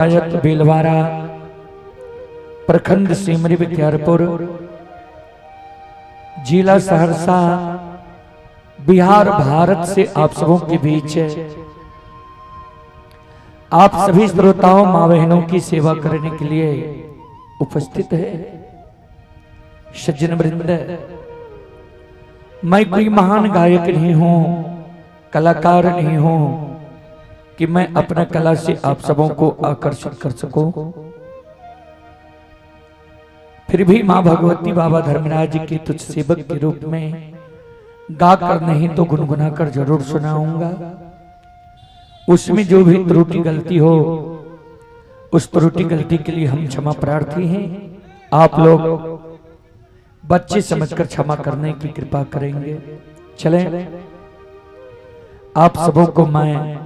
पंचायत बेलवारा, प्रखंड सिमरी बख्तियारपुर, जिला सहरसा, बिहार, भारत से आप सबों के बीच आप सभी श्रोताओं माँ बहनों की सेवा करने के लिए उपस्थित है। सज्जन वृंद, मैं कोई महान गायक नहीं हूं, कलाकार नहीं हूं कि मैं अपना कला से आप सबों को आकर्षित कर सकूं। फिर भी मां भगवती बाबा धर्मराज के तुच्छ सेवक के रूप में गाकर नहीं तो गुनगुना कर जरूर सुनाऊंगा। उसमें जो भी त्रुटि गलती हो, उस त्रुटि गलती के लिए हम क्षमा प्रार्थी हैं। आप लोग बच्चे समझकर क्षमा करने की कृपा करेंगे। चलें, आप सबों को मैं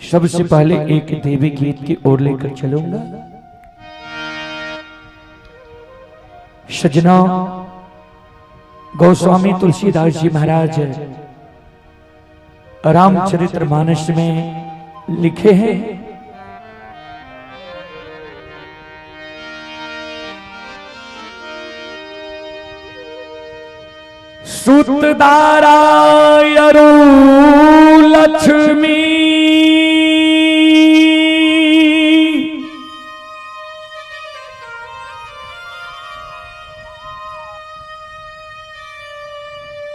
सबसे पहले एक देवी गीत की ओर लेकर चलूंगा। सज्जनों, गोस्वामी तुलसीदास जी महाराज रामचरित्र मानस में लिखे हैं, सूतदारा अरु लक्ष्मी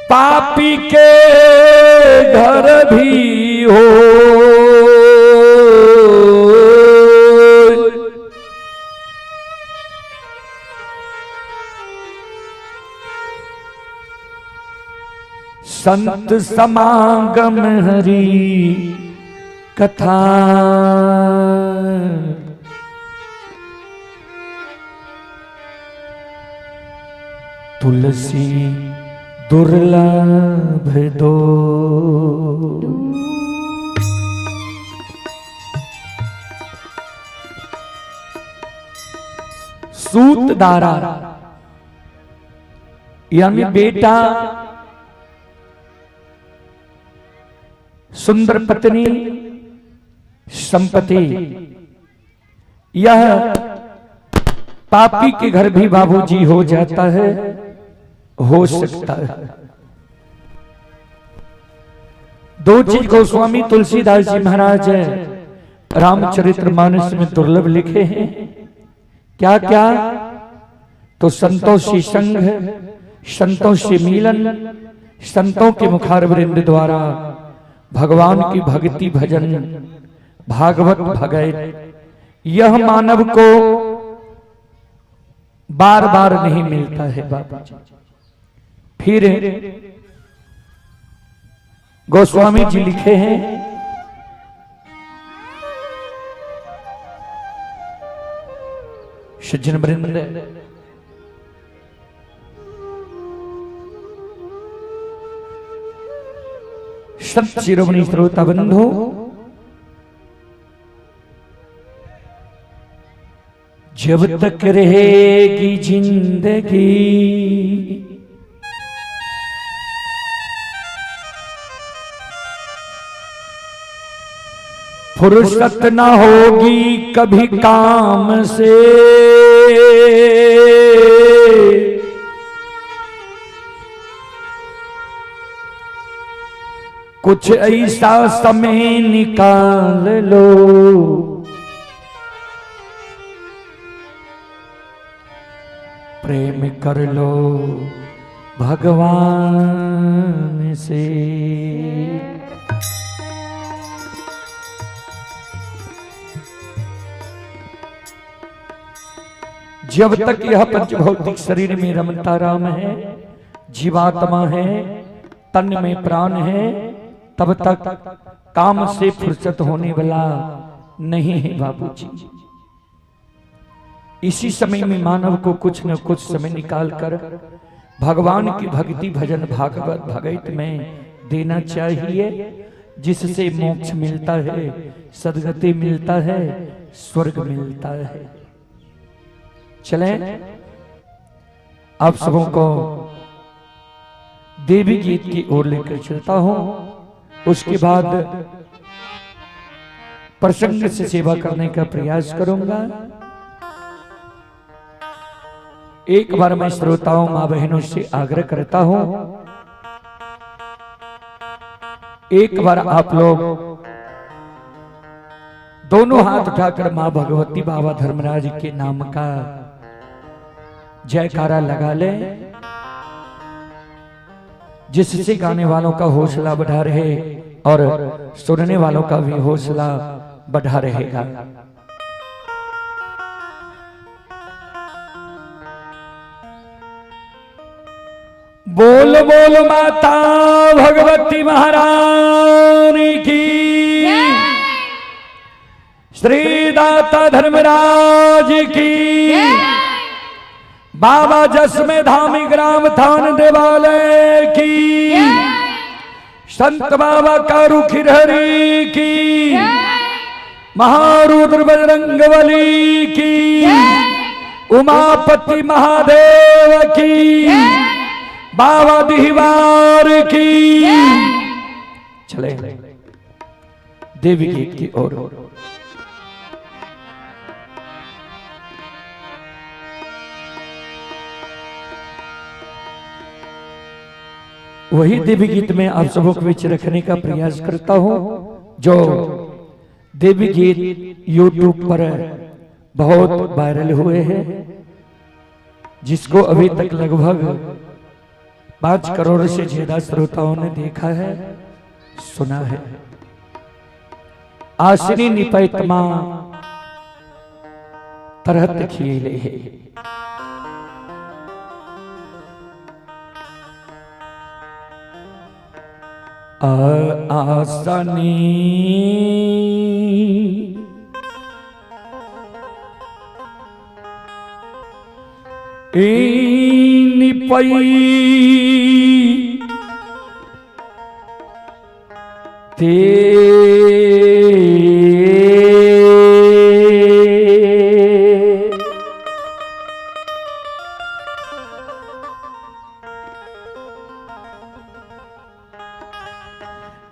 पापी के घर भी हो। संत समागम हरि कथा। तुलसी दुर्लभ दो। सूतदारा यानी बेटा, सुंदर पत्नी, संपत्ति, यह पापी के घर भी बाबूजी हो जाता है, हो सकता है। दो चीज गोस्वामी तुलसीदास जी महाराज रामचरित्र मानस में दुर्लभ लिखे हैं। क्या क्या? तो संतों से संग, संतों से मिलन, संतों के मुखारवृंद द्वारा भगवान की भक्ति भजन, भागवत भगत, यह मानव को बार बार नहीं मिलता है बाबा जी। फिर गोस्वामी जी लिखे हैं, सज्जन वृंद, संत शिरोमणि श्रोता बंधु, जब तक रहेगी जिंदगी फुर्सत न होगी कभी काम से, कुछ ऐसा समय निकाल लो, प्रेम कर लो भगवान से। जब तक यह पंचभौतिक शरीर में रमता राम है, जीवात्मा है, तन में प्राण है, तब तक काम से फुर्सत होने वाला नहीं है बाबूजी। इसी समय में मानव को कुछ न कुछ समय निकाल कर भगवान की भक्ति भजन भागवत भगत में देना चाहिए, जिससे मोक्ष मिलता है, सदगति मिलता है, स्वर्ग मिलता है। चलें, आप सबों को देवी गीत की ओर लेकर चलता हूं। उसके बाद प्रसंग से सेवा करने का प्रयास करूंगा। एक बार मैं श्रोताओं मां बहनों से आग्रह करता हूं, एक बार आप लोग दोनों हाथ उठाकर मां भगवती बाबा धर्मराज के नाम का जयकारा लगा ले, जिससे गाने वालों का हौसला बढ़ा रहे और सुनने वालों का भी हौसला बढ़ा रहेगा। बोल बोल माता भगवती महारानी की, श्री दाता धर्मराज की, बाबा जसमें धामी ग्राम थान देवालय की, संत बाबा कारू खिरहरी की, महारुद्र बजरंग बली की, उमापति महादेव की, बाबा दिहवार की। चले देवी गीत की ओर। वही देवी गीत में आप सबों के बीच रखने का प्रयास करता हूं, जो देवी गीत यूट्यूब पर बहुत वायरल हुए हैं, जिसको अभी तक लगभग 5 करोड़ से ज्यादा श्रोताओं ने देखा है, सुना है। आसनी निपैतमा तरहत खिले है। आसनी निपई ते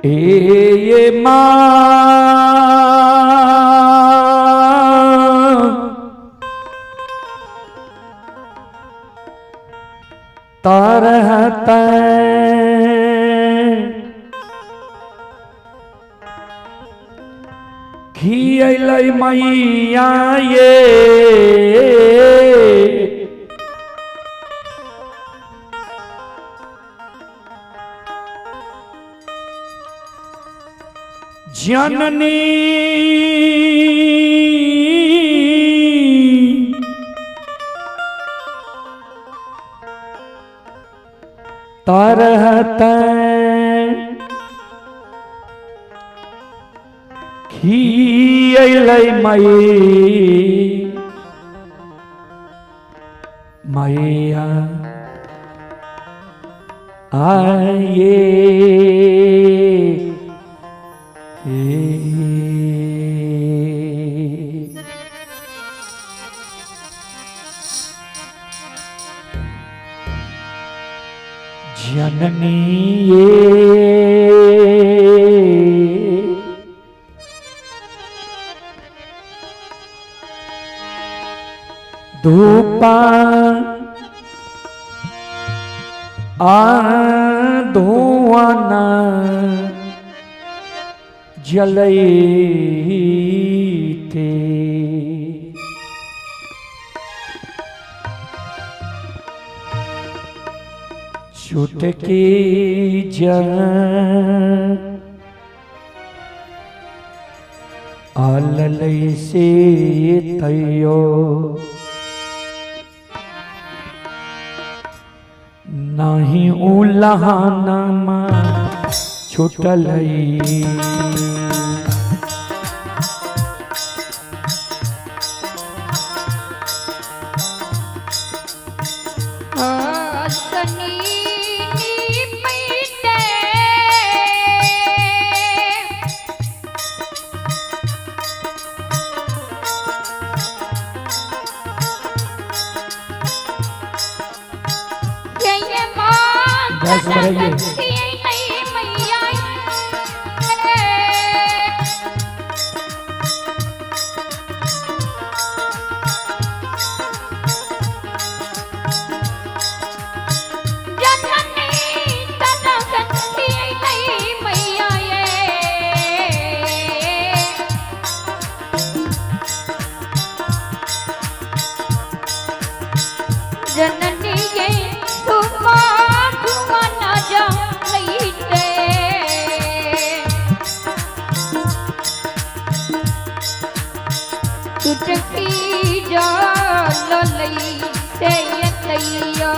ए मां तरहत खियलै मैया ये जननी तरहत खियलै मई मैया आये। जननी ये धूपा आ धुआना जलते चुटकी जल आललई से तैयो नाही उलहाना छुटलई। बस बढ़ाइए। चुटकी जललै से तैया।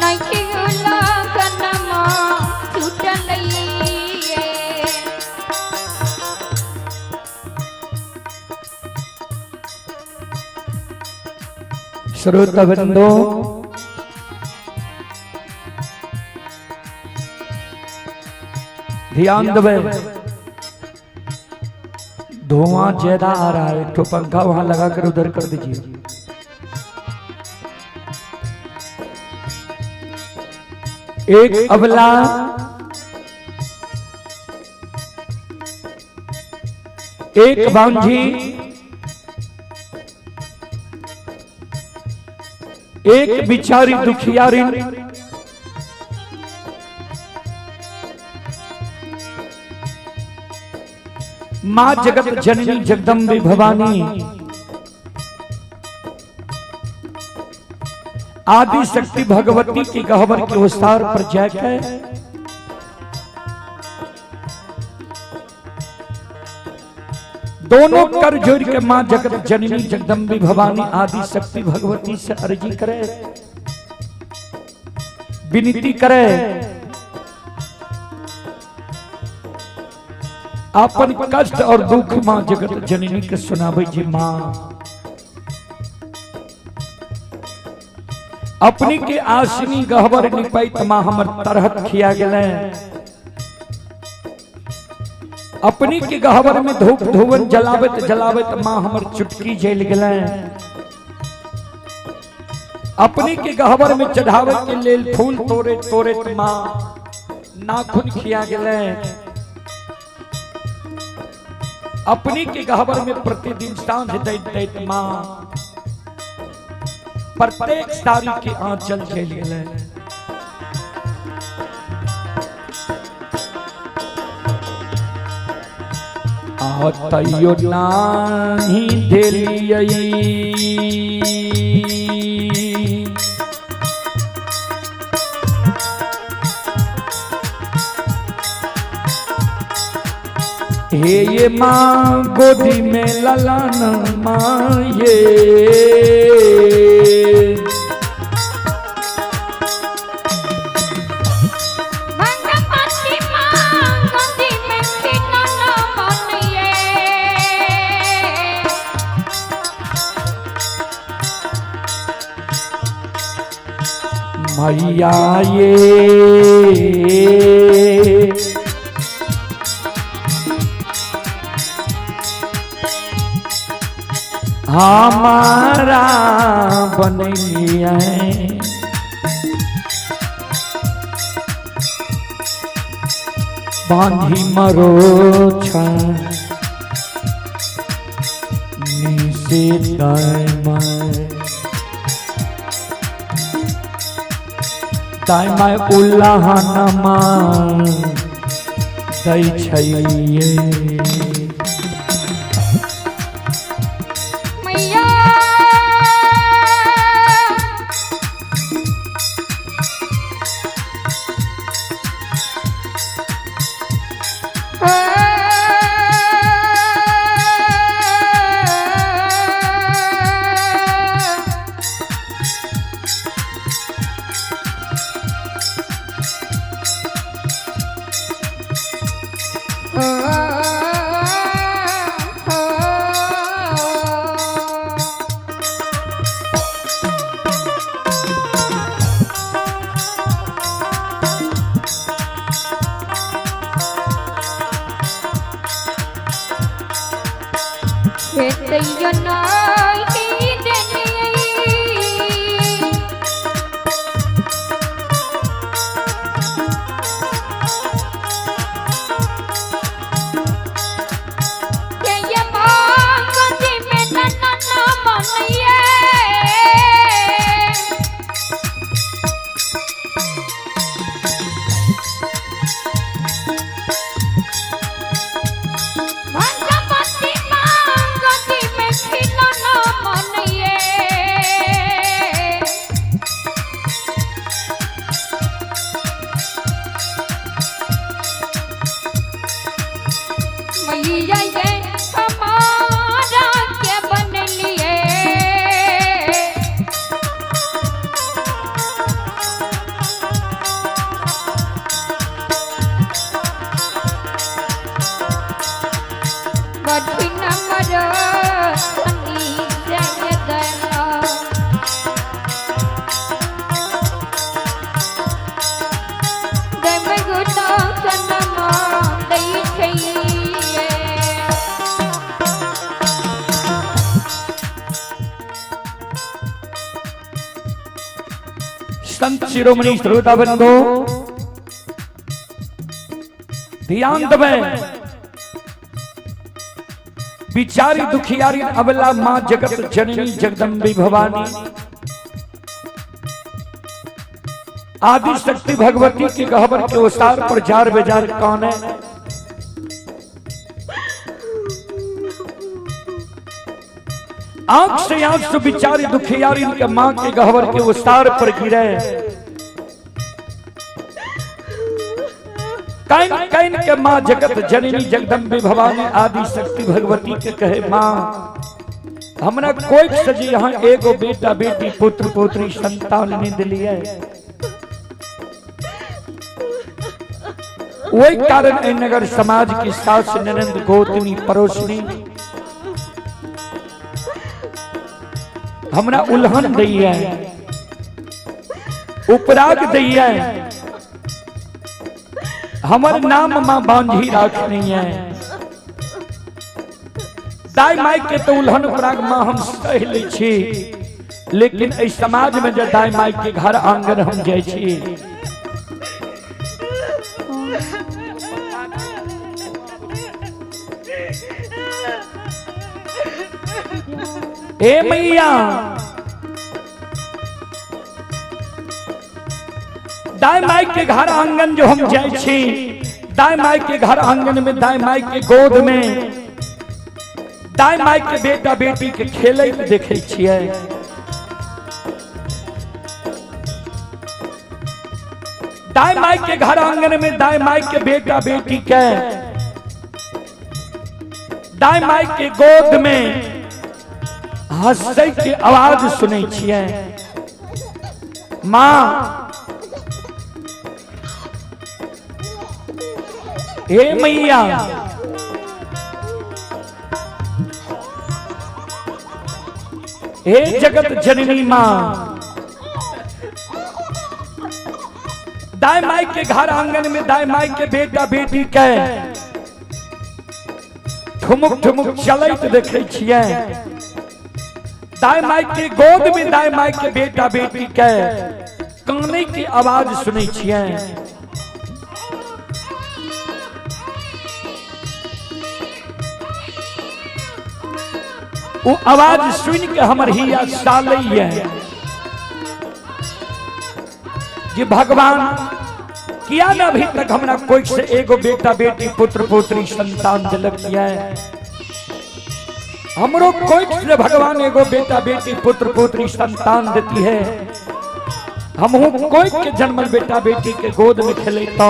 नहीं लगनमा छूटलै। श्रोता बंधो, ध्यान दबे, धुआं ज्यादा आ रहा है तो पंखा वहां लगा कर उधर कर दीजिए। एक अबला, एक बांझी, एक बिचारी दुखियारी मां जगत जननी जगदम्बे भवानी आदि शक्ति भगवती की गहबर के ओसार पर जाकर दोनों कर जोड़ के मां जगत जननी जगदम्बे भवानी आदि शक्ति भगवती से अर्जी करे, विनती करे, अपन कष्ट और दुख मां जगत जननी के सुनावे जी। मां अपनी के आसनी गहबर निपैत मां हमर तरहत खिया गेलै। अपनी के गहबर में धूप धुवन जलावत जलावत मां हमर चुटकी जल गेलै। अपनी के गहबर में चढ़ावे के लेल फूल तोड़े तोड़े मां नाखून खिया गेलै। अपनी के गहबर में प्रतिदिन सांझ दैत दैत मां प्रत्येक साड़ी के आंचल जल गेलै। आ तैयो नाही देलियै हे ये माँ गोदी में ललन माँ ये। भगवती मां गोदी में खिलौना बनिए। मैया ये हमारा बनैया बांधी मरो निसे दाय my उल्लाहनमा दै छैये। मैया मैया ये हमारा के बनलिए। बड़ी नंबर सनी जगदम्बा। दमगुता सनमा दै छैये। संत शिरोमणि श्रोता बंधु ध्यान देवे, बिचारी दुखियारी अबला मां जगत जननी जगदम्बी भवानी आदि शक्ति भगवती के गहबर के ओसार पर जार बेजार कौन है? आंख से आंसू बिचारी दुखियारी के मां के गहबर के ओसार पर गिरे। Can can के मां जगत जननी जगदम्बे भवानी आदि शक्ति भगवती के कहे, मां हमरा कोई सजी यहाँ एगो बेटा बेटी पुत्र पुत्री संतान नहीं दिलिए, वही कारण ए नगर समाज की सास ननंद गोतनी पड़ोसनी हमरा उल्हन दैया, उपराग दैया, हमर नाम मां बांझी राखनी है। दाई माई के तो उल्हन उपराग मां हम सह लै छी, लेकिन एहि समाज में जे दाई माई के घर आंगन हम जाइ छी, ए मैया दाई माई के घर आंगन जो हम जाइ छी, दाई माई के घर आंगन में दाई माई के गोद में दाई माई के बेटा बेटी के खेलैत देखै छियै। दाई माई के घर आंगन में दाई माई के बेटा बेटी के दाई माई के गोद में हंसै के आवाज सुनै छियै। माँ हे मैया हे जगत जननी माँ, दाई माई के घर आंगन में दाई माई के बेटा बेटी के ठुमुक ठुमुक चलैत देखै छियै। दाई माई के गोद में दाई माई के बेटा बेटी के कानै के आवाज सुनै छियै। ओ आवाज सुन के हमर हिया सालैया जे भगवान किया ना अभी तक हमरा कोई से एगो बेटा बेटी पुत्र पुत्री संतान दिलक किया है, हमरो कोई से भगवान एगो बेटा बेटी पुत्र पुत्री संतान देती है, हमहू कोई के जन्मल बेटा बेटी के गोद में खेलता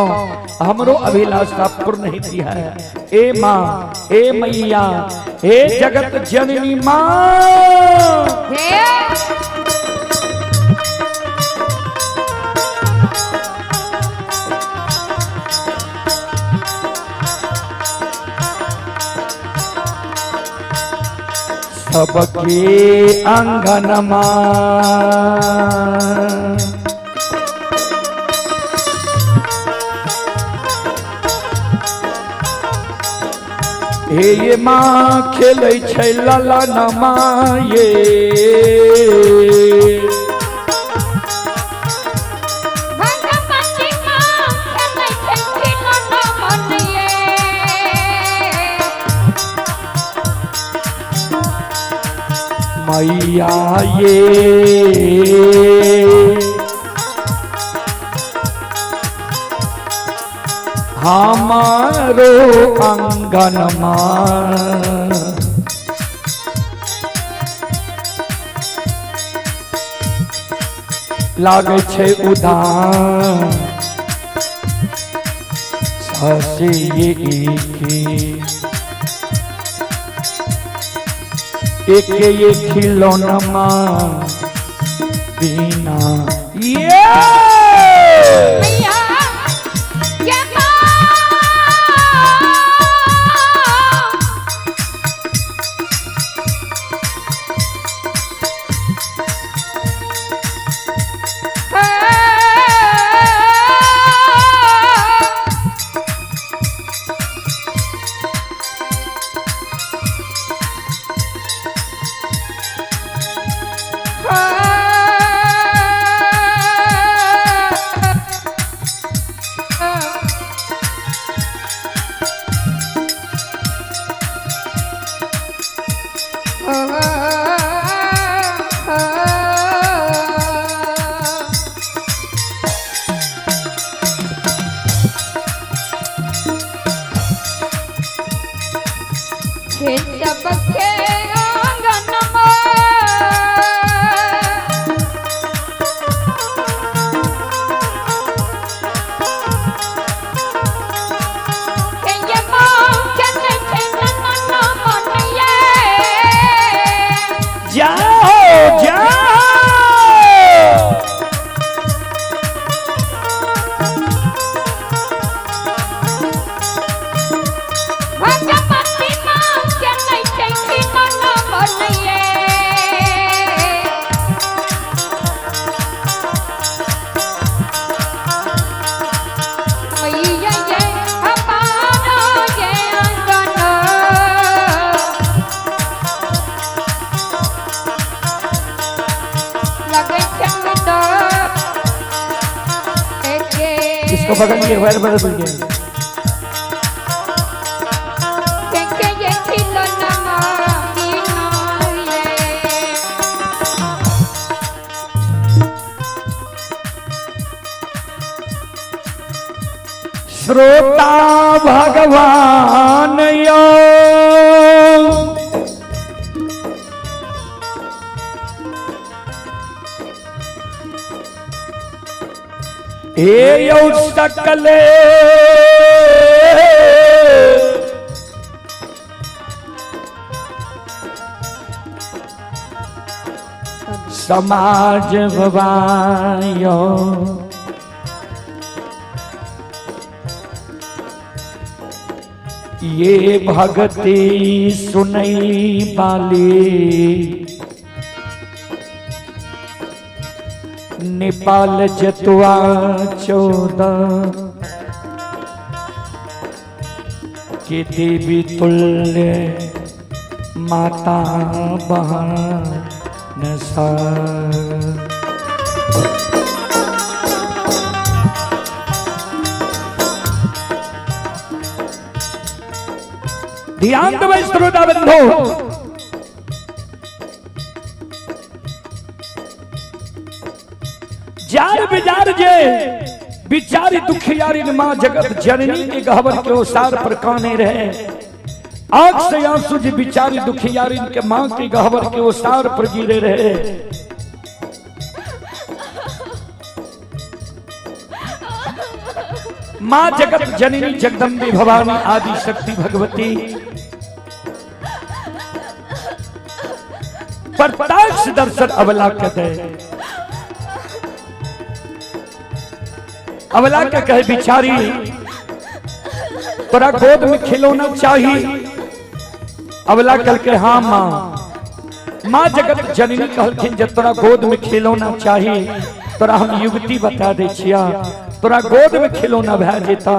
हमरो अभिलाषा पूर्ण होती है। ए माँ, ए मैया, हे जगत जननी माँ। हे सबके आंगनमा हे ये माँ खेलै छै लला नमा ये, भगवती माँ खेलै छै खिलौना बनिए। मैया ये हमारो आंगनमा लागै छै उदान हसे ये के। एक ये खिलौना माँ बिना ये मैया ये माँ हे सबके आंगन में हे ये माँ के नहीं थे नन्ना मनैये। जाओ जाओ। भगवती माँ के नहीं थे खिलौना बनैये। मैया ये हमारा ये आंगन लगै छै तो एके इसको पकड़ लिए वायर बदल गया। के के ये खिलौना बिना ये। श्रोता भगवान यो हे यो सकले समाज भवायो ये भगती सुनई बाली नेपाल जतुआ 14 के देवी तुल्य माता बहन सा। ध्यान देबै श्रोता बंधु, जार बिजार जे बिचारी दुखियारी मां जगत जननी के गहवर के ओसार पर काने रहे, आंख से आंसू जी बिचारी दुखियारी के मां के गहवर के ओसार पर गिरे रहे। मां जगत जननी जगदम्बे भवानी आदि शक्ति भगवती प्रत्यक्ष दर्शन अबला के दे। अबला के कहे बिचारी तोरा गोद में खिलौना चाहिए। अबला कल के हाँ माँ। माँ जगत जननी कहलखिन जे तोरा गोद में खिलौना चाहिए, तोरा हम युवती बता दे छिया, तोरा गोद में खिलौना भै जेता।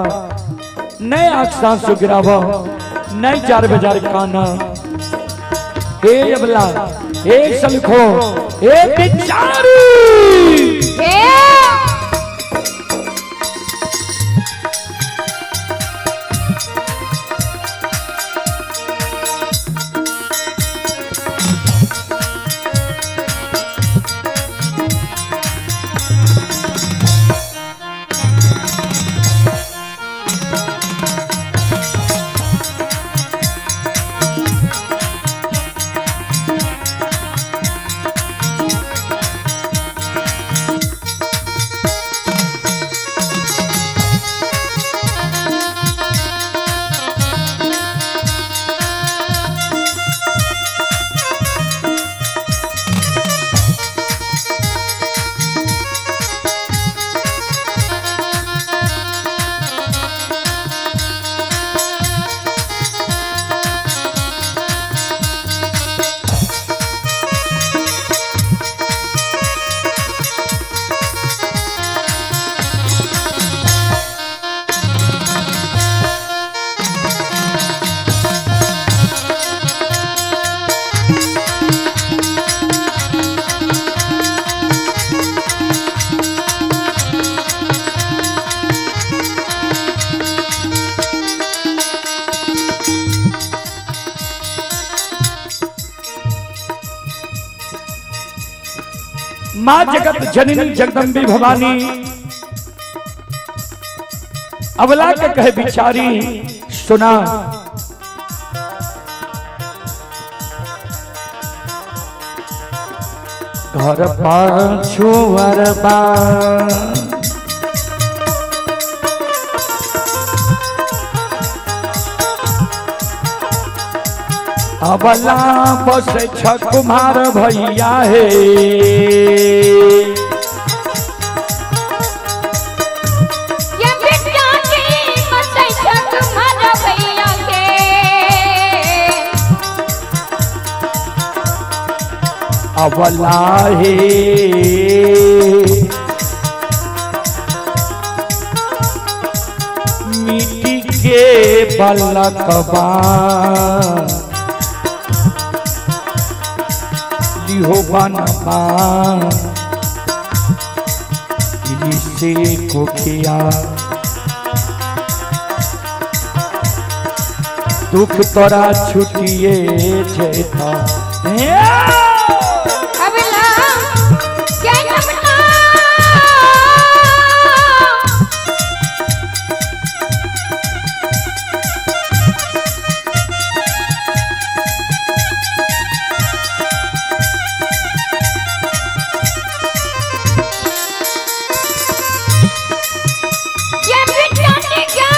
नहीं आंख सांसू गिराव, नहीं चार बाजार काना। हे अबला, हे सलखो, हे बिचारी। हे माँ जगत जननी जगदम्बी भवानी अवला के कहे बिचारी सुना। घर पाछू अरबा अबला बस छ कुमार भैया हे। ये बेटा के बसै छ कुमार भैया के। अबला हे मिट्टी के बलकबा लिहो बनबा से कोखिया दुख तोरा छुटिए जेता। अबला के अपना ये बेटा ने क्या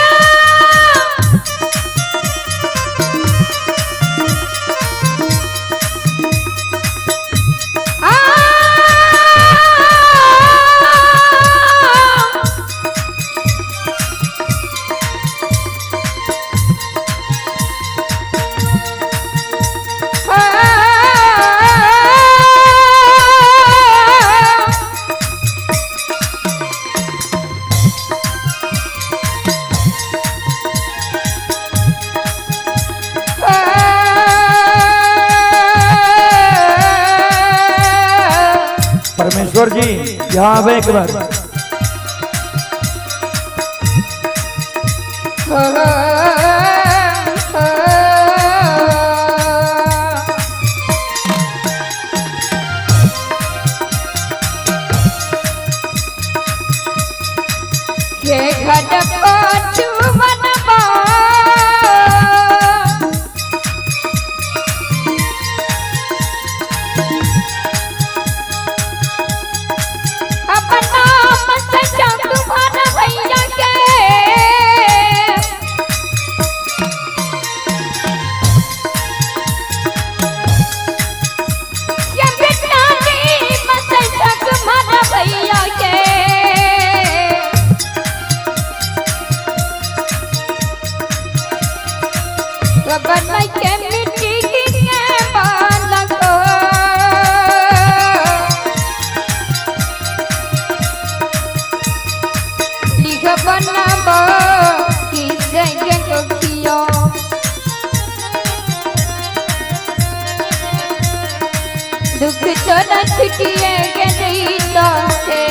आ परमेश्वर जी यहाँ आवे एक बार। ये घर पाछू बनबा अपना मसचा तुम्हारा भैया के। ये बेटा ने मसचा तुम्हारा भैया के। बन के मिट्टी के बालक लिख बनब कि कियो दुख तोरा छुटिए गेलै तो से।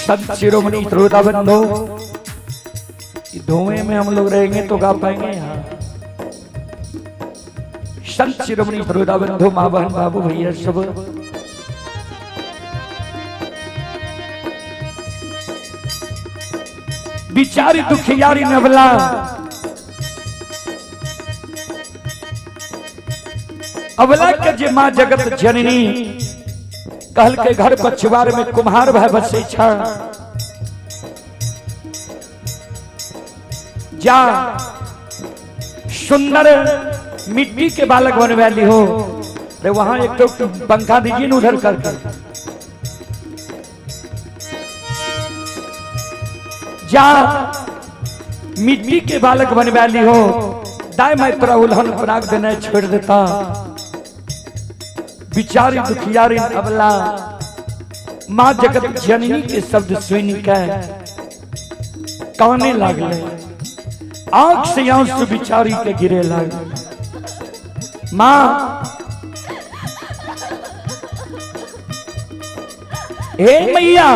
संत शिरोमणि श्रोता बंधो, धुएं में हम लोग रहेंगे तो गा पाएंगे यहाँ। संत शिरोमणि श्रोता बंधो, माँ बहन बाबू भैया सब, बिचारी दुखियारी नवला अबला के जे माँ जगत जननी कहल के घर पछुआर में कुम्हार भाई बसे छ, जा सुंदर मिट्टी के बालक बनवा ली हो। अरे वहां एक तो पंखा दीजिए ना उधर करके। जा मिट्टी के बालक बनवा ली हो, दाई माई तोरा उल्हन पराग देना छोड़ देता। बिचारी दुखियारी अबला माँ जगत जननी के शब्द सुन के काने लागले, आंख से आंसू बिचारी के गिरे लागले। माँ हे मैया,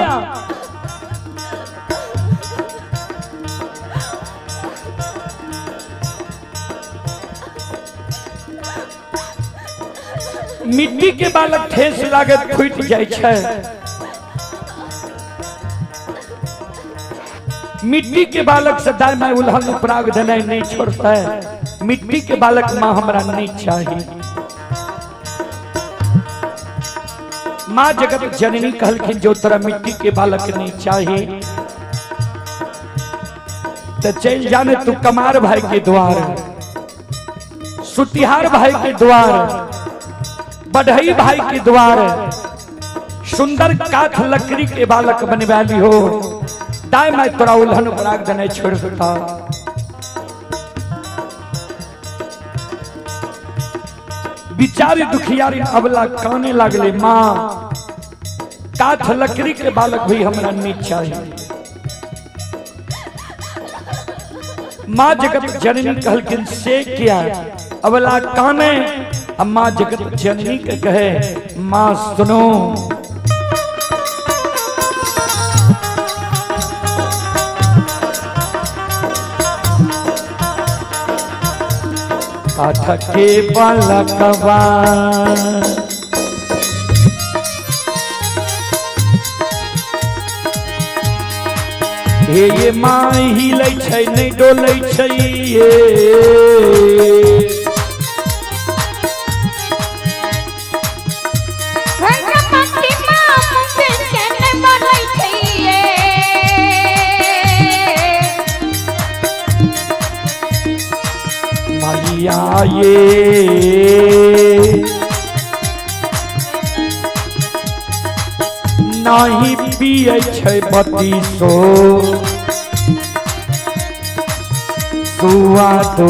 मिट्टी के बालक ठेस लागत फूटि जाइ छै। मिट्टी के बालक से दाय माय उल्हन उपराग देनाइ नहीं छोड़ता है। मिट्टी के बालक माँ हमरा नहीं चाहिए। माँ जगत जननी कहलखिन जो तोरा मिट्टी के बालक नहीं चाहिए तो चल जाने तू कमार भाई के द्वार, सुतिहार भाई के द्वार, बढ़ई भाई के द्वार, सुंदर काठ लकड़ी के बालक बनवाली हो, दाय माय तोरा उल्हन उपराग देने छोड़ देता। बिचारी दुखियारी अबला काने लागले, माँ काठ लकड़ी के बालक भी हमरा नहीं चाहिए। माँ जगत जननी कहलखिन से क्या? अबला काने, अब माँ जगत जननी के कहे माँ सुनो, काठ के बालकवा हे ये माँ हिलै छै नहि डोलै छै ये। रंगमती माँ मुझे चैन बोलै छै ये। मैया ये नाही पियै छै बतीसो सुआ दो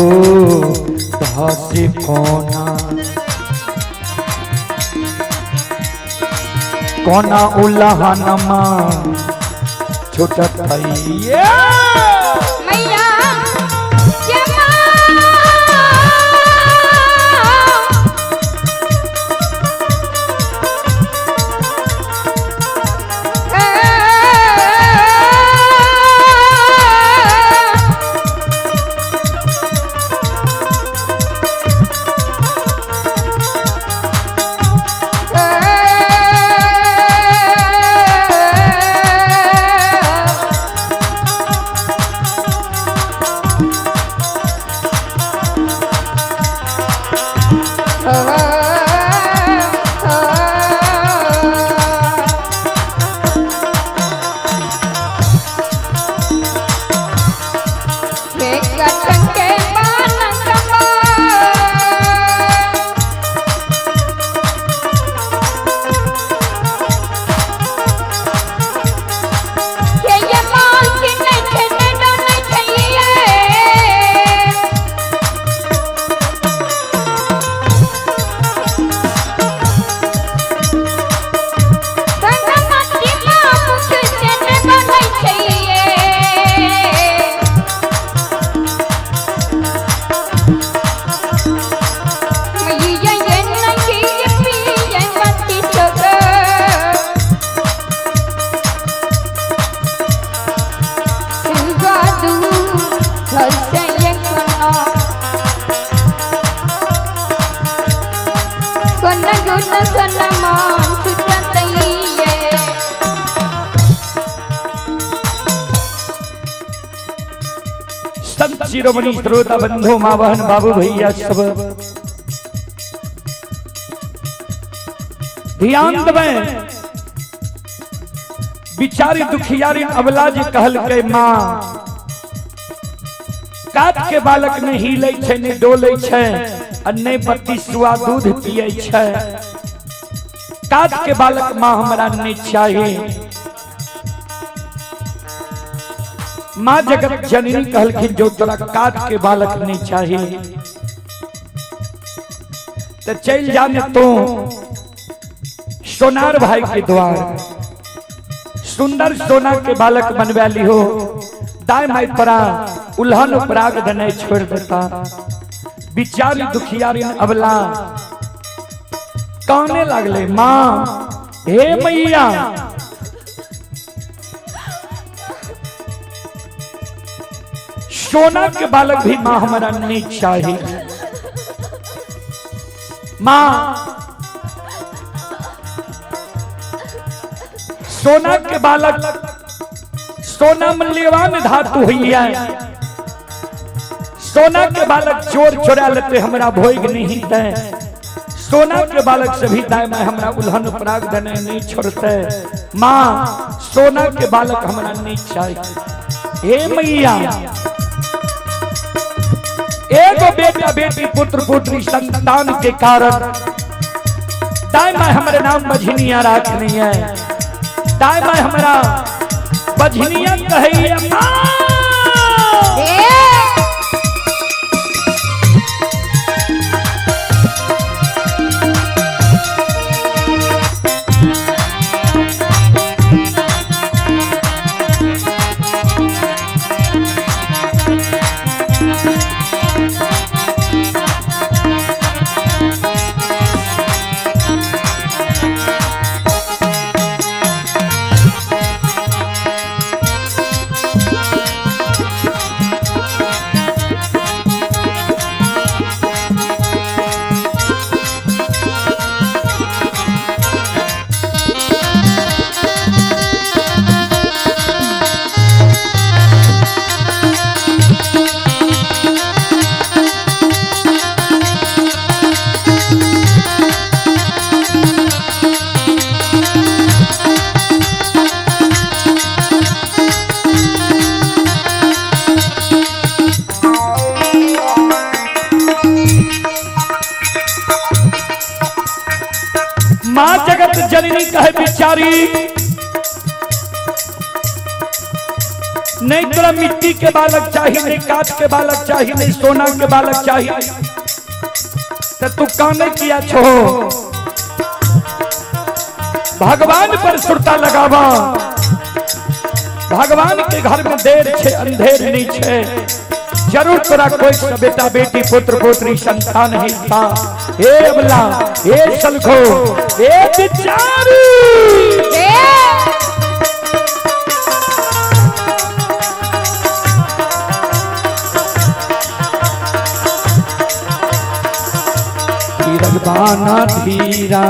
धसे कोना कोना उल्हनमा छुटत ये। मैया ये माँ संत शिरोमणि श्रोता बंधु माँ बहन बाबू भैया सब ध्यान देबै। बिचारी दुखियारी अबला जे कहलकै माँ काट के बालक नहीं हिलै छै नहीं डोलै छै आ नहीं बत्ती सुआ दूध पियै छै, काट के बालक माँ हमरा नहीं चाहिए। माँ जगत जननी कहलखिन जो तोरा काट के बालक नहीं चाहिए तो चल जाने तो सोनार भाई के द्वार, सुंदर सोना के बालक बनवा ली हो, दाय माई तोरा उल्हन उपराग देने छोड़ देता। बिचारी दुखियारी अबला काने लागले, माँ हे मैया सोना के बालक भी माँ हमारा नहीं चाहिए। माँ सोना के बालक, सोना मूल्यवान धातु हुई है। सोना के बालक चोर चोरा लेते हमरा भोग नहीं दे। सोना के बालक से भी दाय में हमरा उल्हन पराग देने नहीं छोड़ते। माँ सोना के बालक हमरा नहीं चाहिए। हे मैया, एगो बेटा बेटी पुत्र पुत्री संतान के कारण दाय माँ हमारे नाम बझनिया रखनी है। दाय माँ हमारा बझनिया कहिए माँ। माँ जगत जननी कहे बिचारी, नहीं तोरा मिट्टी के बालक चाहिए, नहीं काठ के बालक चाहिए, नहीं सोना के बालक चाहिए, तो तू काने किया छो? भगवान पर सुरता लगावा। भगवान के घर में देर छे अंधेर नहीं छे। जरूर तोरा कोई से बेटा बेटी पुत्र पुत्री संतान ही था। हे अबला, हे सलखो, हे बिचारी। धीरज बाना धीरा,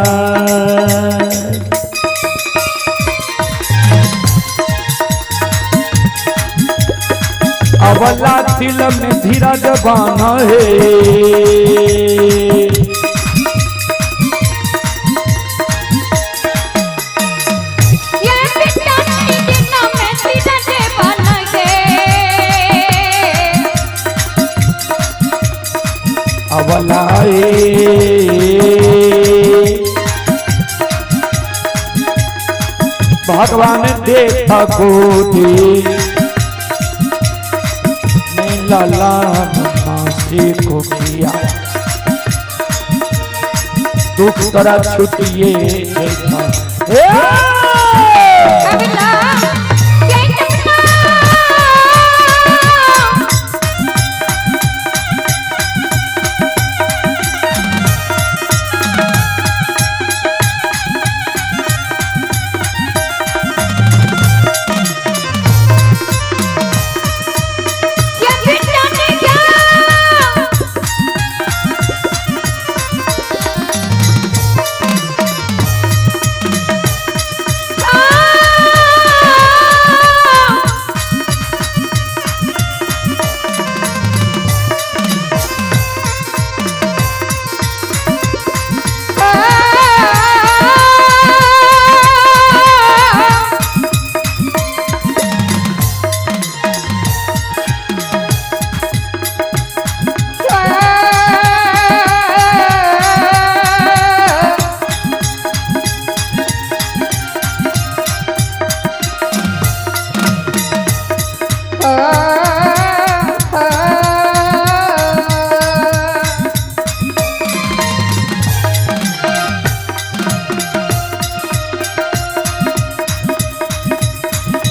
अवला तिल में धीरज बाना है। ये बेटा नहीं देना मैं धीरज बन गए। अवला भगवान देता गोदी मैं लाला मासी को किया दुख तोरा छुटिए जैता। हे! अबला ये टपना। ये बेटा ने क्या?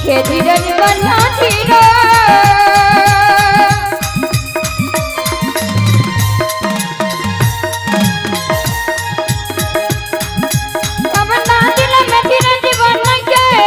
हे धीरज बना धीरज। अब ना दिल में धीरज बन गए।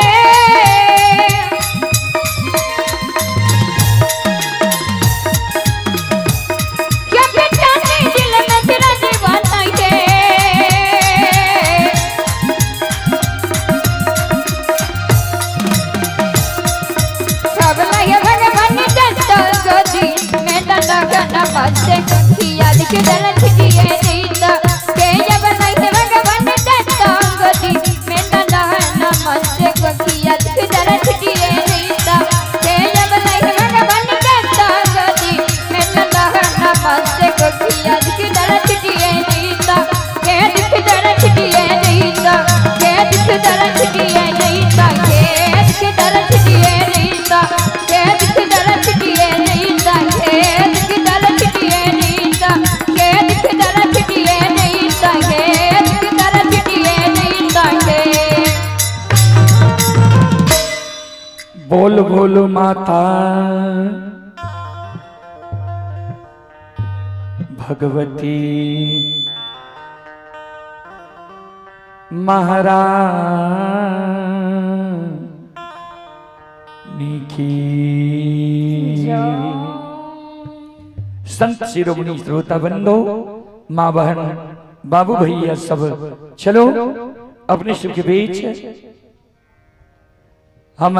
बोल बोल माता भगवती महारानी की। संत शिरोमणि श्रोता बंधो, माँ बहन बाबू भैया सब चलो अपने शिव के बीच हम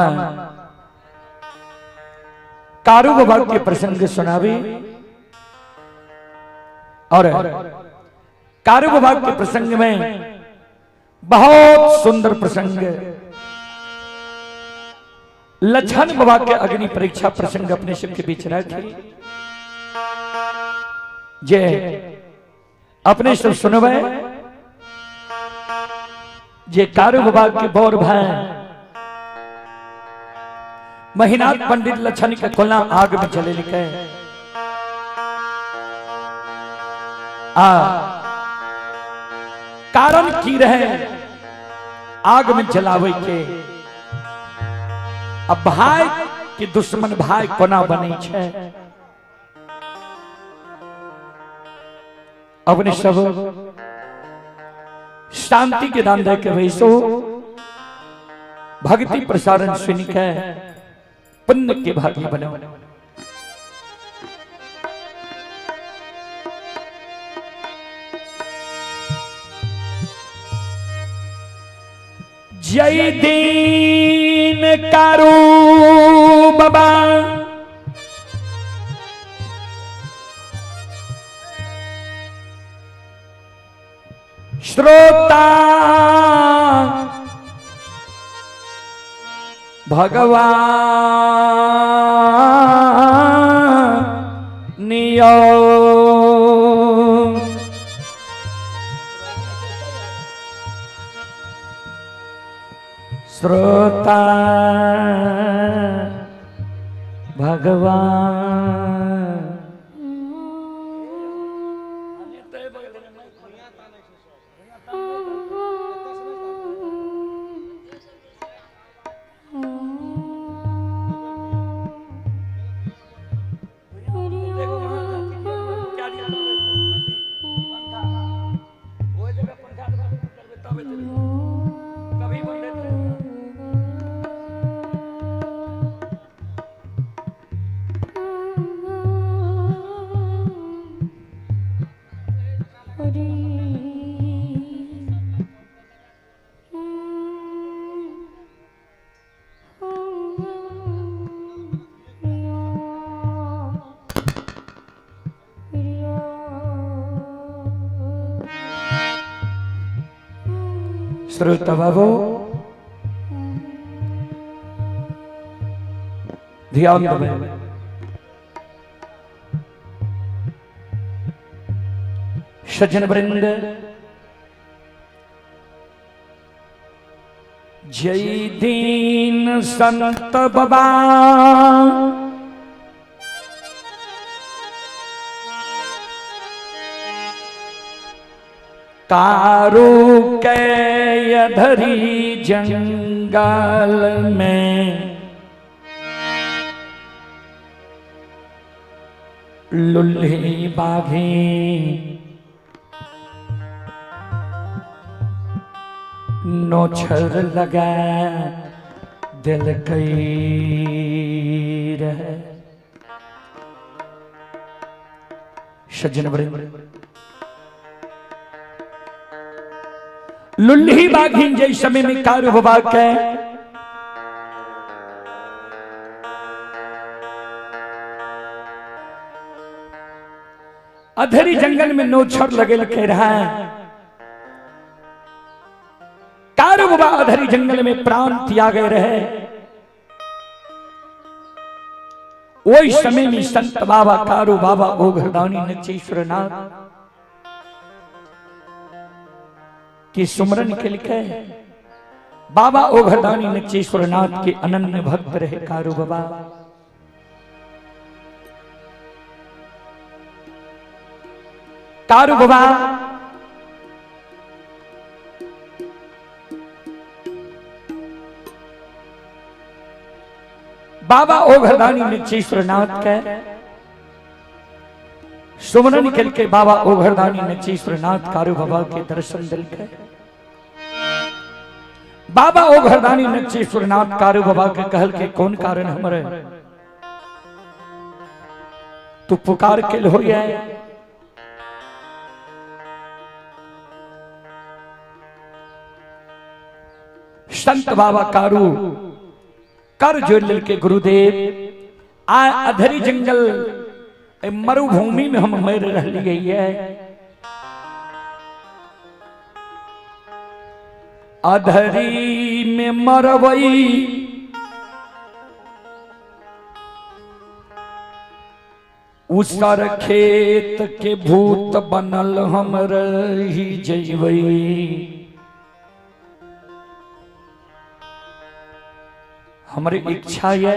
कारू बाबा के प्रसंग सुनावे और कारू बाबा के प्रसंग में बहुत सुंदर प्रसंग लछन बाबा के अग्नि परीक्षा प्रसंग अपने शिव के बीच रखे जे अपने सब सुनवे जे कारू बाबा के बौर भाई महिनाथ पंडित लछन के कोना आग में जले लिखे आ कारण की रहे आग में जलावे के। अब भाई के दुश्मन भाई कोना बने छे। अपने सब शांति के दान दे के वैसो भक्ति प्रसारण सुन के पुण्य के भागी बनो। जय दीन कारू बाबा श्रोता भगवान नियो श्रोता भगवान श्रोता बाबू ध्यान देबै। सज्जन वृंद जय दीन संत बाबा कारू के धरी जंगल में लुल्ही बाघी नोछर लगा दिल कई रहे। सज्जन वृंद लुल्ही बाघिन जय समय में कारू बाबा के अधेरी जंगल में नौछर लगेल के रहा। कारू बाबा अधरी जंगल में प्राण त्यागे रहे। वही समय में संत बाबा कारू बाबा ओघरदानी नचेश्वर नाथ की सुमरन के लिखे। बाबा ओघरदानी नचेश्वर नाथ के अनन्य भक्त रहे कारू बाबा। कारू बाबा बाबा ओघरदानी नचेश्वर नाथ के सुमरन के बाबा ओघरदानी नचेश्वर नाथ कारू बाबा के दर्शन दिल के। बाबा ओघरदानी नचेश्वर नाथ कारू बाबा के कहल के कौन कारण हमरे तू पुकार के हो गया। संत बाबा कारू कर जोड़ के गुरुदेव आ अधरी जंगल मरुभूमि में हम मर रही है। अधरी में मरवई उसर खेत के भूत बनल हम रही जइबई। हमारी इच्छा ये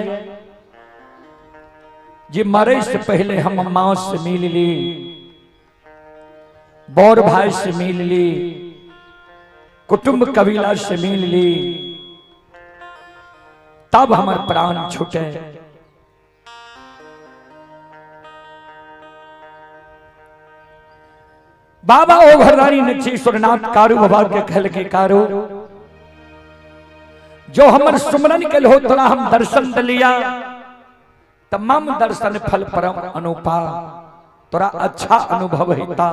जे मरे से पहले हम मां से मिल ली, बौर भाई से मिल ली, कुटुंब कबीला से मिल ली, तब हमार प्राण छूटे। बाबा ओघरदानी नचेश्वरनाथ कारू बाबा के कहल के कारू जो हमर सुमरन के हो तोरा हम दर्शन दिलिया तमाम दर्शन फल परम अनुपा तोरा अच्छा अनुभव हेता।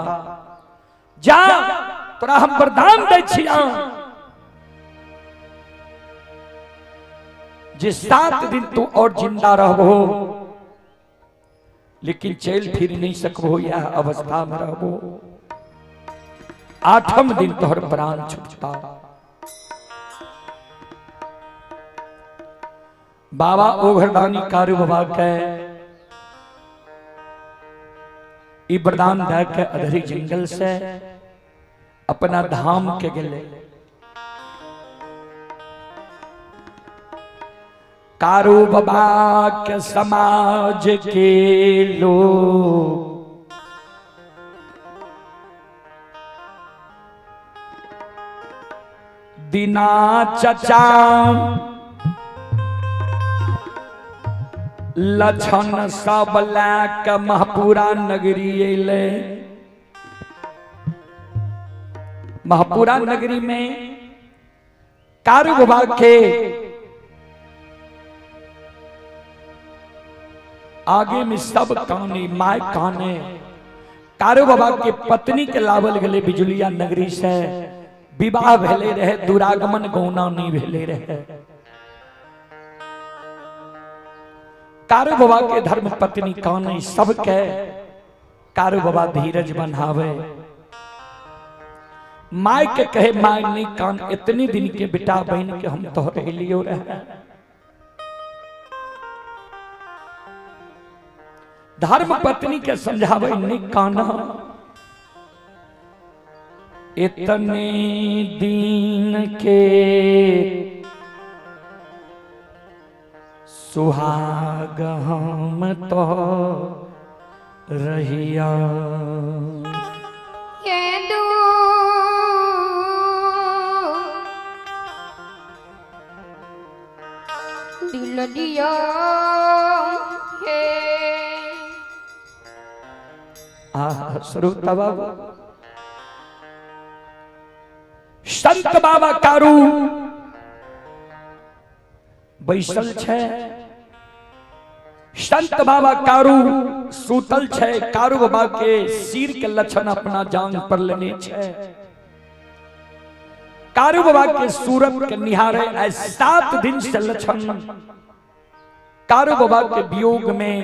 जा तोरा हम वरदान दै छिया जे 7 दिन तू और जिंदा रहबो लेकिन चल फिर नहीं सकबो, यह अवस्था में रहबो। 8म दिन तोहर प्राण छूटता। बाबा ओघरदानी कारू बाबा के ई वरदान दे के अधरी जंगल से अपना धाम के गेले। कारू बाबा के समाज के लोग दीना चचा लछन सब लए के महपुरा नगरी अयलै। महपुरा नगरी में कारू बाबा के आगे में सब काने my काने। कारू बाबा के पत्नी के लावल गेले बिजुलिया नगरी से। विवाह भेले रहे, दुरागमन गौना नहीं भेले रहे। कारू बाबा के धर्म पत्नी काने सबके कारू बाबा धीरज बनावे। My के कहे my नहीं कान, इतने दिन के बेटा बहन के हम तोहरे लियो रहे। धर्म पत्नी के समझावे नहीं काना, इतने दिन के सुहाग हम तो रहिया। ये दू दिल दिया है। आहा श्रोता बाबा संत बाबा कारू बैसल छै, संत बाबा कारू सूतल छै। कारू बाबा के सिर के लक्षण अपना जांग पर लेने छै। कारू बाबा के सूरत के निहारे आइ 7 दिन से लक्षण कारू बाबा के वियोग में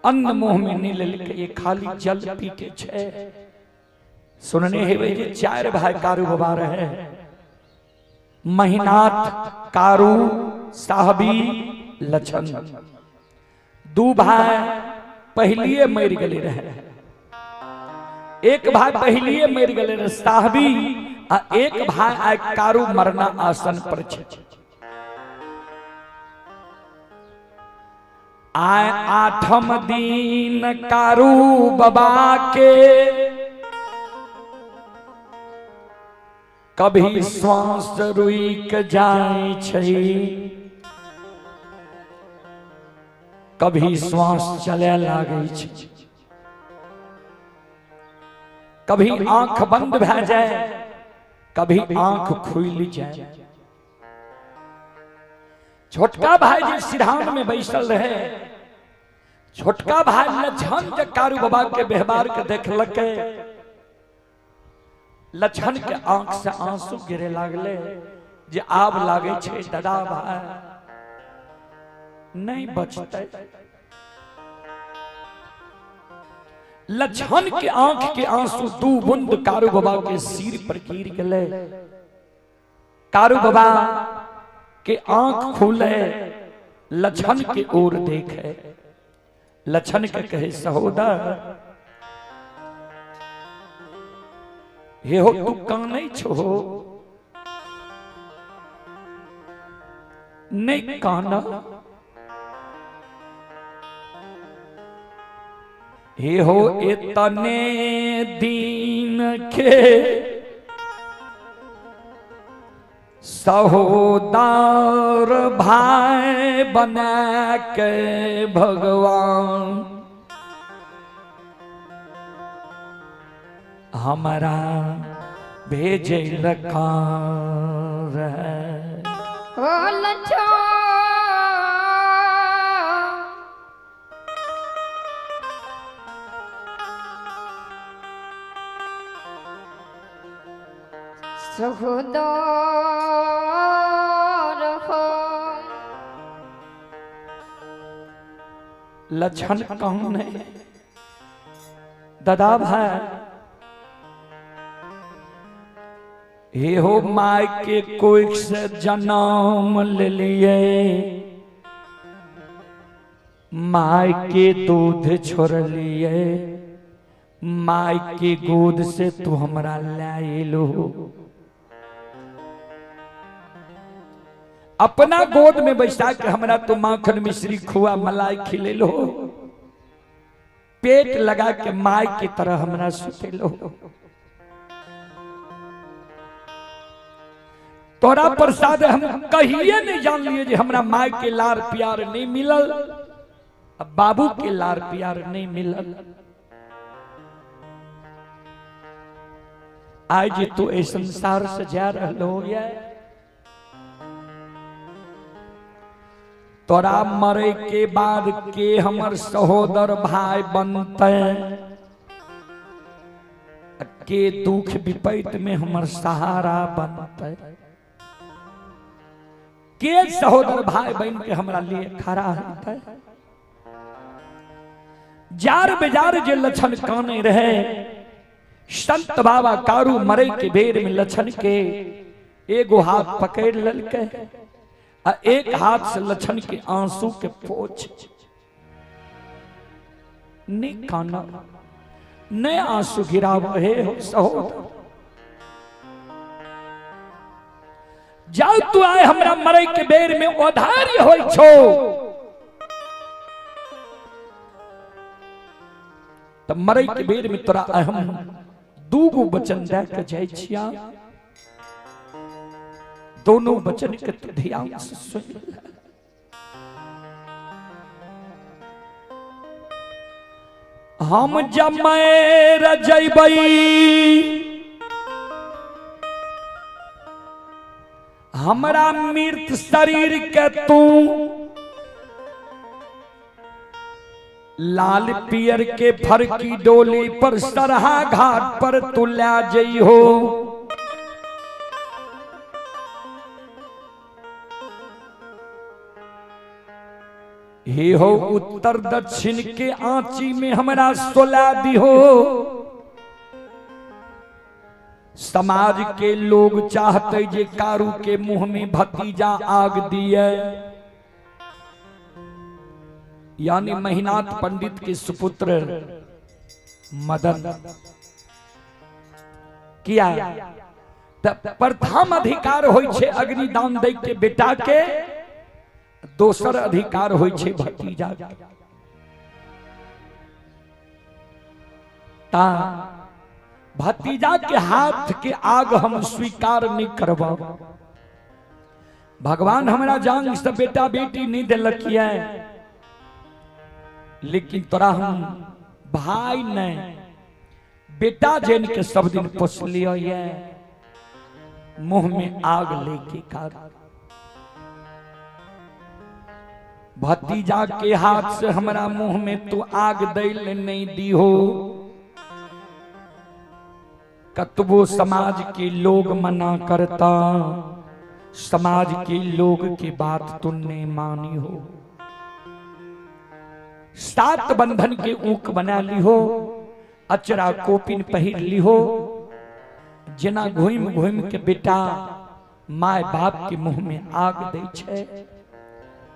अन्न मुँह में नहीं लेलकै, ये खाली जल पी के छै। सुनने हेबै जे 4 भाई कारू बाबा रहे, महिनाथ, कारू, साहबी, लछन। 2 भाई पहलिए मर गए रहे, एक भाई पहलिए मर गए रहे साहबी, आ एक भाई आइ कारू मरना आसन पर छै। आय 8म दिन कारू बाबा के कभी श्वास रुक जाय छै, कभी श्वास चले लागै छै, कभी आंख बंद भए जाए, कभी आंख खुलि जाए। छोटका भाई जी सिरहान में बैसल रहे, छोटका भाई लछन जे कारू बाबा के व्यवहार के देखलकै, लछन के आंख से आंसू गिरे लागले जे आब लागे छै दादा भाई नहीं बचतै। लछन के आंख के आंसू 2 बूंद कारू बाबा के सिर पर गिर गेले। कारू बाबा के आंख खुले, लछन के ओर देखे, लछन के कहे सहोदर हे हो तू कानै छो, नहीं काना, हे हो एतने दिन के सहोदर भाई बना के भगवान हमारा भेजे लकार है। ओ लछो सहोदर हो। लक्षण कौन है दादा भाई? हे हो my के कोई से जन्म ले लिए, my के दूध छोड़ लिए, my के गोद से तू हमरा लाइलो, अपना गोद में बैठा के हमरा तू माखन मिश्री खुआ मलाई खिलेलो, पेट लगा के my की तरह हमरा सुतेलो। तोरा प्रसाद हम कहिए नहीं जान लिए जे हमरा my के लार प्यार नहीं मिलल, अब बाबू के लार प्यार नहीं मिलल। आज तू इस संसार से जा रहलो ये, तोरा मरे के बाद के हमर सहोदर भाई बनते, के दुख विपैत में हमर सहारा बनते, के सहोदर भाई बन के हमरा लिए खड़ा होते। जार बेजार जे लक्षण काने रहे, संत बाबा कारू मरे के बेर में लक्षण के एगो हाथ पकड़ ललके आ एक हाथ से लक्षण के आंसू के पोछ, नहीं काना नहीं आंसू गिराव हे हो सहोदर, जाओ तू आए हमरा मरे के बेर में औधार्य होई छो, त मरे के बेर में तोरा अहम दूगो वचन दे के जाय छिया, दोनों वचन के तू ध्यान से सुन ले। हम जमै रजैबै हमरा मृत शरीर के तू लाल पियर के फरकी डोली पर सरहा घाट पर तू ला जइहो, हे हो उत्तर दक्षिण के आंची में हमरा सोला दिहो। समाज के लोग चाहते जे कारू के मुंह में भतीजा आग दिए, यानी महिनाथ पंडित के सुपुत्र मदन किया त प्रथम अधिकार होई छे अग्निदान दे के बेटा के, दोसर अधिकार होई छे भतीजा के। ता भतीजा के हाथ के आग हम स्वीकार नहीं करब। भगवान हमरा जान से बेटा बेटी नहीं दिलक है, लेकिन तोरा हम भाई नहीं बेटा जन के सब दिन पोस लियो ये मुंह में आग लेके कर। भतीजा के हाथ से हमरा मुंह में तू आग दैल नहीं दी हो। कतबो समाज के लोग मना करता, समाज के लोग की बात तुमने मानी हो। सात बंधन के ऊक बना ली हो, अचरा कोपिन पहिर ली हो, जना घुम घुम के बेटा my बाप के मुंह में आग दे छे,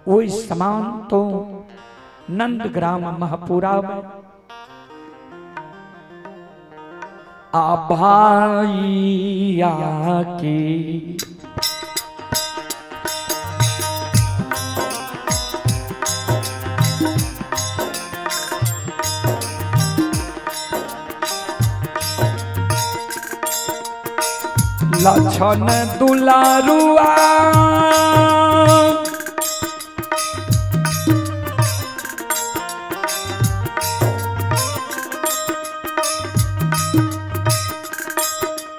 ओई समान तो नंदग्राम महपुरा में आ भाइया की लक्षण दुलारुआ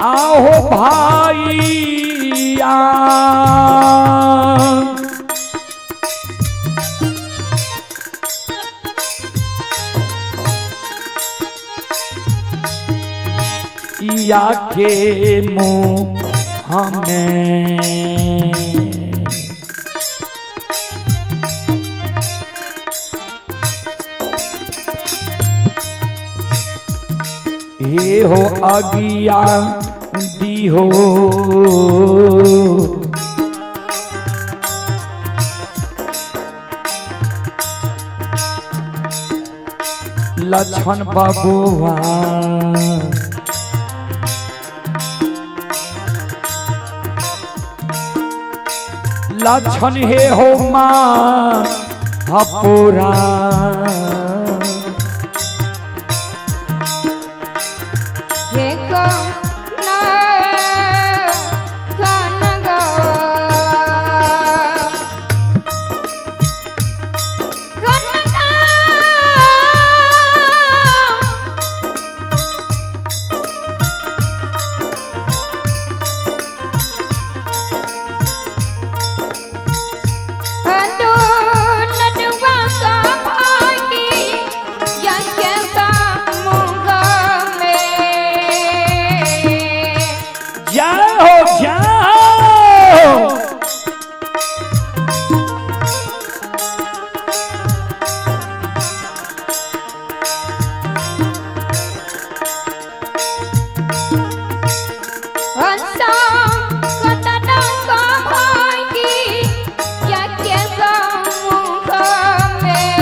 आहो भाइया या के मुँह हमें ये हो अगिया दी हो। लक्ष्मण बबुआ लक्ष्मण हे हो माँ हपुरा हे को ना गान गा गान गा हलो नटवा का भागी यज्ञ का मुंह में। जय हो जय हो। हंसा कतन का भागी यज्ञ का मुंह में।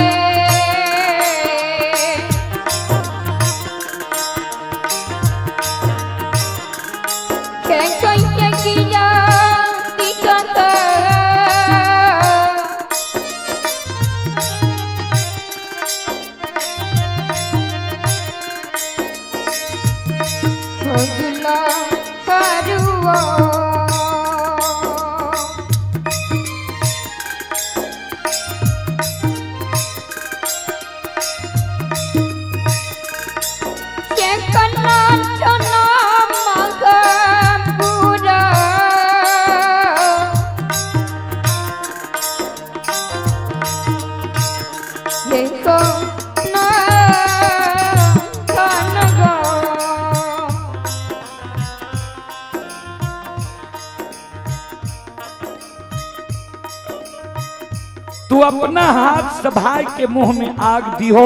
किया दिखत भोगला करुओ के कन्ना चना मग पूरा ये को ना गान गा। तू अपना हाथ से भाई के मुंह में आग दिहो,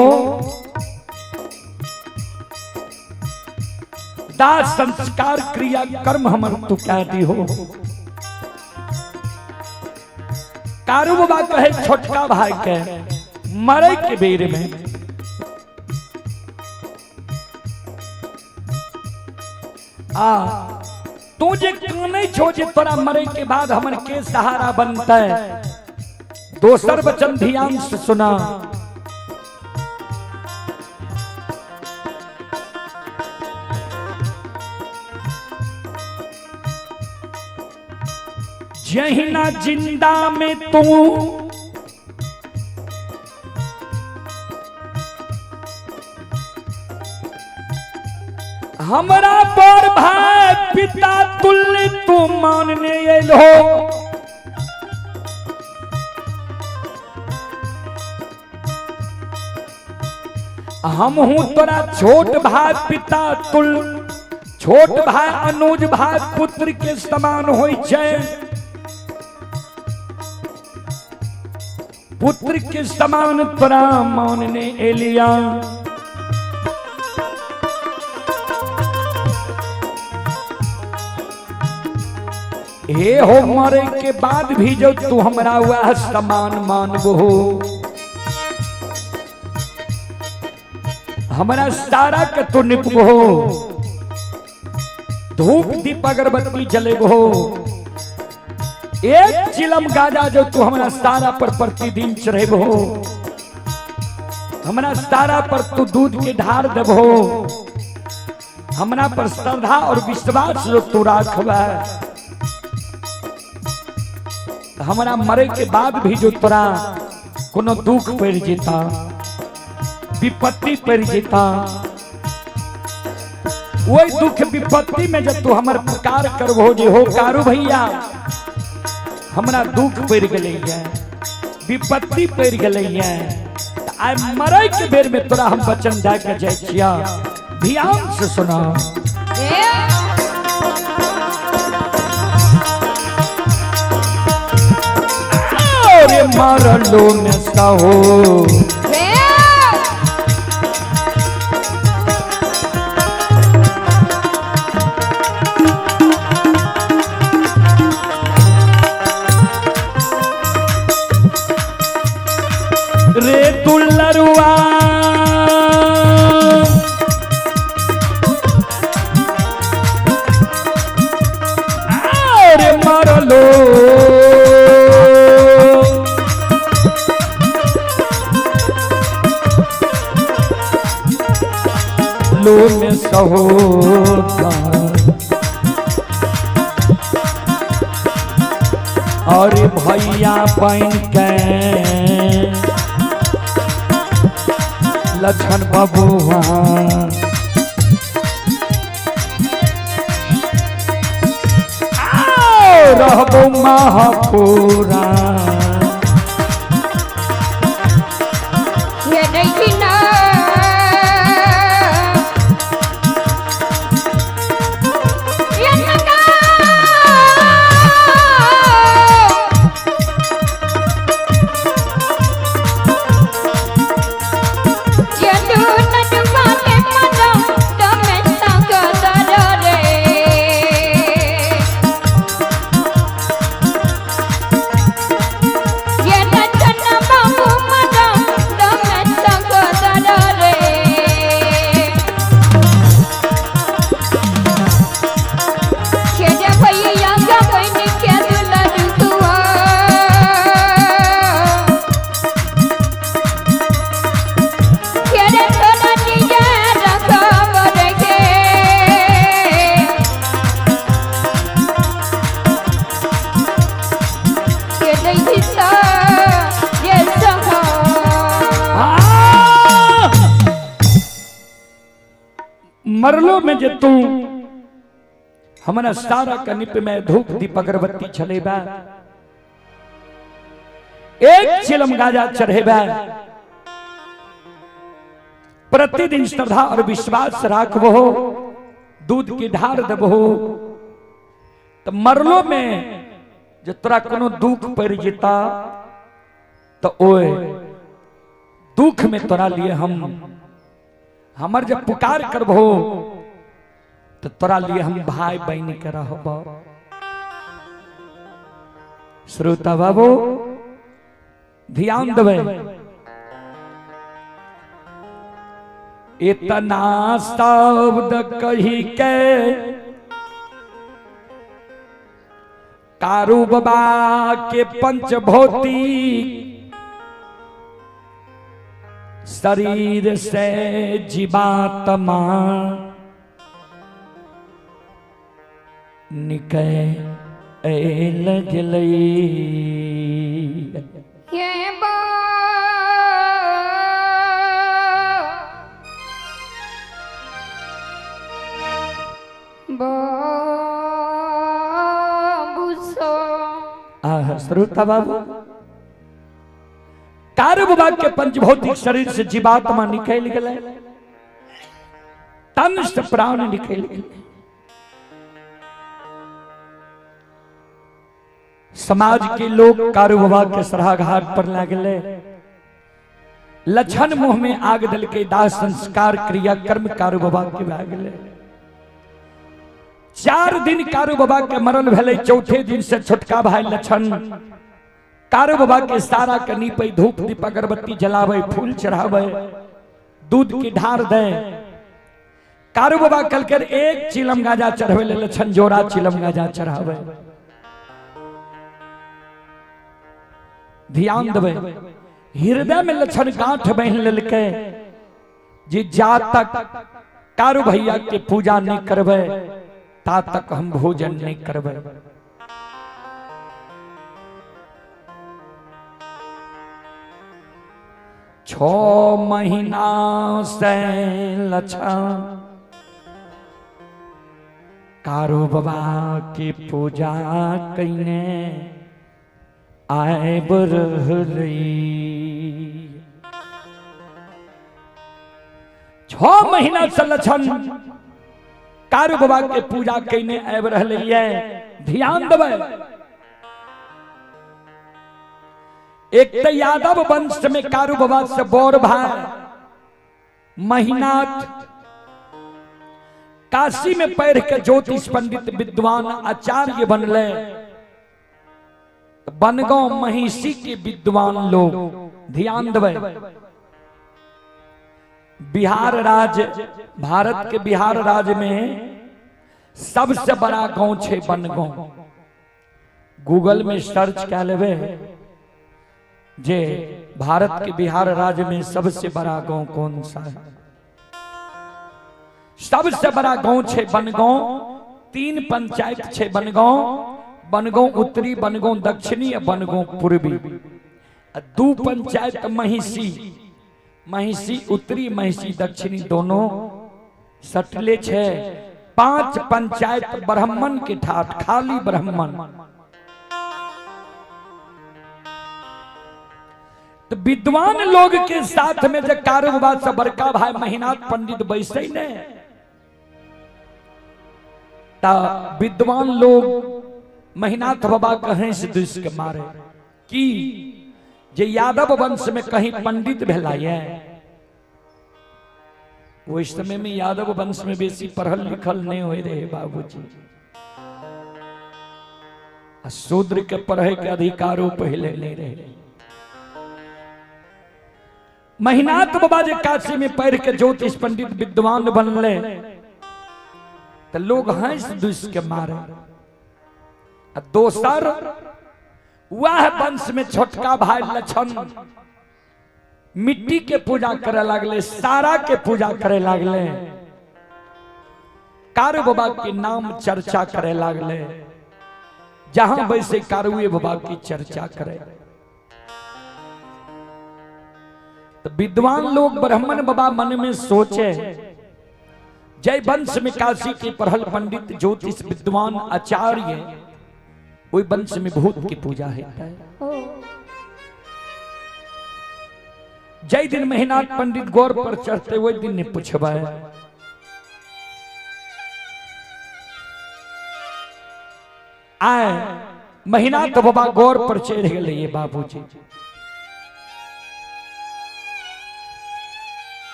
दाह संस्कार क्रिया कर्म हमर तू क्या दिहो। कारू बाबा कहे छोटका भाई के मरे के बेर में, आ तू जे काने छो जे तोरा मरे के बाद हमर के सहारा बनता है। दोसर वचन ध्यान से सुना। जहिना जिंदा में तू हमरा पर भाई पिता तुल्य तू मानने आयल हो, हम हूं तोरा छोट भाई पिता तुल, छोट भाई अनुज भाई पुत्र के समान होई छै, पुत्र के समान तोरा मानने एलिया। हे हो मरे के बाद भी जो तू हमरा वह समान मानबो, हमरा सारा के तू निपबो, धूप दीप अगरबत्ती जलेबो, एक चिलम गाजा जो तू हमरा सारा पर प्रतिदिन चढ़ेबो, हमरा सारा पर तू दूध के ढार देबो, हमरा पर श्रद्धा और विश्वास जो तू राखबे, हमरा मरे के बाद भी जो तोरा कोनो दुख पड़ जेता, विपत्ति पड़ जेता, वही दुख विपत्ति में जब तू हमर पुकार करबो जे हो कारू भैया हमरा दुख पड़ गेलै है, विपत्ति पड़ गेलै है, आइ मरे के बेर में तोरा हम वचन दए के जाइ छिया। ध्यान से सुना। अरे मरलो में सहो रे दुलरुआ, अरे मरलो लो में सहोता, अरे भैया बन के लक्षण बबुआ, रहबो महापुरा। मरलो में जे तू हमरा सारा कनिप में धूप दीप अगरबत्ती चलेबा, एक चिलम गाजा चढ़ेबा, प्रतिदिन श्रद्धा और विश्वास राखबो, दूध के ढार देबो, तो मरलो में जे तोरा कोनो दुख पड़ जेता, तो ओए दुख में तोरा लिए हम हमर जब पुकार करबो तो तोरा लिए हम भाई बहन के रहबो। श्रोता बाबू ध्यान देबै, इतना शब्द कही के कारू बाबा के पंचभौतिक शरीर से जीवात्मा निकल गेलै। ये बाबू सो आह श्रोता बाबू, कारू बाबा के पंचभौतिक शरीर से जीवात्मा निकल गेलै, तन से प्राण निकल गेलै। समाज के लोग कारू बाबा के सराघाट पर लागले, लछन मुंह में आग दल के दाह संस्कार क्रिया कर्म कारू बाबा के भए गेलै। 4 दिन कारू बाबा के मरण भेलै, चौथे दिन से छोटका भाई लछन कारू बाबा के सारा के नीपे, धूप दीप अगरबत्ती जलावे, फूल चढ़ावे, दूध की ढार दे। कारू बाबा कल कर एक चिलम गाजा चढ़ावे ले, लछन जोड़ा चिलम गाजा चढ़ावे। ध्यान देवे, हृदय में लछन गांठ बहन लेलकै जे जा तक कारू भैया के पूजा नहीं करबै ता तक हम भोजन नहीं करबै। 6 महीना से लछन कारू बाबा की पूजा कईने आबि रहलै। 6 महीना से लछन कारू बाबा के पूजा कईने आबि रहलै। ध्यान देबै, एक तो यादव वंश में कारू बाबा से बड़ भाई महिनाथ काशी में पढ़ के ज्योतिष पंडित विद्वान आचार्य बनले। बनगांव महिषी के विद्वान लोग ध्यान देबै, बिहार राज्य, भारत के बिहार राज्य में सबसे बड़ा गांव छे बनगांव। गूगल में सर्च कर लेबै जे भारत के बिहार राज्य में सबसे बड़ा गांव कौन सा है। सबसे बड़ा गांव छे बनगांव। 3 पंचायत छे बनगांव, बनगांव उत्तरी, बनगांव दक्षिणी, बनगांव पूर्वी। 2 पंचायत महिषी, महिषी उत्तरी, महिषी दक्षिणी दोनों सटले छे। 5 पंचायत ब्राह्मण के ठाठ, खाली ब्राह्मण। तो विद्वान लोग के साथ में जब कारू बाबा से बड़का भाई महिनाथ पंडित बैसे ने ता विद्वान लोग महिनाथ बाबा के हंस दुस के मारे कि जे यादव वंश में कहीं पंडित भेला ये। उस समय में यादव वंश में बेसी पढ़ल लिखल नहीं होए रहे बाबूजी। शूद्र के पढ़े के अधिकारों पहले नहीं रहे। महिनाथ बाबा जे काशी में पढ़ के ज्योतिष पंडित विद्वान बनले तो लोग हंस दुस के मारे। दोसर वह वंश में छोटका भाई लछन मिट्टी के पूजा करे लागले, सारा के पूजा करे लागले, कारू बाबा के नाम चर्चा करे लागले, जहां वैसे कारूए बाबा की चर्चा करे। तो विद्वान लोग ब्राह्मण बाबा मन में सोचे जय वंश में काशी के पढ़ल पंडित ज्योतिष विद्वान आचार्य वही वंश में भूत की पूजा है। जय दिन महिनाथ पंडित गौर पर चढ़ते वही दिन ने पूछवा आए महिनाथ बाबा गौर पर चढ़ गए बाबूजी।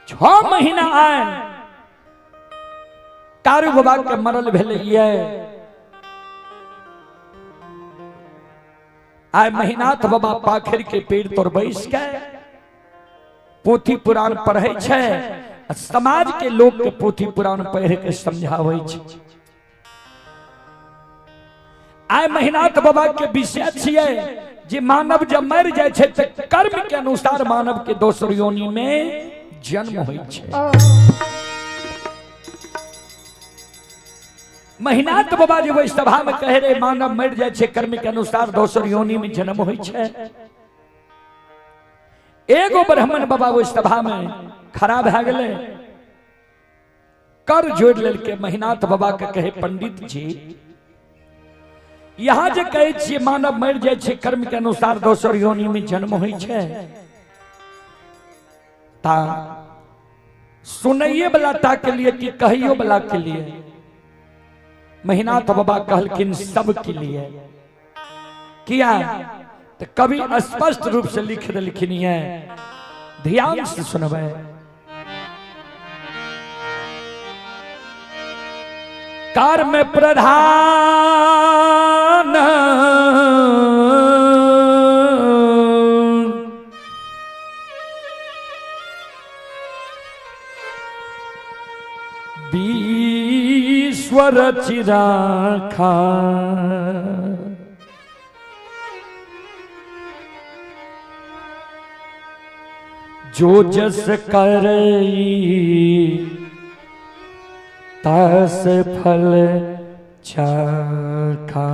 6 महीना आए कारू बाबा के मरल भेलैये। आय महिनाथ बाबा पाखर के पेड़ तोर बैस के पोथी पुराण पढ़ै छै, समाज के लोग के पोथी पुराण पढ़ के समझाबै छै। आय महिनाथ बाबा के विषय छियै जे मानव जब मर जाइ छै तऽ कर्म के अनुसार मानव के दोसर योनि में जन्म होइ छै। महिनाथ बाबा जे ओहि सभा में कहे रहे मानव मर जाइ छै कर्म के अनुसार दोसर योनि में जन्म होइ छै, एगो ब्राह्मण बाबा ओहि सभा में खड़ा भए गेलै, कर जोड़ लेलकै महिनाथ बाबा के कहे पंडित जी यहाँ जे कहै छियै मानव मरि जाइ छै कर्म के अनुसार दोसर योनि में जन्म होइ छै, ता सुनैये वाला ता के लिए कि कहियो वाला के लिए? महिनाथ बाबा कहलखिन सब के लिए। किया तो कवि स्पष्ट रूप से लिख देलखिन ये, ध्यान से सुनबै। कर्म प्रधान विश्व रचि राखा, जो जस करई तस फल चाखा।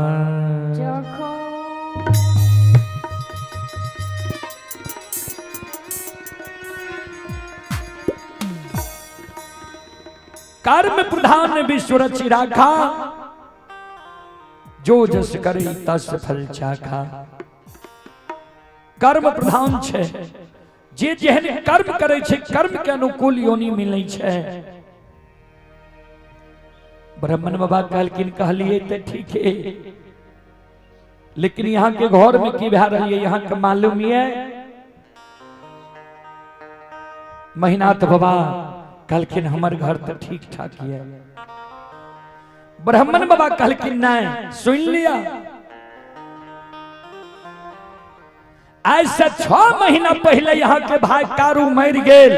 कर्म प्रधान विश्व रचि राखा, जो जस करे तस फल चाखा। कर्म प्रधान छै, जे जेहन कर्म करे छै कर्म के अनुकूल योनि मिलै छै। ब्राह्मण बाबा कहलखिन कहलिए तऽ ठीक है, लेकिन यहाँ के घर में की भए रहल है यहाँ के मालूम ये? महिनाथ बाबा कहलखिन हमर घर तऽ ठीक ठाक ये। ब्राह्मण बाबा कहलखिन नहीं सुन लिया, आज से 6 महीना पहले यहाँ के भाई कारू मर गेल,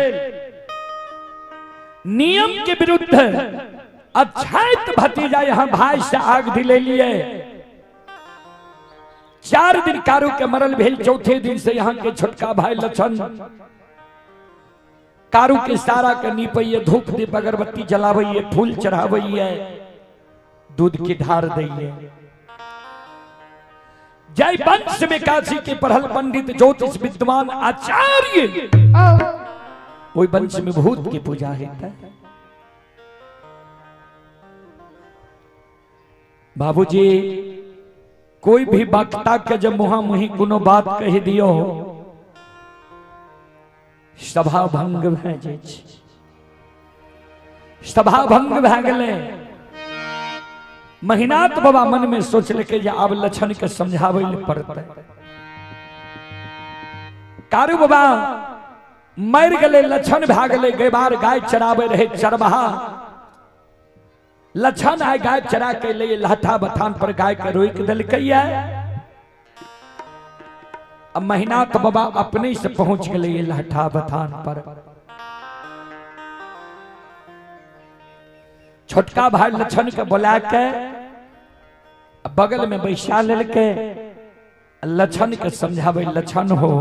नियम के विरुद्ध अछैत भतीजा यहाँ भाई से आग दिले लिए। 4 दिन कारू के मरल भेल, चौथे दिन से यहाँ के छोटका भाई लक्षण कारू के सारा के नीपैये, धूप दीप अगरबत्ती जलाबैये, फूल चढ़ाबैये, दूध की ढार दैये। जय वंश में काशी के पढ़ल पंडित ज्योतिष विद्वान आचार्य, ओहि वंश में भूत की पूजा होता है। बाबूजी कोई भी वक्ता के जब मुहा मुही कोनो बात कह दियो सभा भंग भए जाइ छै, सभा भंग भए गेलै। महिनाथ बाबा मन में सोचलकै जे आब लक्षण के समझाबै लए पड़तै। कारू बाबा मरि गेलै, लक्षण भए गेलै, गैबार गाय चराबै रहै चरवाहा। लक्षण आय गाय चरा के ले लहठा बथान पर गाय के रोकि देलकै। अब महिनाथ बाबा अपने से पहुंच गए लहठा बथान पर। छोटका भाई लक्षण के बुला के बगल में बैसा लेलकै, लक्षण के समझावे लक्षण हो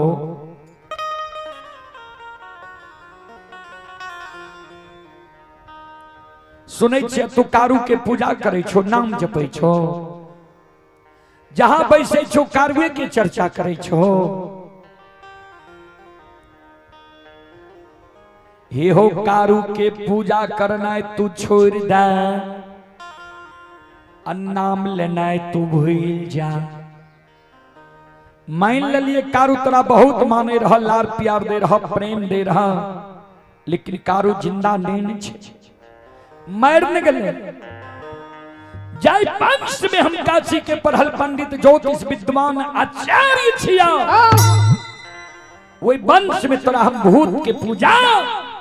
सुनै छियै तू कारू के पूजा करै छो, नाम जपै छो, जहां बैसै छो कारुए के चर्चा करै छो। हे हो कारू के पूजा करनाइ तू छोड़ दे, आ नाम लेनाइ तू भूल जा। मान लेलिए कारू तोरा बहुत माने रह, लार प्यार दे रहा, प्रेम दे रहा, लेकिन कारू जिंदा नहीं छे, मर न गेलै। जाय वंश में हम काशी के पढ़ल पंडित ज्योतिष विद्वान आचार्य छिया, वही वंश में तोरा हम भूत के पूजा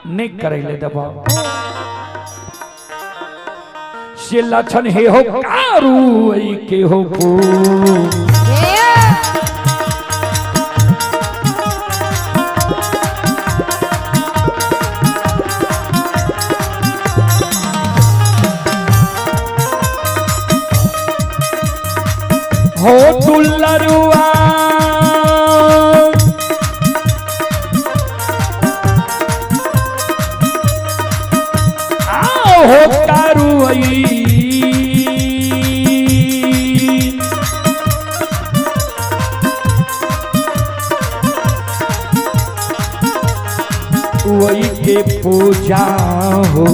नहीं करे ले देबो। से लक्षण हे हो कारू ऐ के हो पू। हो दुलरुआ आओ हो कारुई वही के पूजा हो।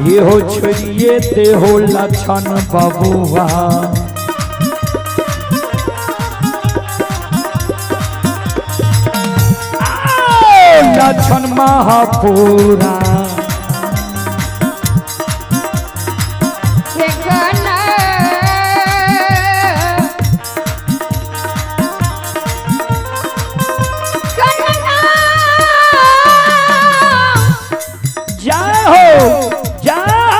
ये हो छोड़िए ते हो लक्षण बबुआ। लक्षण महापुरा जय हो जय हो।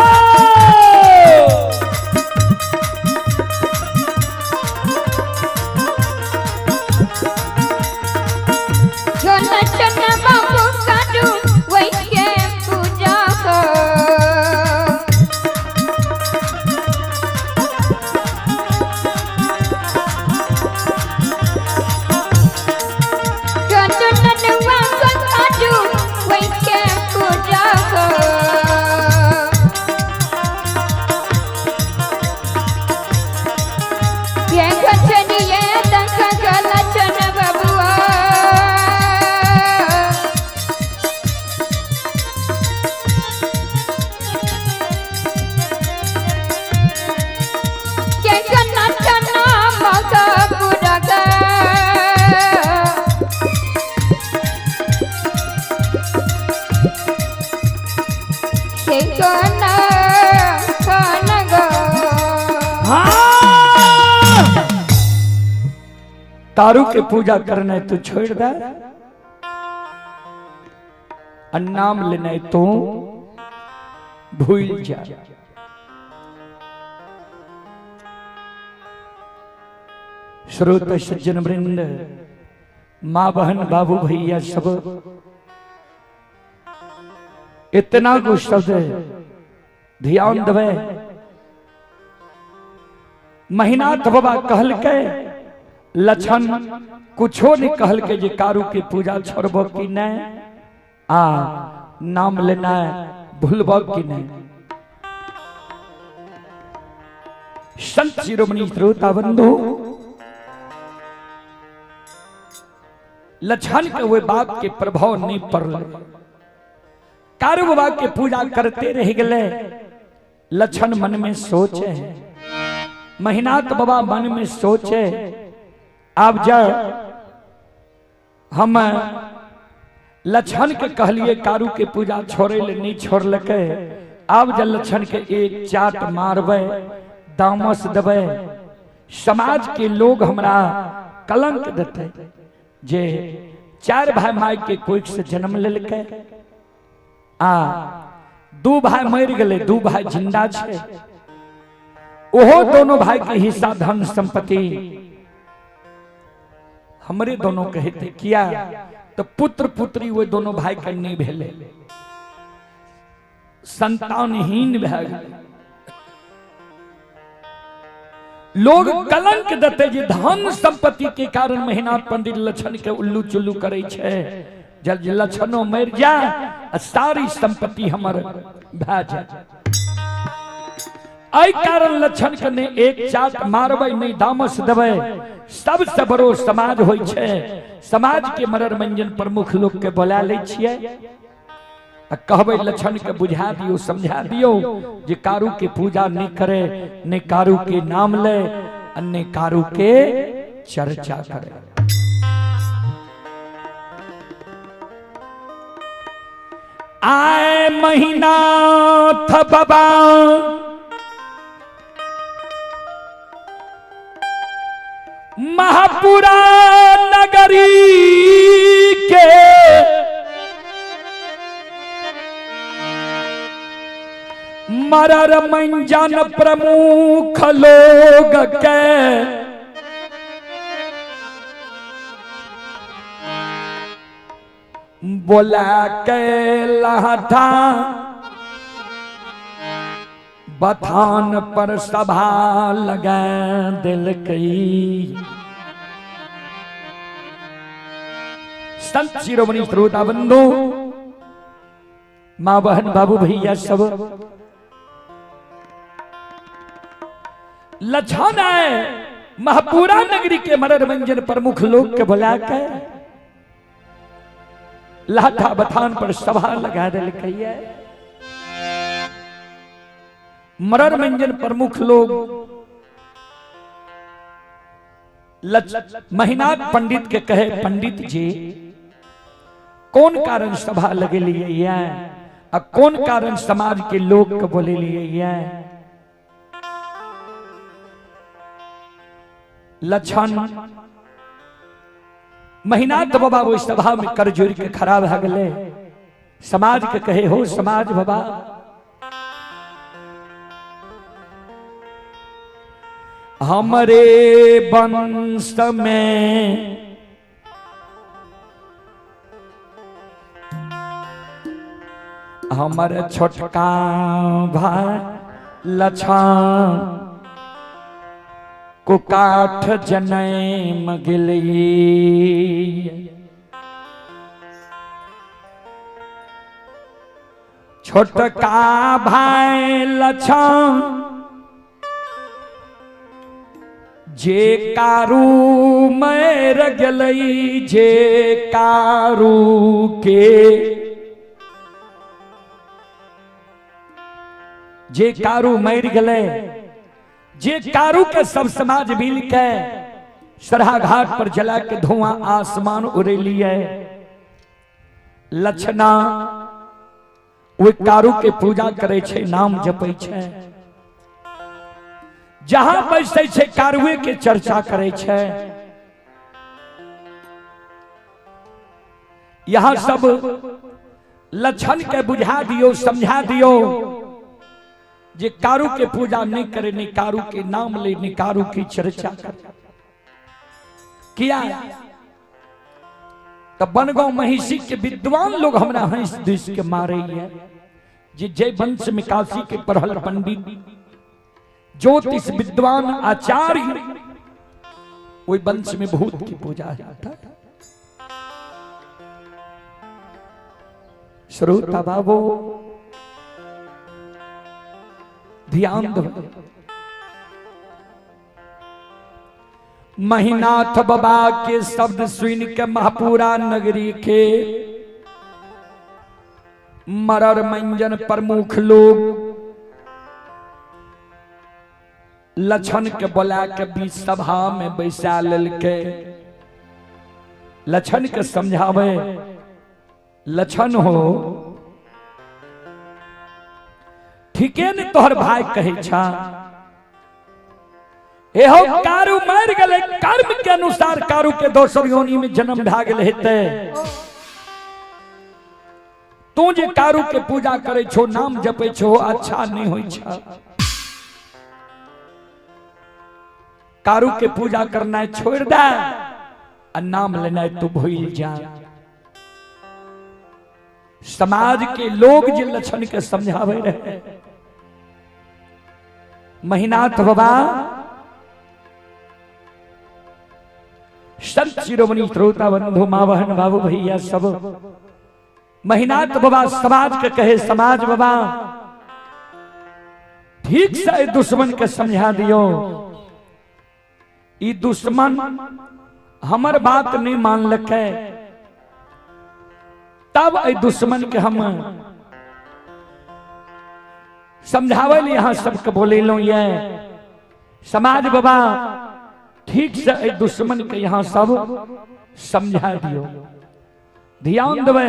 तारू के पूजा करना तू छोड़ दे, नाम लेना तो भूल जा। श्रोत सज्जन वृंद, माँ बहन बाबू भैया सब, इतना को शब्द ध्यान दबे। महीना बाबा कहल के लक्षण कुछो नहीं कहल के जे कारू के पूजा छोड़ब कि नहीं, आ नाम लेना भूलब कि नहीं। संत शिरोमणि श्रोता बंधु, लक्षण के वे बात के प्रभाव नहीं पड़ल। कारू बाबा के पूजा करते रह गए। लक्षण मन में सोचे, महिनाथ बाबा मन में सोचे, अब जब हम लक्षण के कहलिए कारू के पूजा छोड़े ले नहीं छोड़लके, अब जब लक्षण के एक चाट मारबे, दामस देबे, समाज के लोग हमरा कलंक देते जे चार भाई माय के कोख से जन्म लेलके, आ दू भाई मर गए, दू भाई जिंदा छे, ओहो दोनों भाई के हिस्सा धन संपत्ति हमरे दोनों कहते किया तो पुत्र पुत्री वो दोनों भाई के नहीं भेले, संतानहीन भए गेलै। लोग कलंक देते जे धन संपत्ति के कारण महिनाथ पंडित लक्षण के उल्लू चुल्लू करे छे, जब लक्षणों मर जाए सारी संपत्ति हमर भए जाए। एहि कारण लक्षण के ने एक चाट मारबै नहीं दामस देबै। सबसे बड़ो समाज होइ छे, समाज के मरर मंजन प्रमुख लोग के बोला लै छियै आ कहबै लक्षण के बुझा दियो समझा दियो जे कारू के पूजा नहीं करे, ने कारू के नाम ले, ने कारू के चर्चा करे। आए महीनाथ बाबा महापुराण नगरी के मरर मंजन प्रमुख लोग के बोला के लहठा बथान पर सभा लगा दिल कई। संत शिरोमणि श्रोता बंधु, माँ बहन बाबू भैया सब, लक्षण है महपुरा नगरी के मरर मंजन प्रमुख लोग के बुला के लाठा बथान पर सभा लगा दिल कई। मरर मंजन प्रमुख लोग महिनाथ पंडित के कहे, पंडित जी कौन कारण सभा लगे लिए है आ कौन कारण समाज के लोग के बोले लिए है? लक्षण महिनाथ बाबा वो सभा में कर जोड़ के खराब भा गए। समाज के कहे, हो समाज बाबा, हमरे वंश में हमर छोटका भाई लक्षण कुकाठ जनम गेली। छोटका भाई लक्षण जे कारू मर गेलई, जे कारू के जे कारू मर गेलै, जे कारू के सब समाज मिल के सरहा घाट पर जला के धुआं आसमान उड़ेलिए। लक्षणा ओहि कारू के पूजा करे छै, नाम जपै छै, जहां बैसै छै कारुए के चर्चा करे छै। यहां सब लक्षण के बुझा दियो, समझा दियो जे कारू के पूजा नहीं करे, नहीं कारू के नाम ले, नहीं कारू की चर्चा करे। किया तो बनगांव महिषी के विद्वान लोग हमरा हंस this के मारे है जे जय वंश में काशी के पढ़ल पंडित ज्योतिष विद्वान आचार्य ओहि वंश में भूत की पूजा होता है। श्रोता बाबू ध्यान दो, महिनाथ बाबा के शब्द सुन के महापुरा नगरी के मरर मंजन प्रमुख लोग लक्षण के बोला के बीच सभा में बैसा ललके। लक्षण के समझावे, लक्षण हो ठीके ने तोहर भाई कहे छा, एहो कारू मर गेलै, कर्म के अनुसार कारू के दोसर योनि में जन्म भए गेल हेतै। तू जे कारू के पूजा करे छो, नाम जपे छो, अच्छा नहीं होई छा। कारू के पूजा करना छोड़ दे आ नाम लेना तू भूल जा। समाज के लोग जे लक्षण के समझावे रहे, महिनाथ बाबा संत शिरोमणि श्रोता बंधु माँ बहन बाबू भैया सब, महिनाथ बाबा समाज के कहे, समाज बाबा ठीक से दुश्मन के समझा दियो, ई दुश्मन हमर बात नहीं मान लके तब ए दुश्मन के हम समझावे यहाँ सबके बोले लो। ये समाज बाबा ठीक से ए दुश्मन के यहाँ सब समझा दियो। ध्यान देवे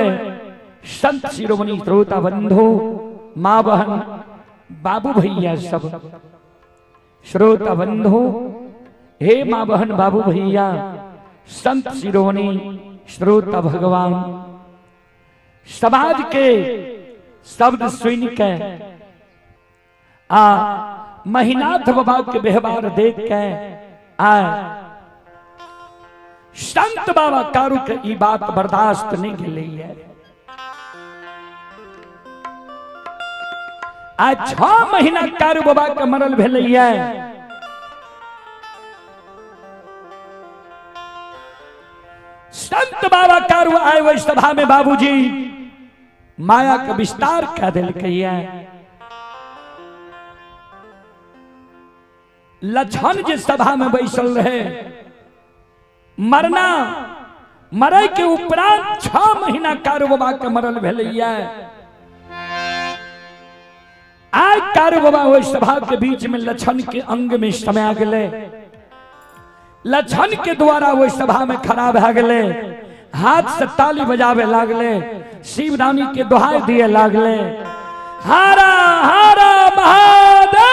संत शिरोमणि श्रोता बंधु माँ बहन बाबू भैया सब, श्रोता बंधु हे माँ बहन बाबू भैया, संत शिरोमणि श्रोता भगवान समाज के शब्द सुन के आ महिनाथ बाबा के व्यवहार देख के आ संत बाबा कारू के ई बात बर्दाश्त नहीं गेलै है। आ 6 महीना कारू बाबा के मरल भेलै है। संत बाबा कारू आए ओहि सभा में बाबूजी माया के विस्तार कह देलकै है। लक्षण जे सभा में बैसल रहे मरना मरे के उपरांत 6 महीना कारू बाबा के मरल भेलैया। आइ कारू बाबा ओहि सभा के बीच में लक्षण के अंग में समा गेलै। लक्षण के द्वारा ओहि सभा में खड़ा भए गेलै, हाथ से ताली बजावे लागले, शिवदानी के दोहाई दिए लागले, हारा हारा महादेव।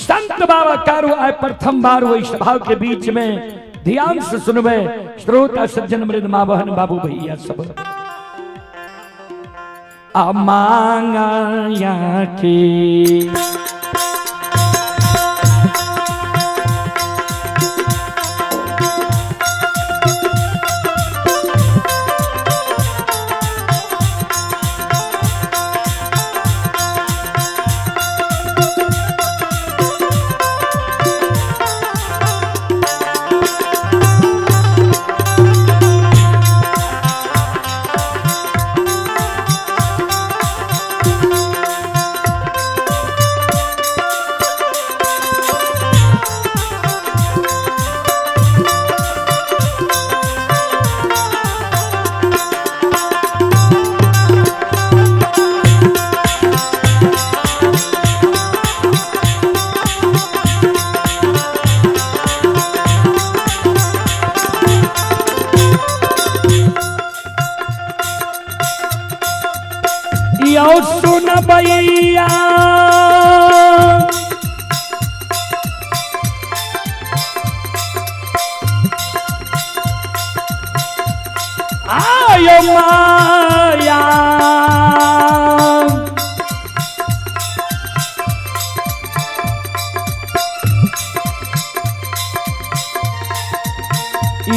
संत बाबा कारू आए प्रथम बार वही सभा के बीच में। ध्यान से सुनबे श्रोता सज्जन मृद माँ बहन बाबू भैया सब। अमांगा की यो सुन भैया आयो माया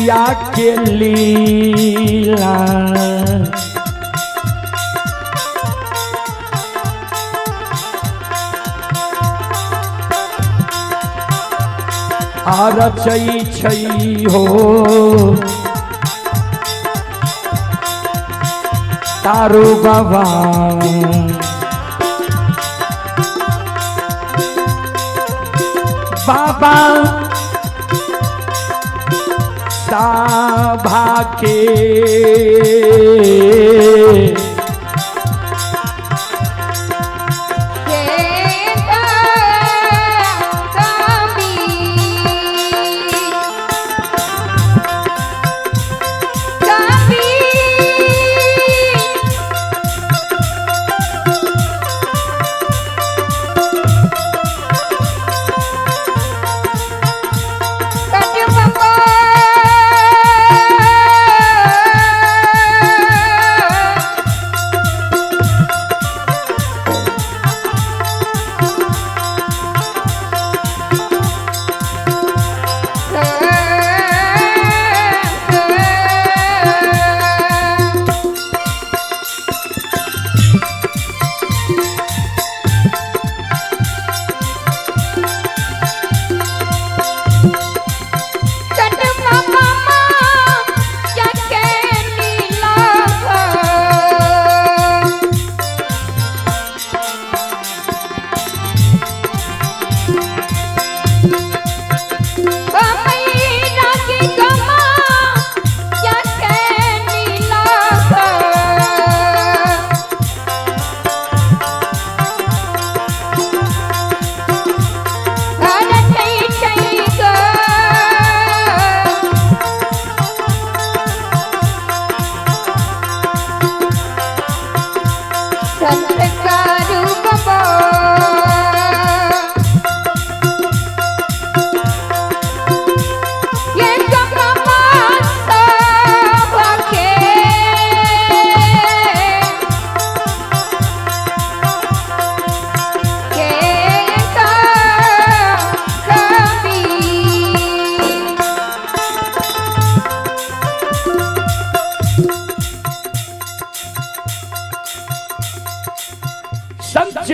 या के लीला आ रचै छै हो तारू बाबा बाबा सभा के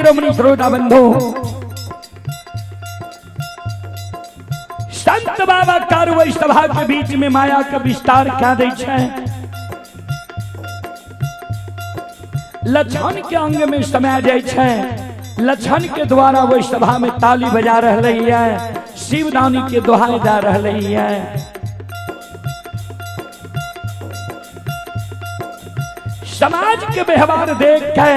शिरोमणि श्रोता बंधु, संत बाबा कारू सभा के बीच में माया के विस्तार क्या दै छै। लक्षण के अंग में समय जाय छै। लक्षण के द्वारा वही सभा में ताली बजा रहे है, शिवदानी के दोहाई जा रहे है। समाज के व्यवहार देख के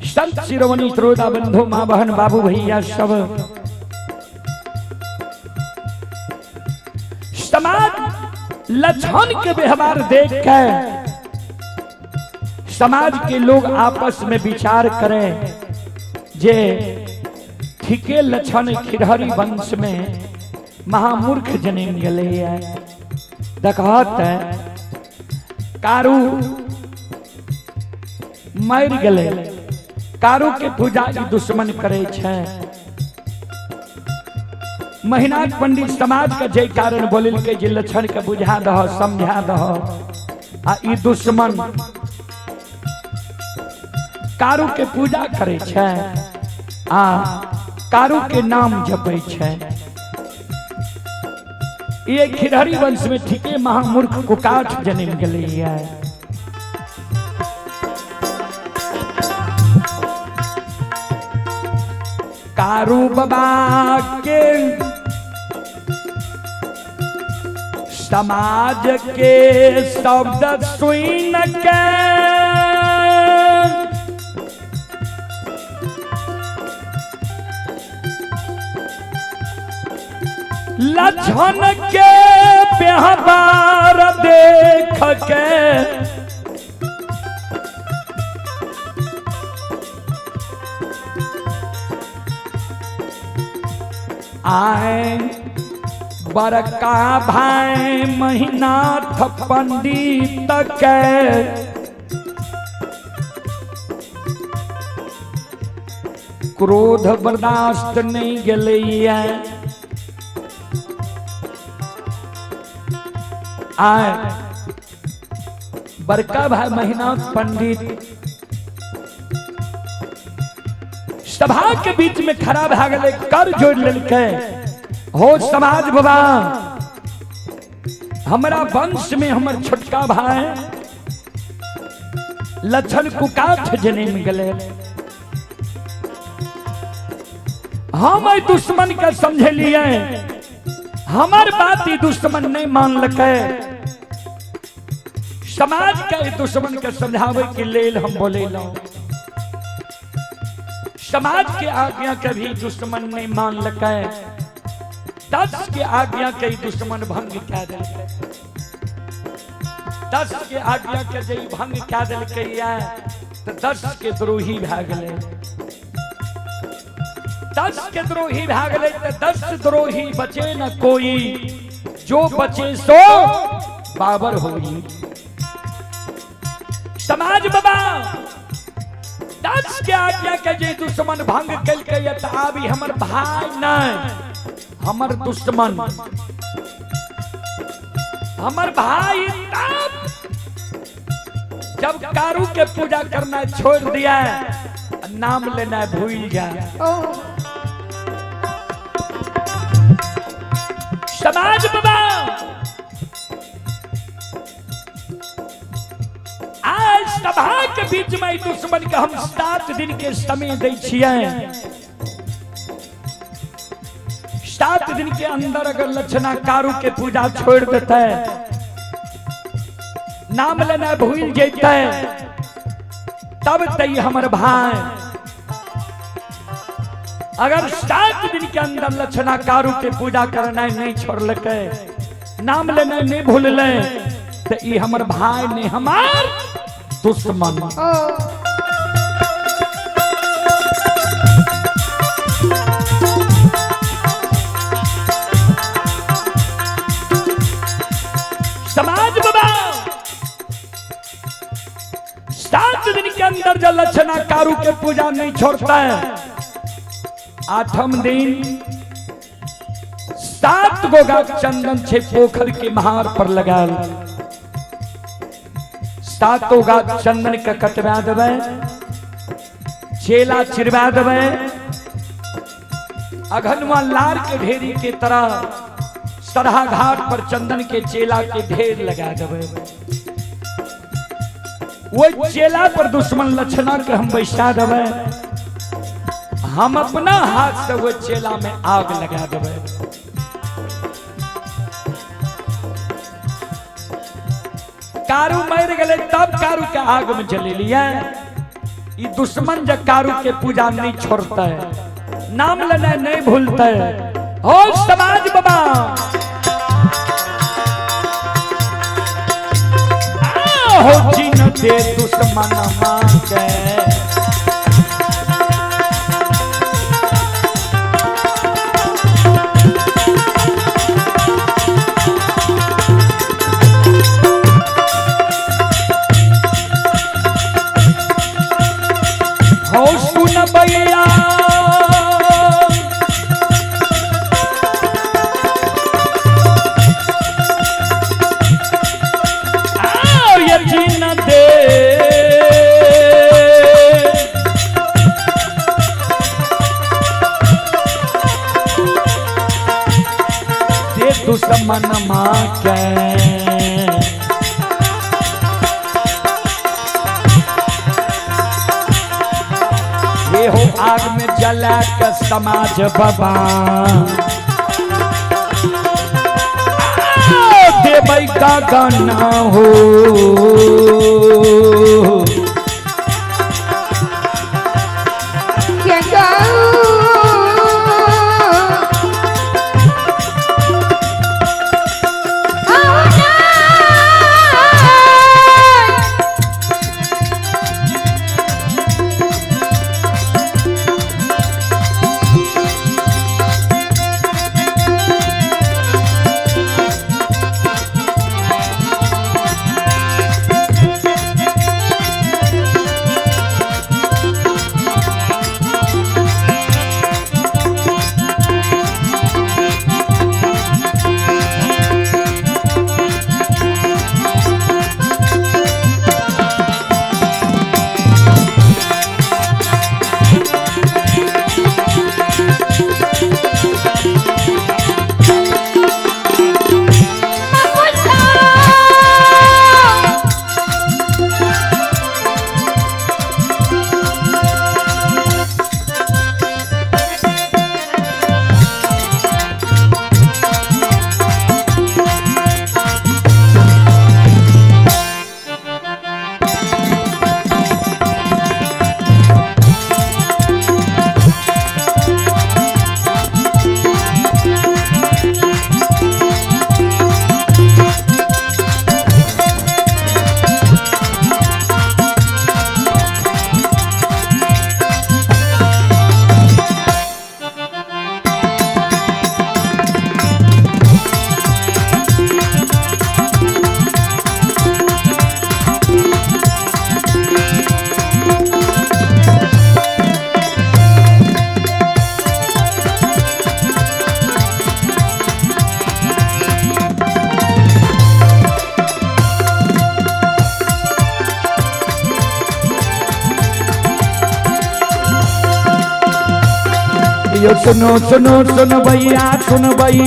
संत शिरोमणि श्रोता बंधु, माँ बहन बाबू भैया सब, समाज लक्षण के व्यवहार देख के समाज के लोग आपस में विचार करें जे ठीके लक्षण खिरहरी वंश में महामूर्ख जन्म गले है। देखत है कारू मर गले, कारू के पूजा ई दुश्मन करे छै। महिनाथ पंडित समाज के जय कारण बोलिल के जे लक्षण के बुझा दह, समझा दह, आ ई दुश्मन कारू के पूजा करे छै आ कारू के नाम जपै छै। ये खिरहरी वंश में ठीके महामूर्ख कुकाठ जन्म गले है। कारू बाबा के समाज के शब्द सुन के लक्षण के व्यवहार देख के आए बड़का भाई महिनाथ पंडित के क्रोध बर्दाश्त नहीं गेलैया। आए बड़का भाई महिनाथ पंडित सभा के बीच में खड़ा भए गेलै, कर जोड़ लेलकै, हो समाज बाबा, हमरा वंश में हमर छोटका भाई लक्षण कुकाठ जन्म गेलै। हम एहि दुश्मन के समझलिए, हमर बात ई दुश्मन नहीं मानलकै। समाज के ई दुश्मन के समझावे के लेल हम बोलेलहुं। समाज के आज्ञा के भी दुश्मन नहीं मानलकै, 10 के आज्ञा के ई दुश्मन भंग कए देलकै। 10 के आज्ञा के जे ई भंग कए देलकै या तऽ 10 के द्रोही भए गेलै। 10 के द्रोही भए गेलै तऽ 10 द्रोही बचे न कोई, जो बचे सो बाबर होई। समाज बाबा 10 के आज्ञा के जे दुश्मन भंग केलकै या तऽ आब ई हमर भाई नहीं, हमर दुश्मन, हमर भाई। तब जब कारू के पूजा करना छोड़ दिया, नाम लेना भूल जाए। समाज बाबा आज सभा के बीच में दुश्मन के हम 7 दिन के समय दै छियै। 7 दिन के अंदर अगर लक्षणा कारू के पूजा छोड़ देते, नाम लेना भूल जैते, तब तई हमर भाई। अगर 7 दिन के अंदर लक्षणा कारू के पूजा करना नहीं छोड़लकै, नाम लेना नहीं भूललै, तो ई हमर भाई नहीं, हमार दुश्मन। समाज बाबा 7 दिन के अंदर जब लक्षणा कारू के पूजा नहीं छोड़ता है, 8म दिन 7 गो गाछ चंदन छे पोखर के महार पर लगाल, 7 गाछ चंदन के कटवा देबै, चेला चिरवा देवे, अघनुआ लार के ढेरी के तरह सरहा घाट पर चंदन के चेला के ढेर लगा देवे। वो चेला पर दुश्मन लक्षणा के हम बैठा देवे, हम अपना हाथ से वो चेला में आग लगा देवे। कारू मर गए तब कारू के आग में जले लिया। ये दुश्मन जब कारू के पूजा नहीं छोड़ता है, नाम लेना नहीं भूलता है। हो समाज बाबा हो जिन दे दुश्मन मांगे, हो सुन भैया दुश्मन माँ के, ये हो आग में जला के समाज बाबा देवई का गाना हो। यो सुनो सुनो सुन भैया सुन भई,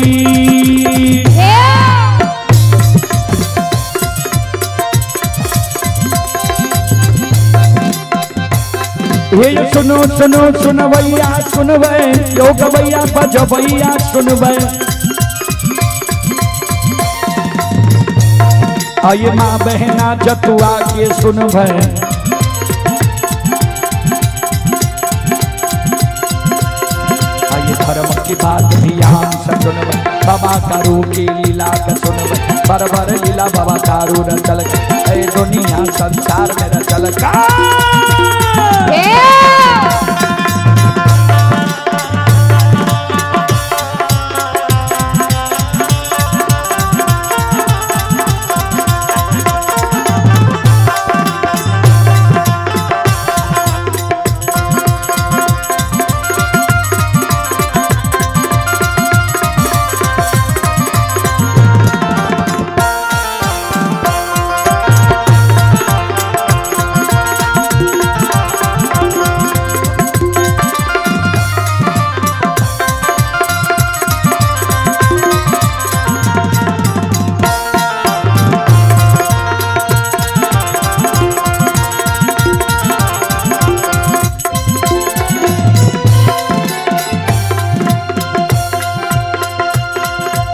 हे सुनो सुनो सुन भैया सुन भई, यो गवैया बज भैया सुन भई। आये माँ बहना जतुआ के सुन भई, धर्म की बात ध्यान से सुनब, बाबा कारू की लीला का सुनब, बर बर लीला बाबा कारू रचल, ए दुनिया संसार में रचल का।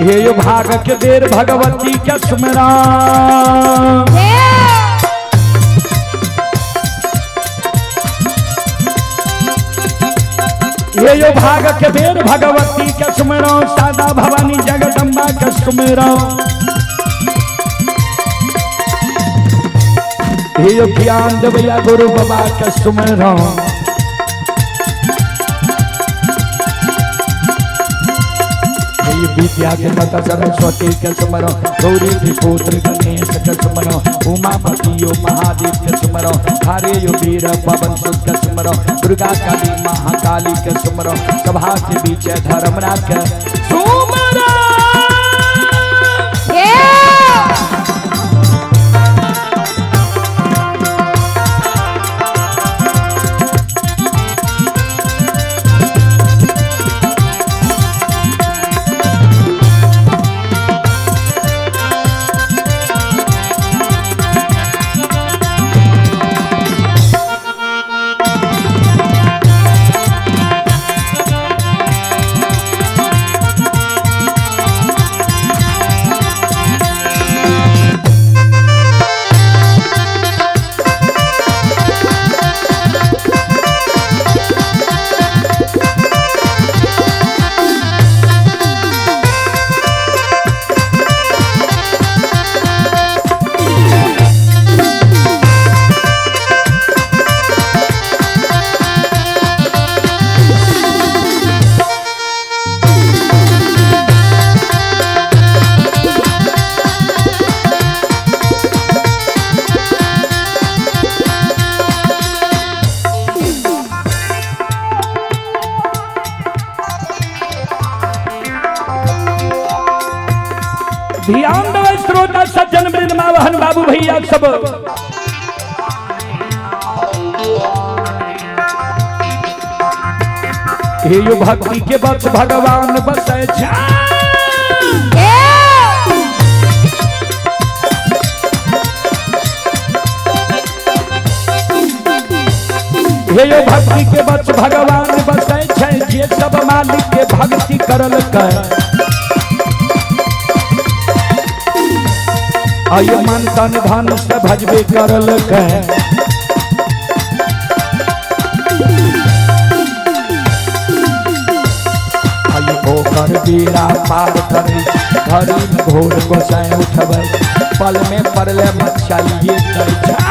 हे यो भाग के बेर भगवती के सुमरा। हे यो भाग के बेर भगवती के सुमरो, सादा भवानी जगदम्बा के सुमरो। हे यो ज्ञान देवैया गुरु बाबा के सुमरो। विद्या के माता सरस्वती के सुमरो, गौरी के पुत्र गणेश के सुमरो, उमापति यो महादेव के सुमरो, हरे यो वीर पवन सुत के सुमरो, दुर्गा काली महाकाली के सुमरो, सभा के बीच धर्मराज के सुमरो। ध्यान दो श्रोता सज्जन वृंद मावहन बाबू भैया सब। हे यो भक्ति के बस भगवान बसै छा। हे यो भक्ति के बस भगवान बसै छै, जे सब मालिक के भक्ति करल कर। आयो मन तन धन से भजबे करल के। आयो ओकर बेड़ा पार करे, घड़ी में घोर गोसाई उठबै, पल में पड़ले मचाइए करै छै।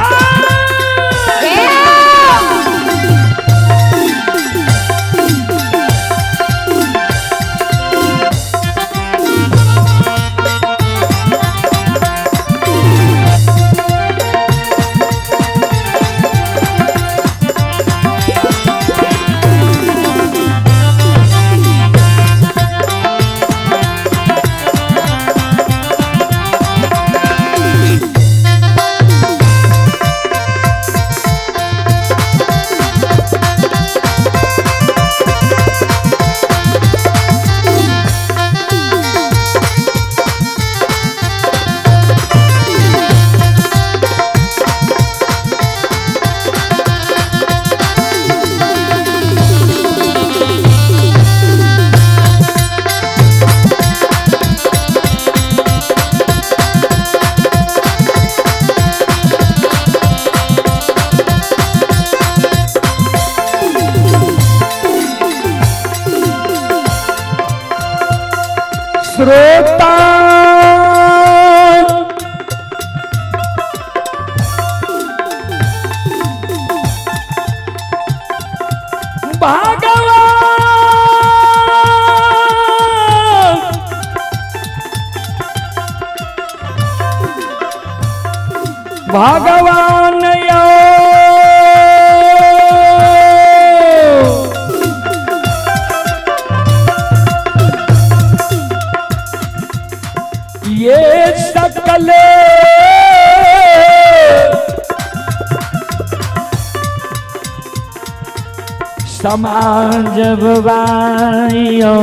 श्रोता भगवान भगवान यो ये सकल समाज भाइयों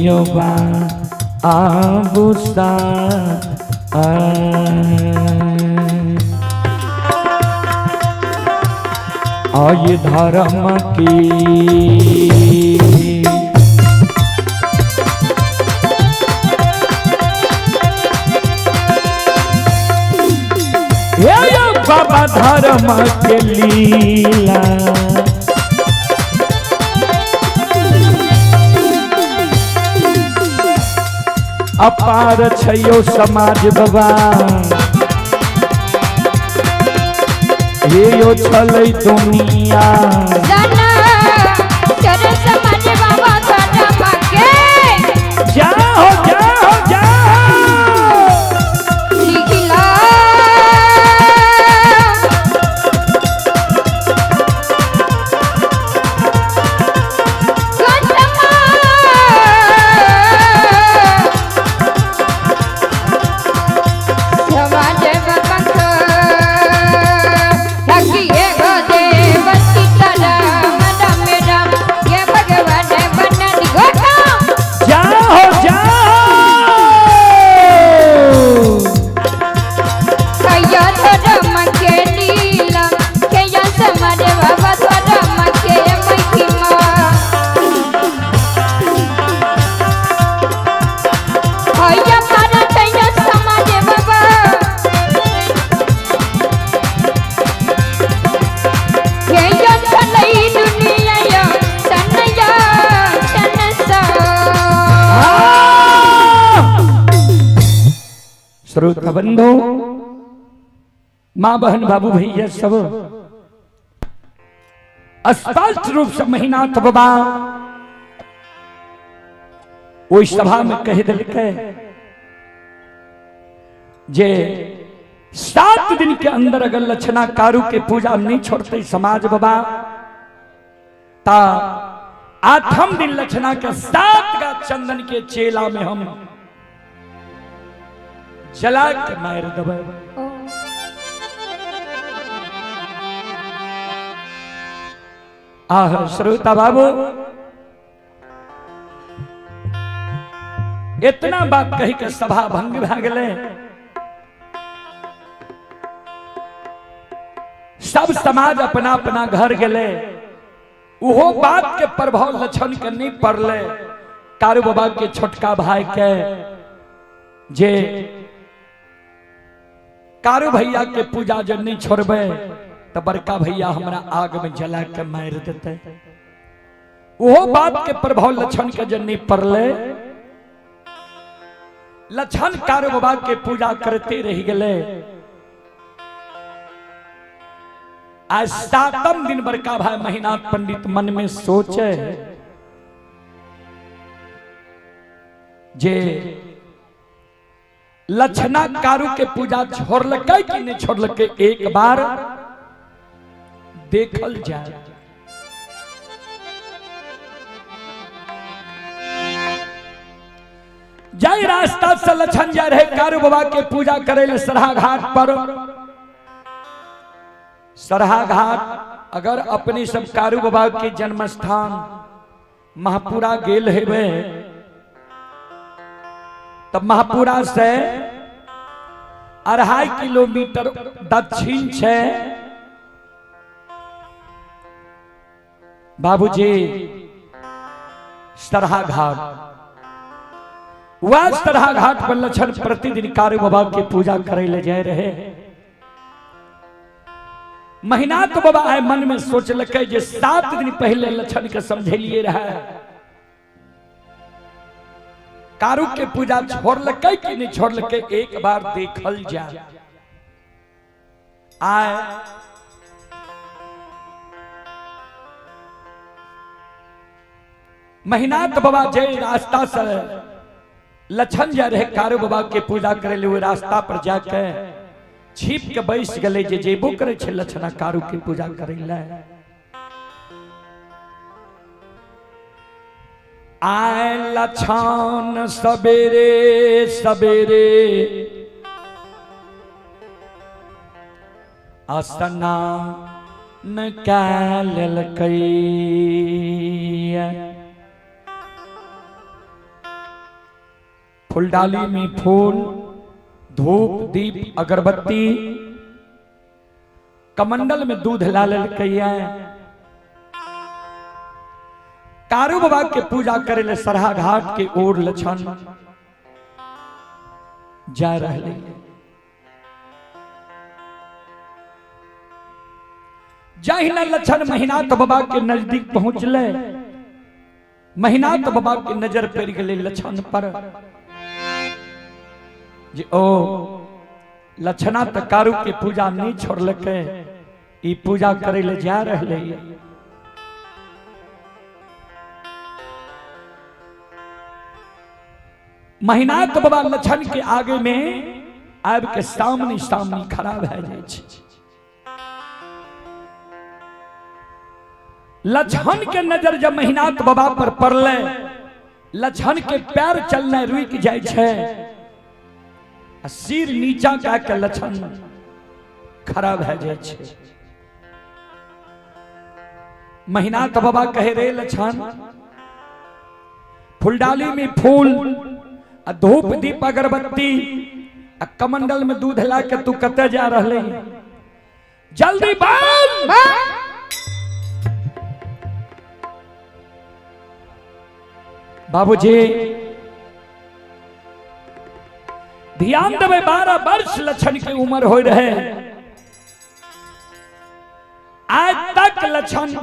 यो बा आबुसा आ। आय धर्म की। ये बाबा धर्म के लीला। अपार छयो समाज बाबा, हे यो छलै दुनिया। जाना चर समाज बाबा धर्म के जाओ जाओ जाओ। लीला। समाज बाबा लगिए गो देव सीताराम राम राम ये भगवान बनन गोटा। जाओ जाओ। कया धर्म के लीला कया समाज बाबा धर्म के महिमा। कया पारा कया समाज बाबा कया चलई दुनिया या सनया सनसा। श्रोता बंधु, माँ बहन बाबू भैया सब, स्पष्ट रूप से महिनाथ बाबा ओहि सभा में कह दिलकै जे 7 दिन के अंदर अगर लक्षणा कारू के पूजा नहीं छोड़ते समाज बाबा, ता 8म दिन लक्षणा के 7 का चंदन के चेला में हम जला के मार देबै। आह श्रोता बाबू, इतना बात कही के सभा भंग भए गेलै। सब समाज अपना अपना घर गेलै। उहो बात के प्रभाव लक्षण के नहीं पड़ले। कारू बाबा के छोटका भाई के जे कारू भैया के पूजा जब नहीं छोड़बे तो बड़का भैया हमरा आग में जला के मार देते। उहो बात के प्रभाव लक्षण के जब नहीं पड़ले, लक्षण कारू बाबा के पूजा करते रह गए। आज 7म दिन बड़का भाई महिनाथ पंडित मन में सोचे जे लक्षणा कारू के पूजा छोड़लकै कि नहीं छोड़लकै, एक बार देखल जाए। जाय रास्ता से लक्षण जा रहे कारू बाबा के पूजा करे ले सरहा घाट पर। सरहा घाट अगर अपने सब कारू बाबा के जन्म स्थान महापुरा गेल हेबे तब महापुरा से 2.5 किलोमीटर दक्षिण छे बाबूजी सरहा घाट। वह सरहा घाट पर लक्षण प्रतिदिन कारू बाबा के पूजा करे ले जाए रहे। महिनाथ बाबा आए मन में सोचलकै जे 7 दिन पहले लक्षण के समझेलिए रहे, कारू के पूजा छोड़लकै कि नहीं छोड़लकै, एक बार देखल जाए। आए महिनाथ बाबा जे रास्ता से लक्षण जा रहे कारू बाबा के पूजा करे ले, रास्ता पर जाके छिप के बैस गए जे जेबो करे छे लक्षणा कारू के पूजा करे ले। आए लक्षण सवेरे सवेरे स्नान कै लेलकै। फूलडाली में फूल, धूप, दीप, अगरबत्ती कमंडल में दूध ला लेलकैया। कारू बाबा के पूजा करे ले सरहा घाट के ओर लछन जा रहे। जहिना लछन महिनाथ बाबा के नजदीक पहुंचले, महिनाथ बाबा के नजर पड़ गए लछन पर। जे ओ लछना त कारू के पूजा नहीं छोड़लके, ई पूजा करे ले जा रहे। महिनाथ बाबा लछन के आगे में आब के सामने सामने खड़ा भए जाइ छै। लछन के नजर जब महिनाथ बाबा पर पड़ले, लछन के पैर चलना रुक जाइ छै आ सिर नीचा कए के लछन खड़ा भए जाइ छै। महिनाथ बाबा कहे रे लछन, फुलडाली में फूल आ धूप दीप अगरबत्ती आ कमंडल में दूध ला के तू कते जा रहले, जल्दी बन। बाबूजी ध्यान देवे, 12 वर्ष लछन के उम्र हो रहे, आज तक लछन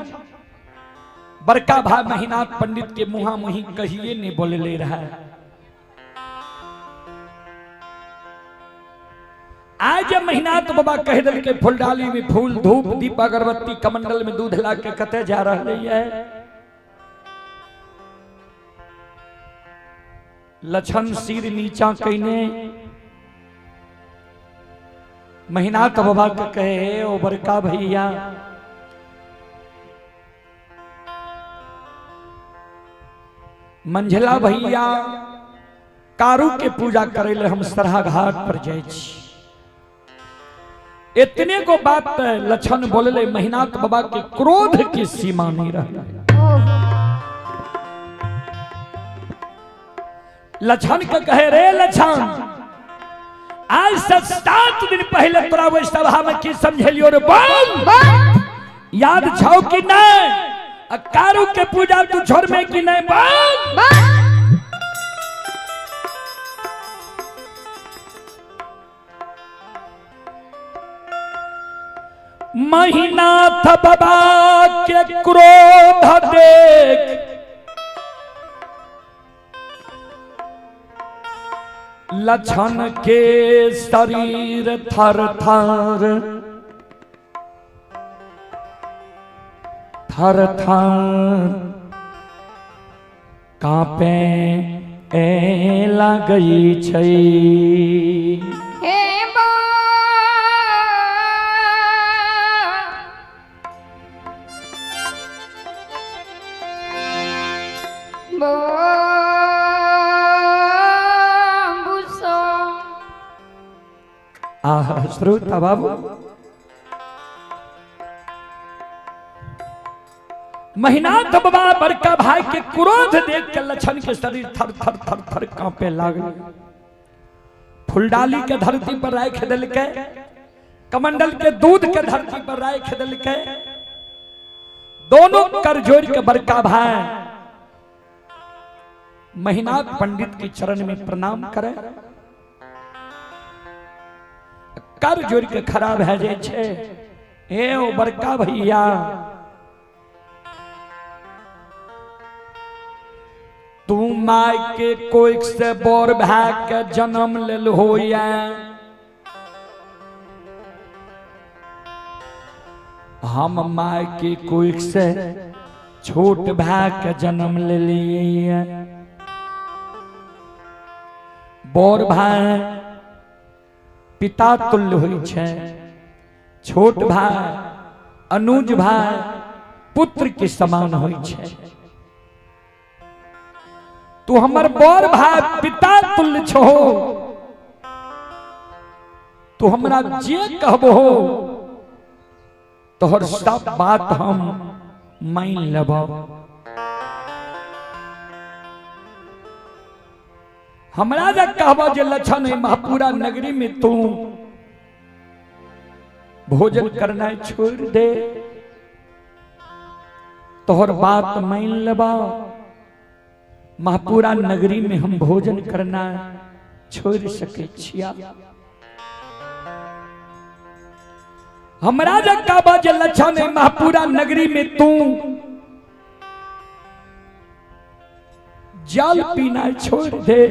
बड़का भाई महिनाथ पंडित के मुहा मुही कहिए नहीं बोले ले रहा है। आज जब महिनाथ बाबा कह दिल के फुलडाली में फूल धूप दीप अगरबत्ती कमंडल में दूध ला के कते जा रहे है, लछन सिर नीचा कइने महिनाथ बाबा के कहे, ओ बड़का भैया, मंझला भैया, कारू के पूजा करे ले हम सरहा घाट पर जाय छी। इतने को बात लछन बोलले, महिनाथ बाबा के क्रोध की सीमा नहीं रह। लछन के कहे रे लछन, आज से 7 दिन पहले तोरा ओहि सभा में की समझेलियो रे, बोल याद छौ कि नहीं? आ कारू के पूजा तू छोड़ में कि नहीं, बोल। महिनाथ बाबा के क्रोध देख लछन के शरीर थर थर थर थर कांपे ए लगई छै। हे बा आह श्रोता बाबू, महिनाथ बाबा बड़का भाई के क्रोध देख के लछन के शरीर थर थर थर थर कांपे लागल। फुलडाली के धरती पर राख देलकै, कमंडल के दूध के धरती पर राख देलकै, दोनों कर जोड़ के बड़का भाई महिनाथ पंडित के चरण में प्रणाम करे, कर जोड़ के खड़ा भए जाइ छै। ए ओ बड़का भैया, तू my के कोख से बोर भाई के जन्म लेल होया, हम my के कोख से छोट भाई के जन्म लेलिए। बोर भाई पिता तुल्य होइ छै, छोट भाई अनुज भाई पुत्र के समान होइ छै। तू हमर बड़ भाई पिता तुल्य छो, तू हमरा जे कहबो तोहर सब बात हम मान लेबो। हमरा जे कहबो जे लछन है महापुरा नगरी में तू भोजन करना छोड़ दे, तोहर बात मान लेबा। महापुरा नगरी में हम भोजन करना छोड़ सके छिया। हमरा जका बाजे लच्छा ने महापुरा नगरी में तू जल पीना छोड़ दे,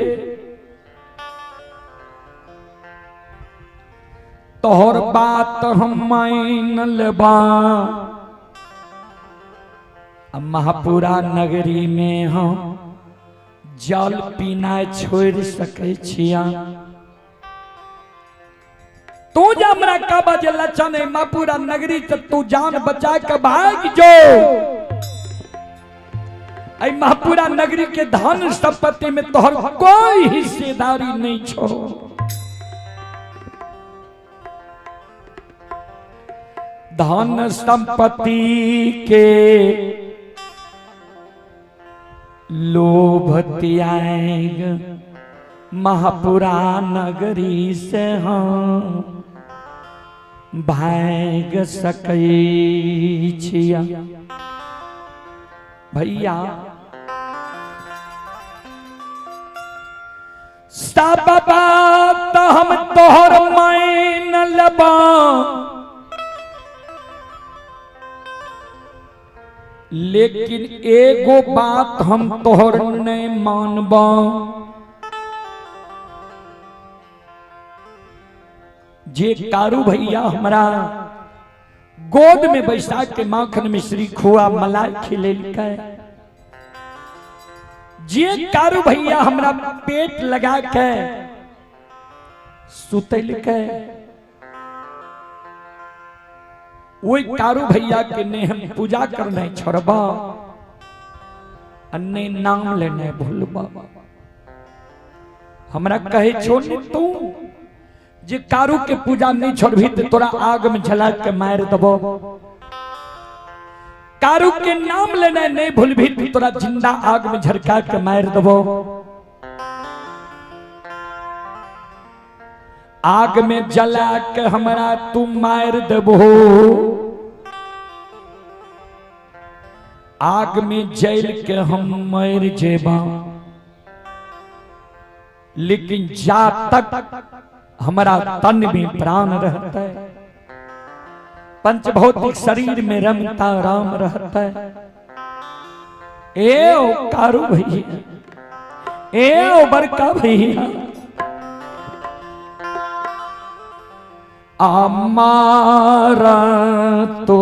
तोहर बात हम मान लेबा। महापुरा नगरी में हम जल पीना छोड़ सके छिया। तू जा हमरा काबा जे लच्छा ने महापुरा नगरी से तू जान बचा के भाग जो। ऐ महापुरा नगरी के धन संपत्ति में तोहर कोई हिस्सेदारी नहीं छो। धन संपत्ति के लोभ त्याग महापुरा नगरी से हम भाग सकै छिया। भैया सब बात हम तोहर मान लेबा, लेकिन एगो बात हम तोहर नहीं मानबा। जे कारू भैया हमरा गोद में बैसा के माखन मिश्री खोआ मलाई खिलेलकै, जे कारू भैया हमरा पेट लगा के सुतलकै, वही कारू भैया के ने हम पूजा करने छोड़बा अन्य नाम लेने भूलबा। हमरा कहे छो ने तू जे कारू के पूजा नहीं छोड़बी तो तोरा आग में जला के मार दबो। कारू के नाम लेने नहीं भूलबी तो तोरा जिंदा आग में झरका के मार दबो। आग में जला के हमरा तू मार देबो, आग में जल के हम मर जेबा, लेकिन जा तक हमारा तन में प्राण रहता है, पंचभौतिक शरीर में रमता राम रहता है। ए ओ कारू भैया, ए ओ बड़का भैया, हमारा तो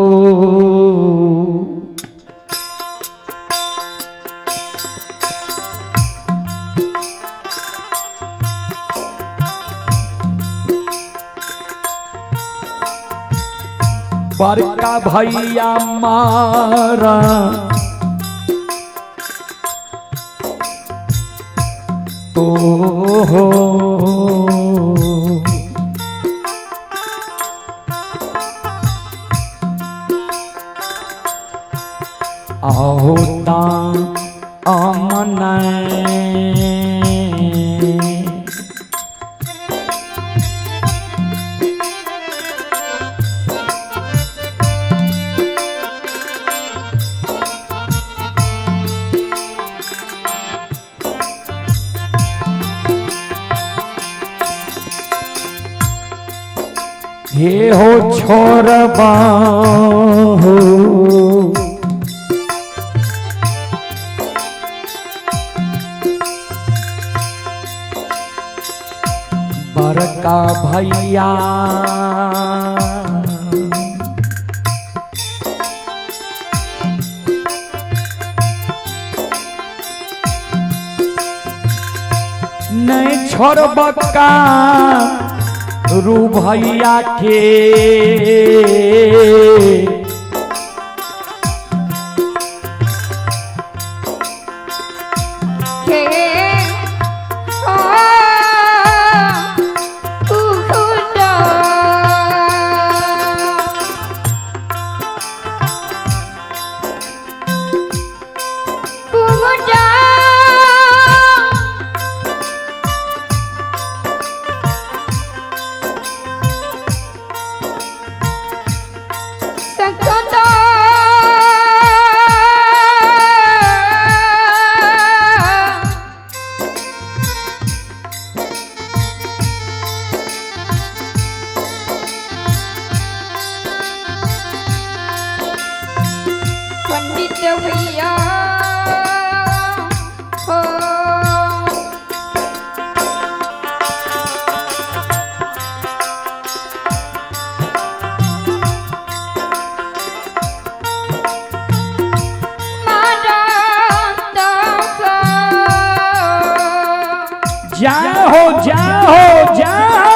बड़का भैया मारा तो हो। आहोता अमन हे हो छोरबा हो। बड़का भैया नहीं छोड़बका रू भैया के, सकता। पंडित भैया हो। मारा दासा। जाओ जाओ जाओ।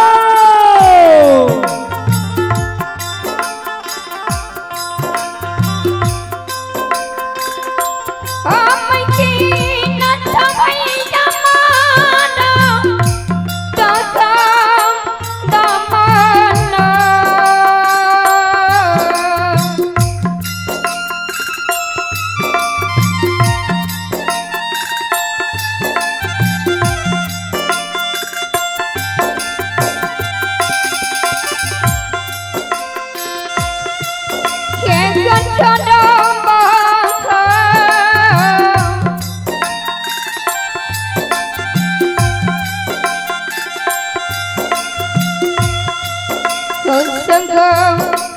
સત્સંગ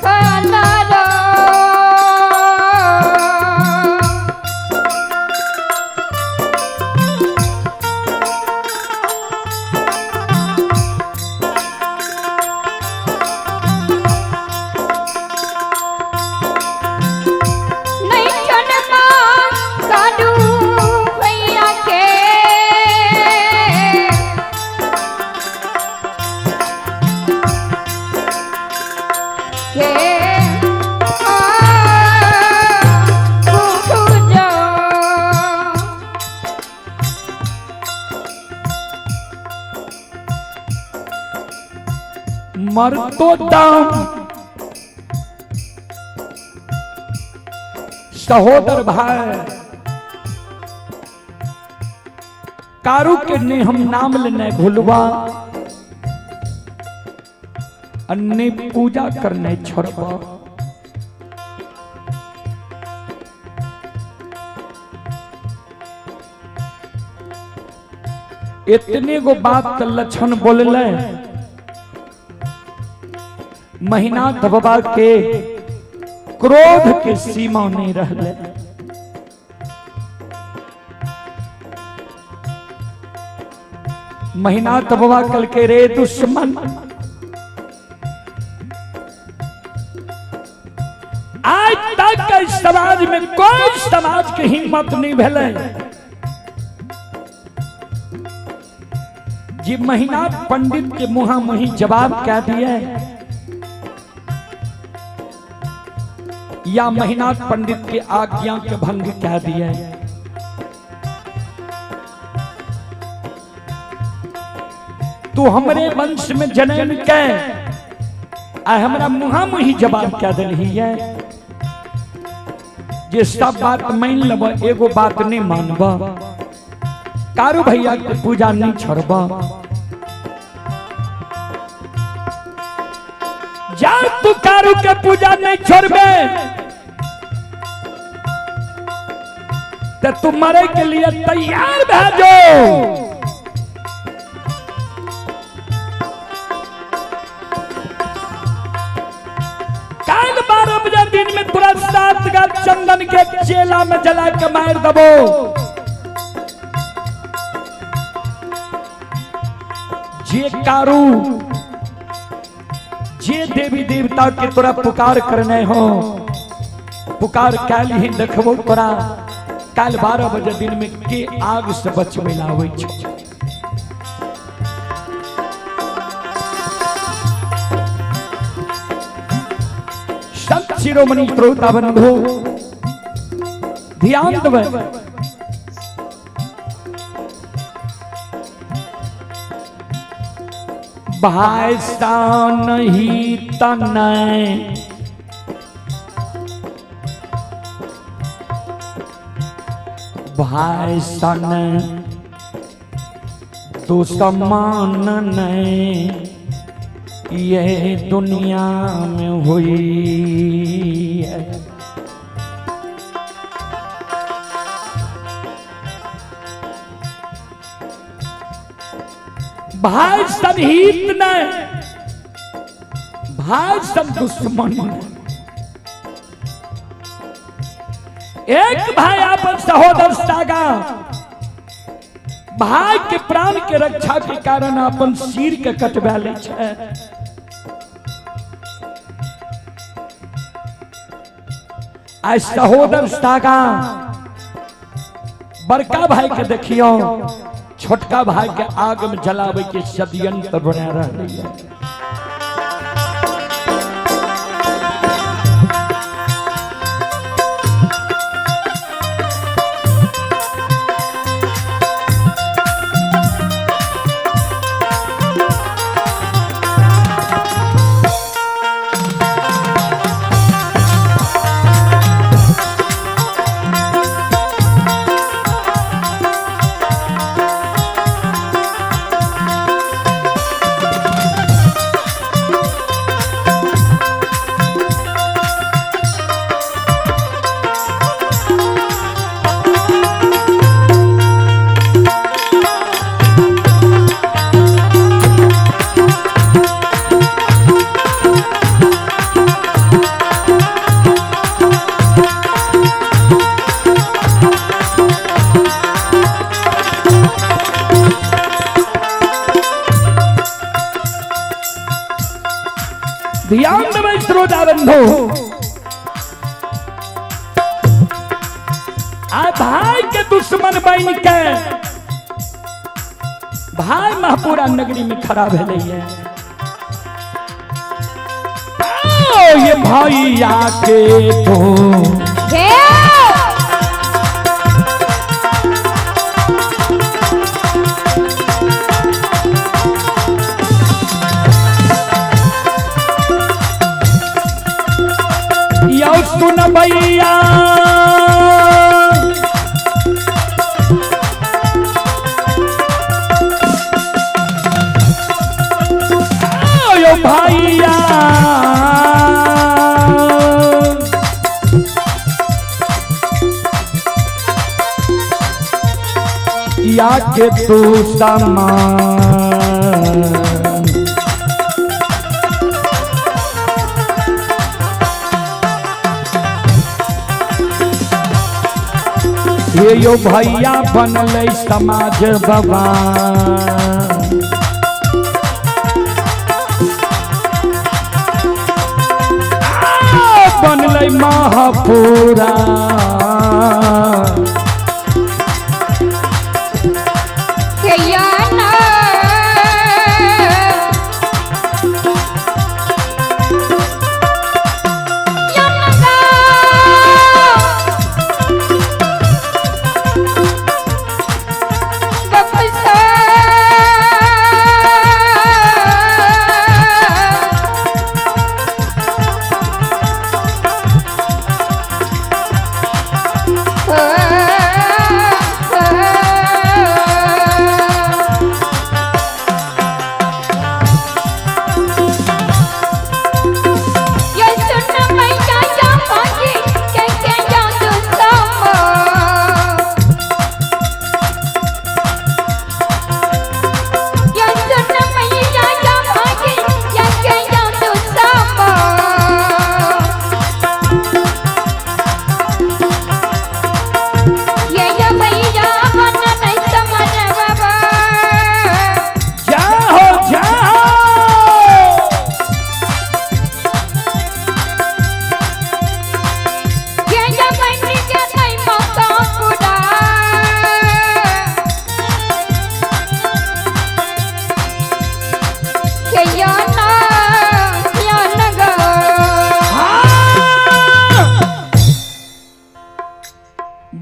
ખાનારા। નહીં છોડમાં કાઢું ભૈયા કે કે આ मरतो दम सहोदर भाई कारू के ने हम नाम लेने भूलवा, अन्य पूजा करने छोड़बा। इतने गो बात त लक्षण बोलले, महीना दबा के क्रोध के सीमा नहीं रहले। महीना दबवा कल के रे दुश्मन, आज तक के समाज में कोई समाज के हिम्मत नहीं भेले जी महीना पंडित के मुहा मुही जवाब क्या दिए या महीनाथ पंडित के आज्ञा के भंग क्या दिए। तू हमरे वंश में जन्म के आ हमरा मुहा मुही जवाब क्या दिलही है, जे सब बात मान लब एगो बात नहीं मानब, कारू भैया के पूजा नहीं छोड़ब। जा तू कारू के पूजा नहीं छोड़बे तो तू मरे के लिए तैयार भै जो। काल 12 बजे दिन में तुरंत 7 गाछ चंदन के चेला में जला के मार दबो। जे कारू जे देवी देवता के तोरा पुकार करने हो, पुकार काल ही देखबो तोरा काल 12 बजे दिन में के आग से बचबे लावे छो। संत शिरोमणि श्रोता बंधु ध्यान देवे, भाई सा नहीं तनय भाई सन दुश्मन नहीं, ये दुनिया में हुई है। भाई सब हित नहीं, भाई सब दुश्मन। एक भाई अपन सहोदर सागा भाई के प्राण के रक्षा के कारण अपन सिर के कटवा ले छै। आ सहोदर सागा बड़का भाई के देखियो छोटका भाई के आग में जलावे के षड्यंत्र बना रही है। ध्यान देबै श्रोता बंधु, आ भाई के दुश्मन बन के भाई महपुरा नगरी में खड़ा भेलै है। ये भैया के तो सुन भैया यो भैया या के तू समान ये यो भैया बनल समाज बाबा। बनल महापुरा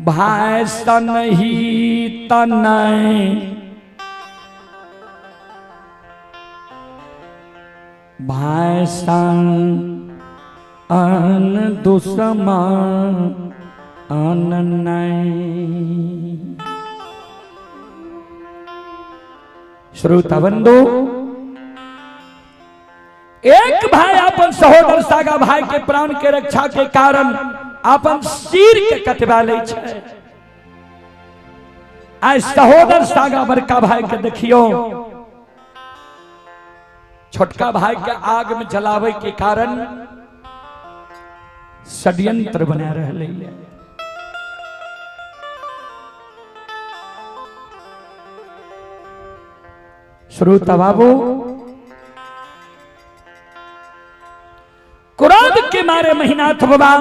भाई सन ही तनय भाई सन अन दुश्मन अन नहीं। श्रोता बंधु, एक भाई अपन सहोदर सागा भाई के प्राण के रक्षा के कारण अपन सिर के कटवा लै छै। आइ सहोदर सागा बड़का भाई के देखियो, छोटका भाई के आग में जलावे के कारण षड्यंत्र बना रहले है। श्रोता बाबू, क्रोध के मारे महिनाथ बाबा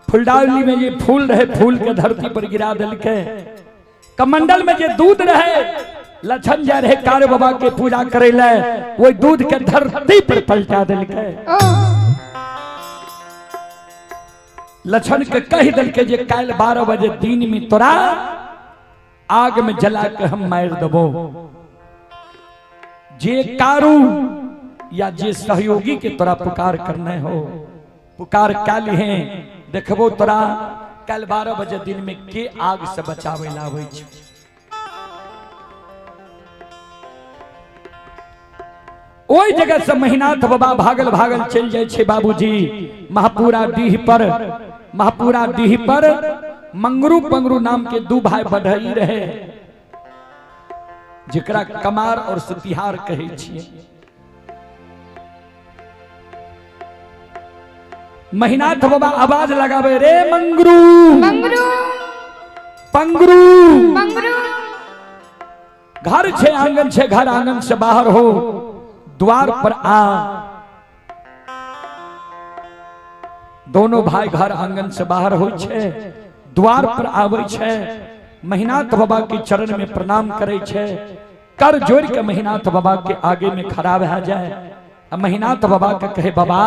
फुलडाली में ये फूल रहे, फूल के धरती पर गिरा दिल के। कमंडल में जे दूध रहे, लछन जा रहे कार बाबा के पूजा करे ले, वो दूध के धरती पर पलटा दिल के। लछन के कह दिल के जे काल 12 बजे दिन में तोरा आग में जला के हम मार दबो। जे कारू या जे सहयोगी के तोरा पुकार करने हो, पुकार काली है, देखबो तोरा कल 12 बजे दिन में के आग से बचावे लावे छे। ओई जगह से महिनाथ बाबा भागल भागल चल जाए छे बाबूजी महापुरा डीह पर। महापुरा डीह पर मंगरू पंगरू नाम के दू भाई बढ़ई रहे, जेकरा कमार और सुतिहार कहे छिए। महिनाथ बाबा आवाज लगावे, रे मंगरू मंगरू पंगरू मंगरू, घर छे आंगन छे, घर आंगन से बाहर हो, द्वार पर आ। दोनों भाई घर आंगन से बाहर हो छे, द्वार पर आवे छे, महिनाथ बाबा के चरण में प्रणाम करे छे, कर जोड़ के महिनाथ बाबा के आगे में खड़ा भा जाए। आ महिनाथ बाबा के कहे, बाबा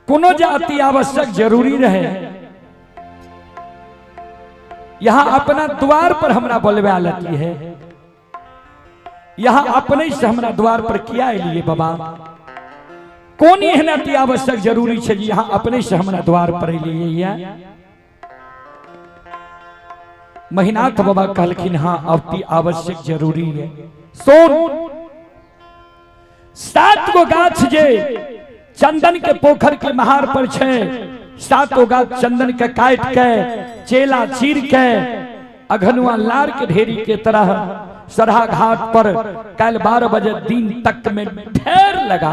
कोनो जे अति आवश्यक जरूरी रहे, यहाँ अपना द्वार पर हमरा बोलवा लेती है, यहाँ अपने से हमरा द्वार पर किया एलिए बाबा, कोन एहन अति आवश्यक जरूरी छै जे यहाँ अपने से हमरा द्वार पर एलिए या? महिनाथ बाबा कहलखिन, हाँ अति आवश्यक जरूरी है। सुन, 7 गो गाछ जे चंदन के पोखर के महार पर छै, 7 गो गाछ चंदन के काट के चेला चीर के अघनुआ लार के ढेरी के तरह सरहा घाट पर कल 12 बजे दिन तक में ढेर लगा।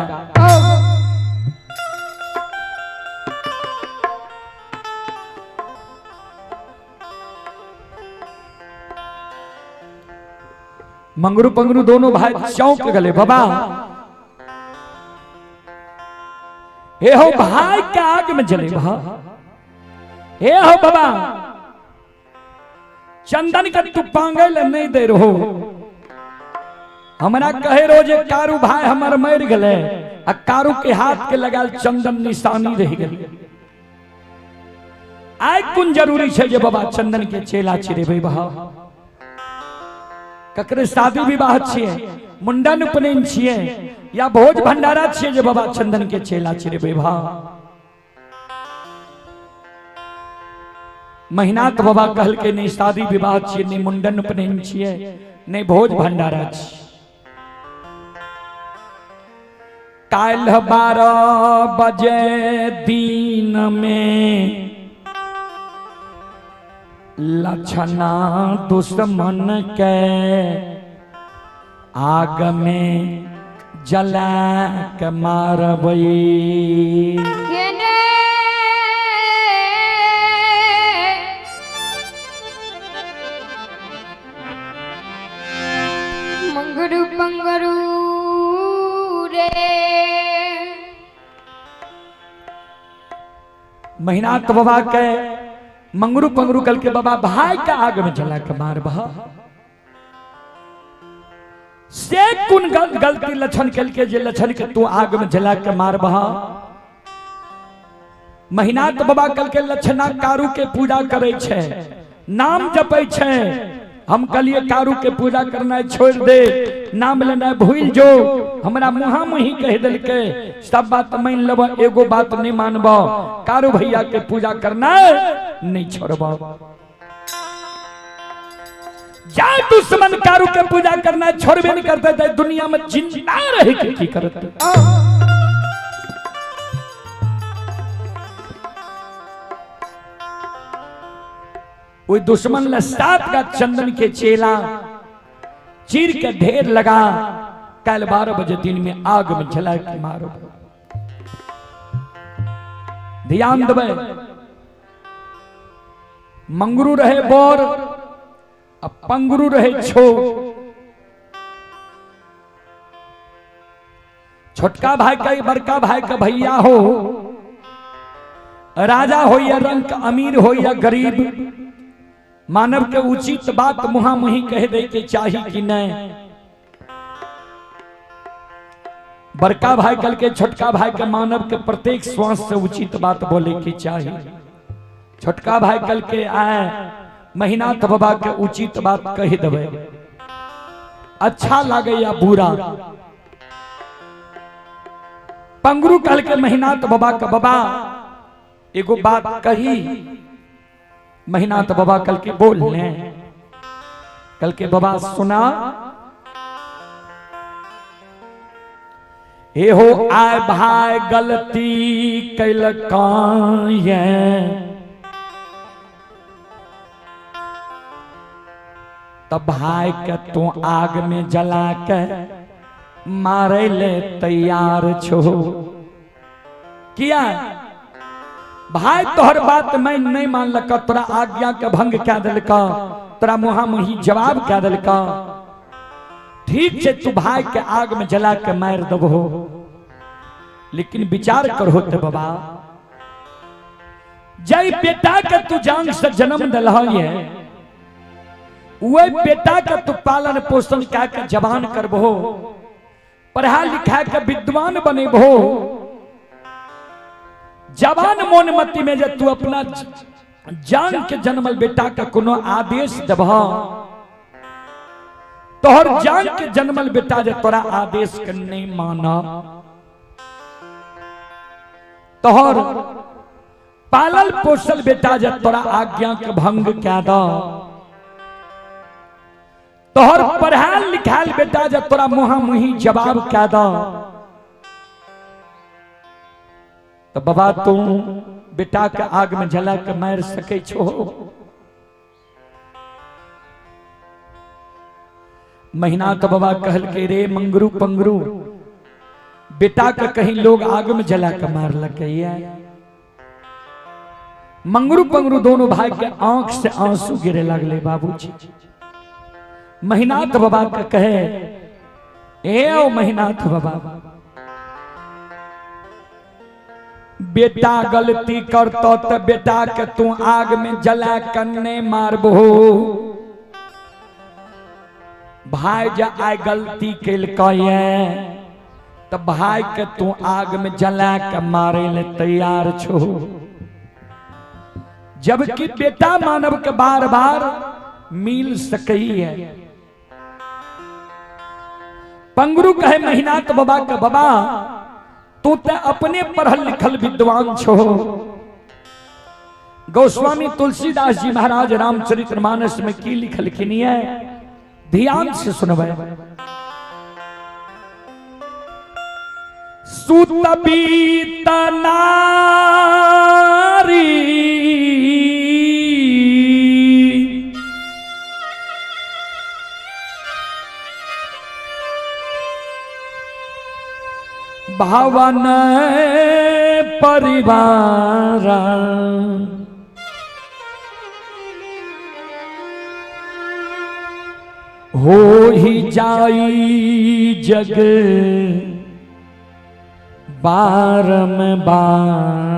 मंगरू पंगरू दोनों भाई चौंक गए, बाबा हे हो भाई के आग में जले भा, हे हो बाबा चंदन के तू पांगल नहीं दे रहो, हमरा कहे रोज कारू भाई हमर मर गले, आ कारू के हाथ के लगाल चंदन निशानी रह गेल। आइ कोन जरूरी छै जे बाबा चंदन के चेला चिरेबै बा? ककरे शादी विवाह छियै, मुंडन उपनयन छियै, या भोज भंडारा छियै जे बाबा चंदन के चेला चिरेबै बा? महिनाथ बाबा कहलकै नहीं शादी विवाह छियै, नहीं मुंडन उपनयन छियै, नहीं भोज भंडारा छियै। काल्हि 12 बजे दिन में लक्षणा दुश्मन के आग में जला के मारबै। मंगरू पंगरू रे। महिनाथ बाबा के मंगरू पंगरू कल के बाबा भाई के आग में जला के मारबह से कुन गलती लक्षण कल के जे लक्षण के तू आग में जला के मारबह। महिनाथ बाबा कल के लक्षणा कारू के पूजा करे छे, नाम जपै छे। हम कहलिए कारू के पूजा करना छोड़ दे, नाम लेना भूल जो, हमरा मुहा मुही कह दिलके सब बात मान लेब, एगो बात नहीं मानब, कारू भैया के पूजा करना नहीं छोड़ब। जा दुश्मन कारू के पूजा करना छोड़बे नहीं करते ते दुनिया में जिंदा रहे के की करते। वही दुश्मन ले 7 का चंदन के चेला चीर के ढेर लगा कल 12 बजे दिन में आग में जला के मारो। ध्यान देबै, मंगरू रहे बोर आ पंगरू रहे छो। छोटका भाई का बड़का भाई का भैया हो, राजा हो या रंक, अमीर हो या गरीब, मानव के उचित बात मुहा मुही कह दे के चाही कि नहीं। बड़का भाई कल के छोटका भाई के मानव के प्रत्येक श्वास से उचित बात बोले के चाही। छोटका भाई कल के आए महिनाथ बाबा के उचित बात कह देवे, अच्छा लागे या बुरा। पंगरू कल के महिनाथ बाबा के बाबा एगो बात कही, महिनाथ बाबा कल के बोल ने, कल के बाबा सुना, हे हो आए भाई गलती कैलका तब भाई के तू आग में जला के मारे ले तैयार छो। किया भाई तोहर बात मैं नहीं मानलक, तोरा आज्ञा के भंग क्या दिलका, तोरा मुहा मुही जवाब क्या दिलका। ठीक है तू भाई के आग में जला के मार दबो, लेकिन विचार करो ते बाबा, जय बेटा के तू जान से जन्म दिलह वह बेटा के तू पालन पोषण क्या के जवान करबो, पढ़ा लिखा के विद्वान बनेबो। जवान मोन मति में जे तू अपना जान के जन्मल बेटा के कोनो आदेश देबह, तोहर जान के जन्मल बेटा जे तोरा आदेश के नहीं माना, तोहर पालल पोसल बेटा जे तोरा आज्ञा के भंग क्या द, तोहर पढ़ाल लिखाल बेटा जे तोरा मुहा मुही जवाब क्या द, तो बाबा तू बेटा के आग में जला के मार सके छो। महीना तो बाबा कहल के रे मंगरू पंगरू, बेटा के कहीं लोग आग में जला के मार लगे। मंगरू पंगरू दोनों भाई के आंख से आंसू गिरे लगले। बाबूजी महिनाथ बाबा के कहे, ए ओ महिनाथ बाबा, बेटा गलती करतो तो बेटा के तू आग में जला कन्ने मारबो। भाई जा आय गलती केलकै तो भाई के तू आग में जला के मारे ले तैयार छो। जबकि बेटा मानव के बार बार मिल सकई है। पंगरू कहे महिनाथ बाबा के बाबा तू ते अपने पढ़ल लिखल विद्वान छो। गोस्वामी तुलसीदास जी महाराज रामचरितमानस में की लिखलखिन है, ध्यान से सुनबै। सुत बीत नारी भवन परिवार, हो ही जाई जग बारम बार।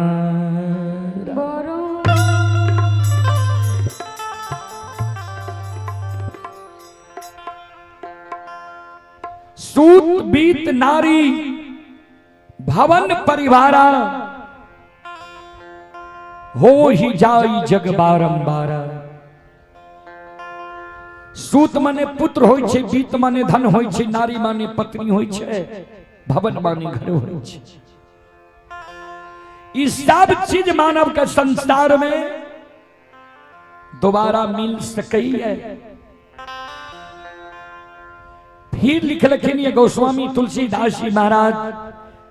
सूत बीत नारी भवन परिवारा, हो ही जाई जग बारंबार। सूत माने पुत्र होई छे, बीत माने धन होई छे, नारी माने पत्नी होई छे, भवन माने घर होई छे। ई सब चीज मानव के संसार में दोबारा मिल सकई है। फिर लिखलखिन ये गोस्वामी तुलसीदास जी महाराज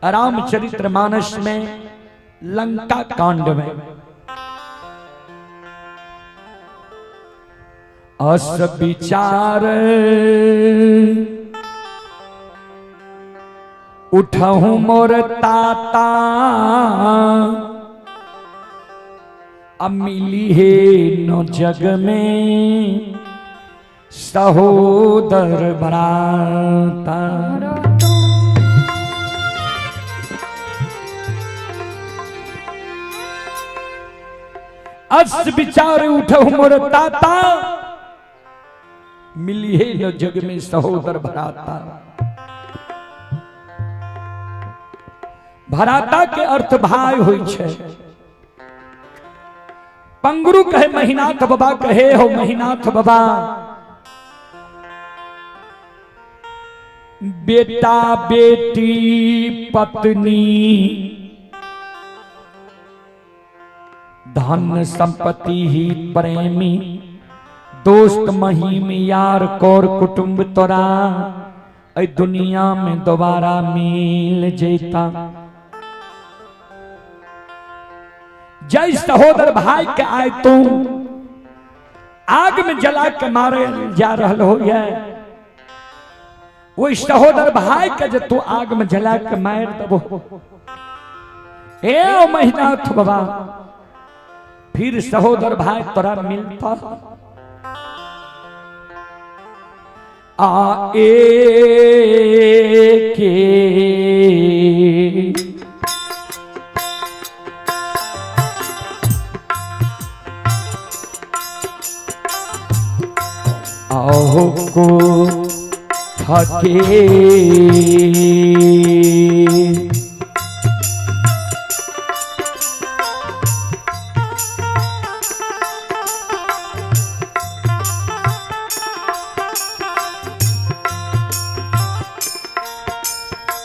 रामचरित्र मानस में लंका कांड में। अस विचार उठहूं मोर ताता, अब मिली है नो जग में सहोदर भ्राता। अस विचार उठहूं मोर ताता, मिली है न जग में सहोदर भराता। भराता के अर्थ भाई होई छे। पंगरू कहे महिनाथ बाबा, कहे हो महिनाथ बाबा, बेटा बेटी पत्नी धन संपत्ति ही प्रेमी दोस्त महीम यार कौर कुटुंब तोरा ऐ दुनिया में दोबारा मिल जेता। जय सहोदर भाई के आए तू आग में जला के मारे जा रहल हो, वही सहोदर भाई के जे तू आग में जला के मार दबो, ए महिनाथ बाबा, फिर सहोदर भाई तोरा मिलता। आ ए के आओ को थके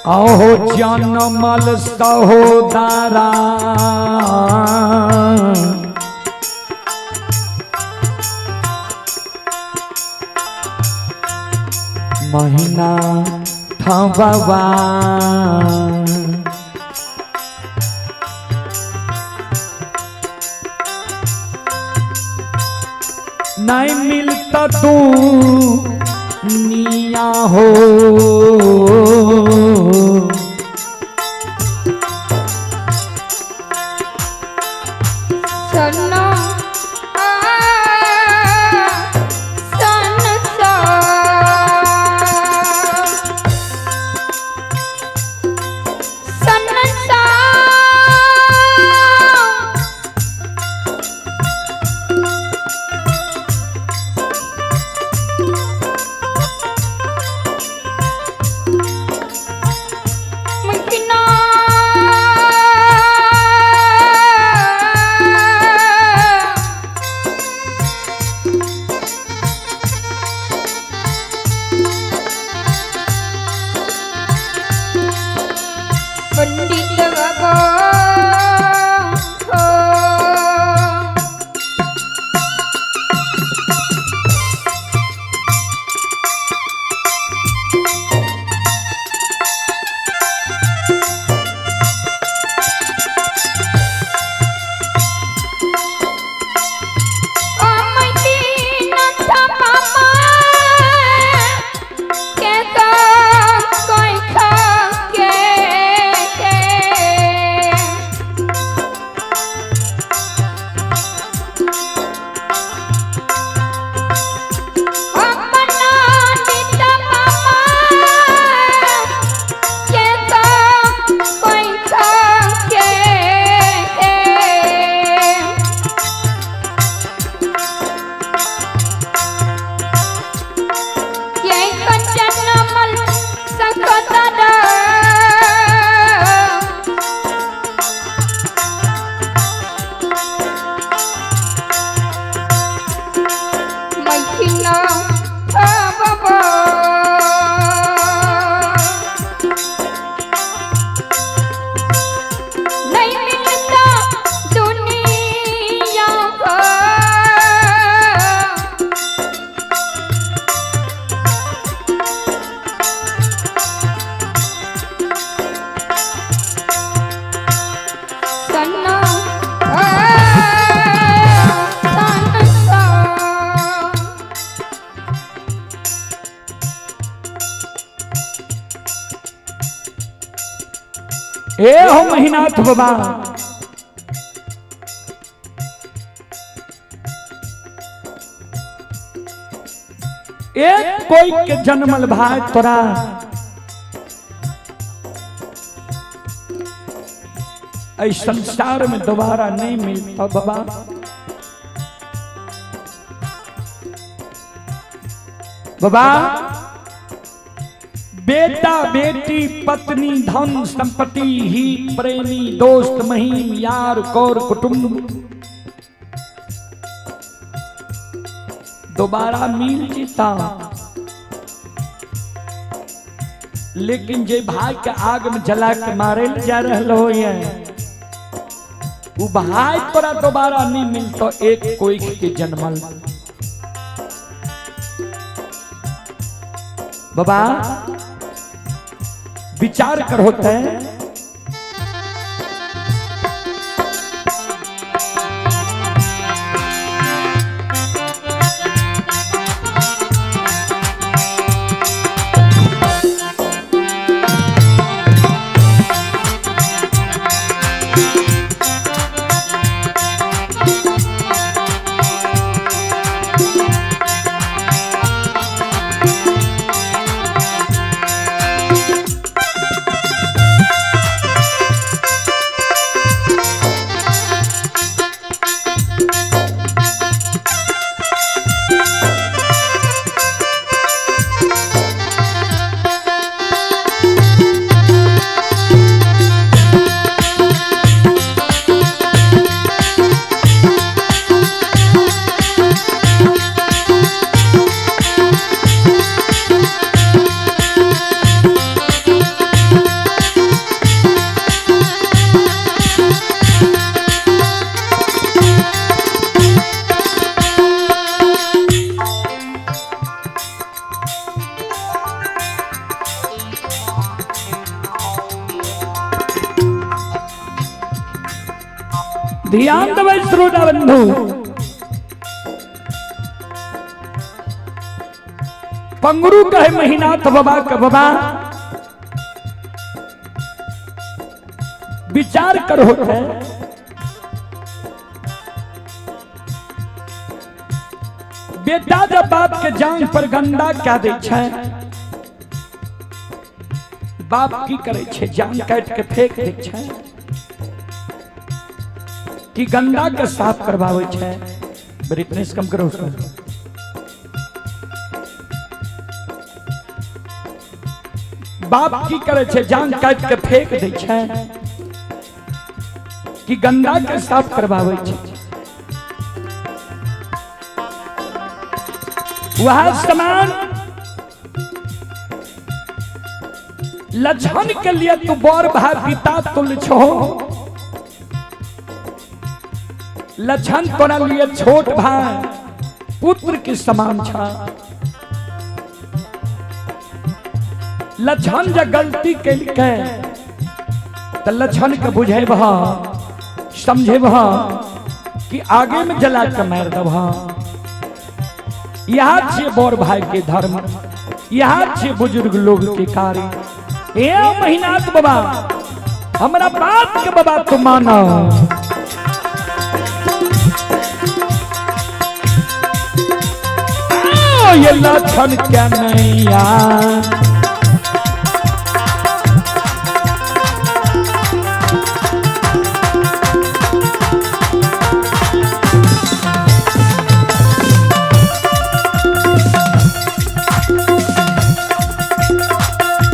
आहो जनमल सहोदरा, महीना थबवा। नहीं मिलता तू निया हो, सुनो ए हो महिनाथ बाबा, एक कोई के जन्मल भाई तोरा ऐ संसार में दोबारा नहीं मिलता बाबा। बाबा बेटा बेटी पत्नी धन संपत्ति ही प्रेमी दोस्त महीम यार कौर कुटुंब दोबारा मिल जीता, लेकिन जे भाई के आग में जला के मारे जा रहा हो वो भाई तोरा दोबारा नहीं मिलतो एक कोई के जन्मल। बाबा विचार कर होते हैं। ध्यान देबै श्रोता बंधु, पंगरू कहे महिनाथ बाबा के, बाबा विचार करो है। बेटा जब बाप के जान पर गंदा क्या दे छै, बाप की करे छै? जान काट के फेंक दे छै कि गंदा के साफ करवावे छै? ब्राइटनेस कम करो उसका। बाप की करे छै? जान काट के फेंक दे छै कि गंदा के साफ करवावे छै? वह समान लक्षण के लिए तू बड़ भाई पिता तुल छो, लक्षण तोरा लिए छोट भाई पुत्र के समान छा। लक्षण जब गलती केलकै त लक्षण के बुझेबह समझेबह कि आगे में जला के मार दबह। यहाँ छियै बड़ भाई के धर्म, यहाँ छियै बुजुर्ग लोग के कार्य। ए महिनाथ बाबा हमरा बात के बाबा तू मानो। ये लक्षण क्या नैया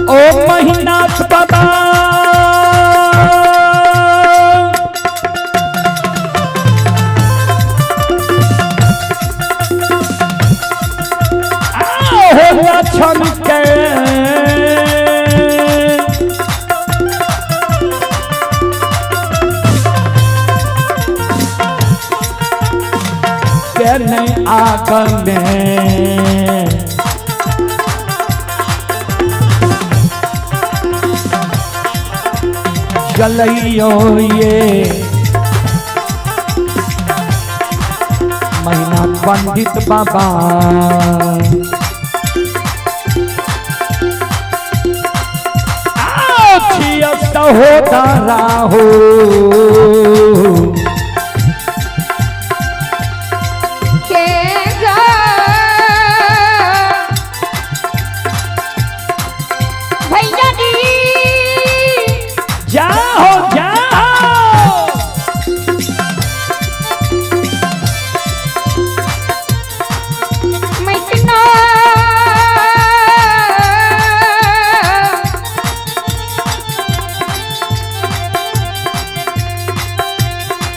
ओ महिनाथ बाबा हो लक्षण के के नहीं आगन में चलियो ये महीना पंडित बाबा। सहोदरा हो। के गा भैया जी। जाओ जाओ। मैकना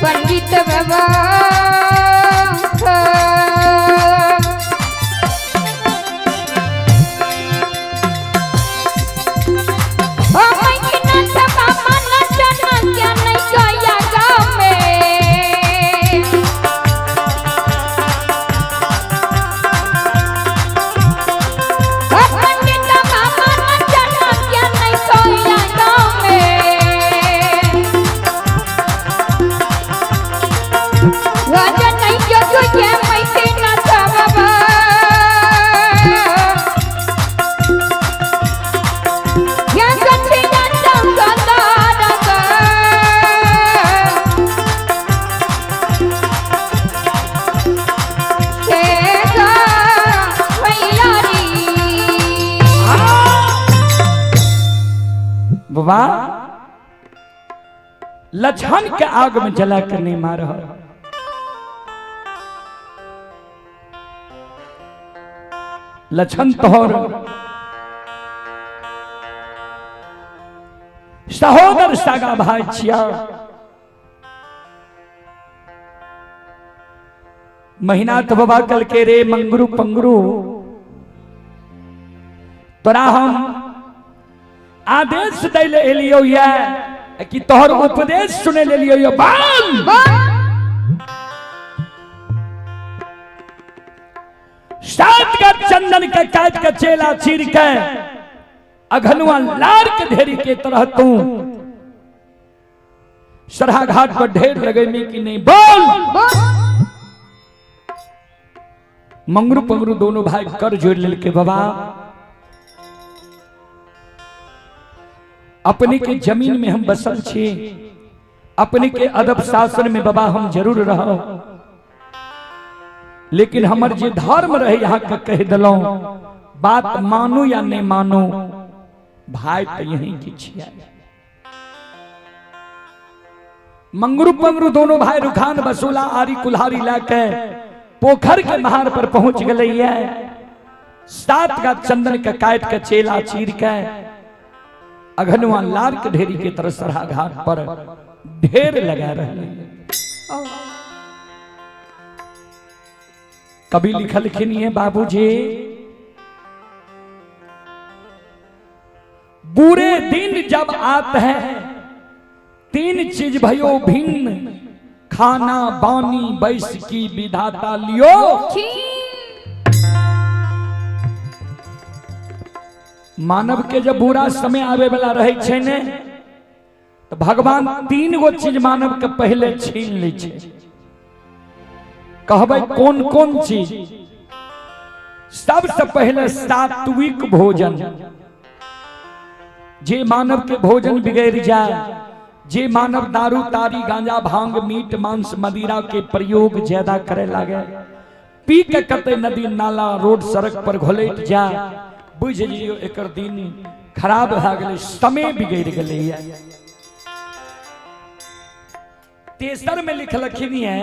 पंडित बाबा। ओ मैकना बाबा नचना क्या नहीं गया गाँव में। पंडित बाबा नचना क्या नहीं गया गाँव में। राजा नहीं जो तुझे मैकना बाबा। या कथिया चंगदार के गा भैया री। बाबा लछन के आग में जला कर नहीं मार। लछन तोहर सहोदर सागा भाई छिया। महीना तो बाबा कल के रे मंगरू पंगरू, तोरा हम आदेश दै ले एलियो या कि तोहर उपदेश सुने ले लियो या बाल सात का चंदन के काट के चेला चीर के अघनुआ लार के ढेरी के तरह तू सरहा घाट पर ढेर लगेमी कि नहीं बोल। मंगरू पंगरू दोनों भाई कर जोड़ लेल के बाबा अपने के जमीन में हम बसल छी, अपने के अदब शासन में बाबा हम जरूर रहो, लेकिन हमर जे धर्म रहे यहाँ के कह दिलौं, बात मानू या नहीं मानू भाई तो यही की छिया। मंगरू पंगरू दोनों भाई रुखान बसूला आरी कुल्हारी लाके पोखर के महार पर पहुंच गए। सात का चंदन के काट के चेला चीर के अघनुआ लार के ढेरी के तरह सरहा घाट पर ढेर लगा रहे। कभी लिखल है बाबूजी, बुरे दिन जब आते हैं तीन चीज भयो भिन्न, खाना बानी बैस की विधाता लियो। मानव के जब बुरा समय आवे वाला रहे छै ने तो भगवान तीन गो चीज मानव के पहले छीन लै छै। कहबै कौन कौन चीज? सबसे पहले सात्विक भोजन। जे मानव के भोजन बिगड़ जाए, जे मानव दारू तारी गांजा भांग मीट मांस मदिरा के प्रयोग ज्यादा करे लागे, पी के कते नदी नाला रोड सड़क पर घोलट जाए, बुझ जियो एकर दिन खराब भए गेलै, समय बिगड़ गेलै। तेसर में लिखलखिन है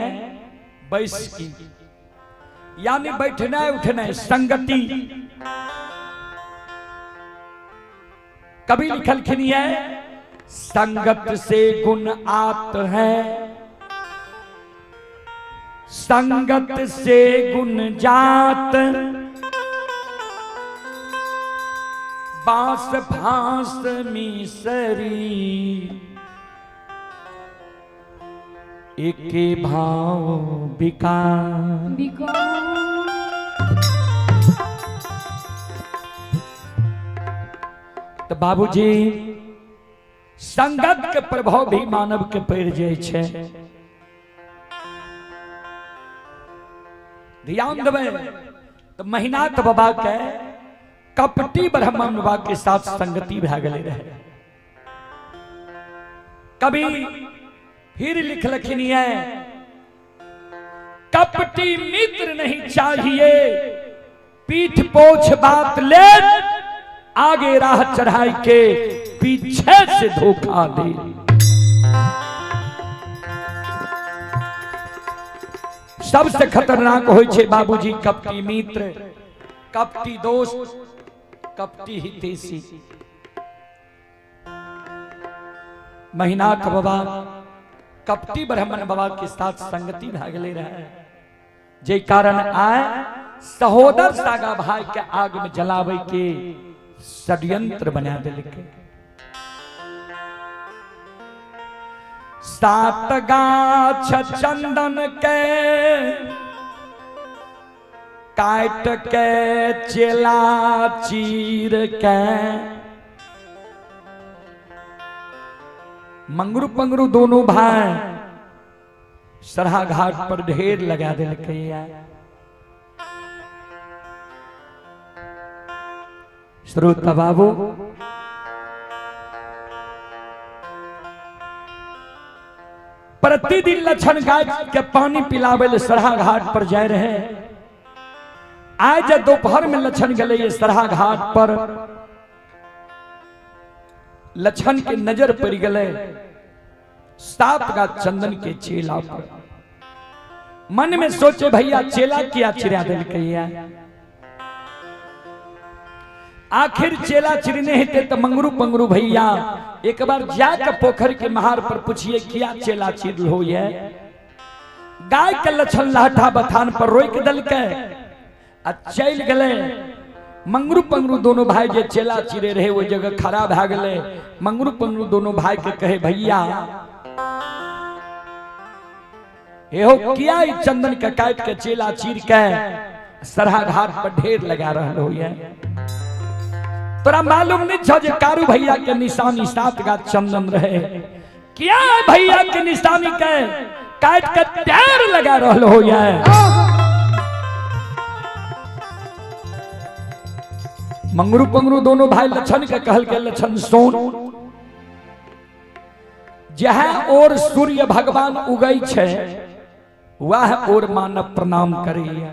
बैसकी, यानी बैठना उठना संगति। कभी लिखलखिन है संगत से गुण आत है, संगत से गुण जात, बांस फांस मिसरी एके भाव बिकार। तो बाबूजी संगत के प्रभाव भी मानव के पड़ जाए छै। ध्यान देबै तो महिनाथ बाबा के कपटी ब्राह्मण बाबा के साथ संगति भए गेलै रहे। कभी फिर लिखलखिन है, कपटी मित्र नहीं चाहिए, पीठ पोछ बात ले, आगे राह चढ़ाई के पीछे से धोखा दे। सबसे खतरनाक होय छे बाबूजी कपटी मित्र, कपटी दोस्त, कपटी हितैषी। महिनाथ बाबा कपटी ब्राह्मण बाबा के साथ संगति भागले रहे, जे कारण आए सहोदर सागा भाई के आग में जलावे के षड्यंत्र बना दिलके। सात गाछ चंदन के काट के चेला चीर के, मंगरू पंगरू दोनों भाई सरहा घाट पर ढेर लगा दिलके। श्रोता बाबू, प्रतिदिन लक्षण गाय के पानी पिलावे ले सरहा घाट पर जाए रहे। आज दोपहर में लक्षण गले ये सरहा घाट पर, लक्षण के नजर पड़ गले सात गाछ चंदन के चेला पर। मन में सोचे भैया चेला किया चिरा दिलकै, आखिर चेला चिरने हेते तो मंगरू पंगरू भैया एक बार जाके पोखर के महार पर पूछिए किया चेला चिर हो ये। गाय के लक्षण लाठा बथान पर रोक दिलकै आ चल गले। मंगरू पंगरू दोनों भाई जे चेला चिरे रहे वो जगह खड़ा भा गले। मंगरू पंगरू दोनों भाई के कहे भैया एहो किया ई चंदन के काट के चेला चीर के सरहा घाट पर ढेर लगा रहल हो ये। तोरा मालूम नहीं छो जे कारू भैया के निशानी सात गाछ चंदन रहे, किया भैया के निशानी के काट के ढेर लगा रहल हो ये। मंगरू पंगरू दोनों भाई लक्षण के कहल के लक्षण सोन, जहाँ और सूर्य भगवान उगै छे वह और मानव प्रणाम करिए।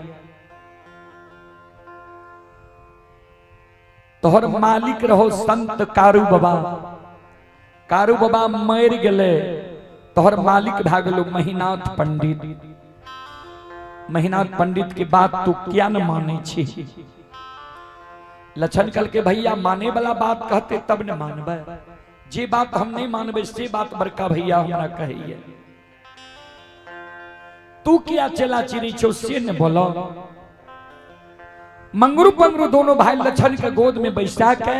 तोहर मालिक रहो संत कारू बाबा, कारू बाबा मर गए, तोहर मालिक भा गेलो महिनाथ पंडित। महिनाथ पंडित के बात तू क्या न माने छी। लक्षण कल के भैया माने वाला बात कहते तब न मानबे, जे बात हम नहीं मानबे से बात बड़का भैया हमरा कहिए। तू क्या चेला चिरी छो से न बोलो। मंगरू पंगरू दोनों भाई लक्षण के गोद में बैसा के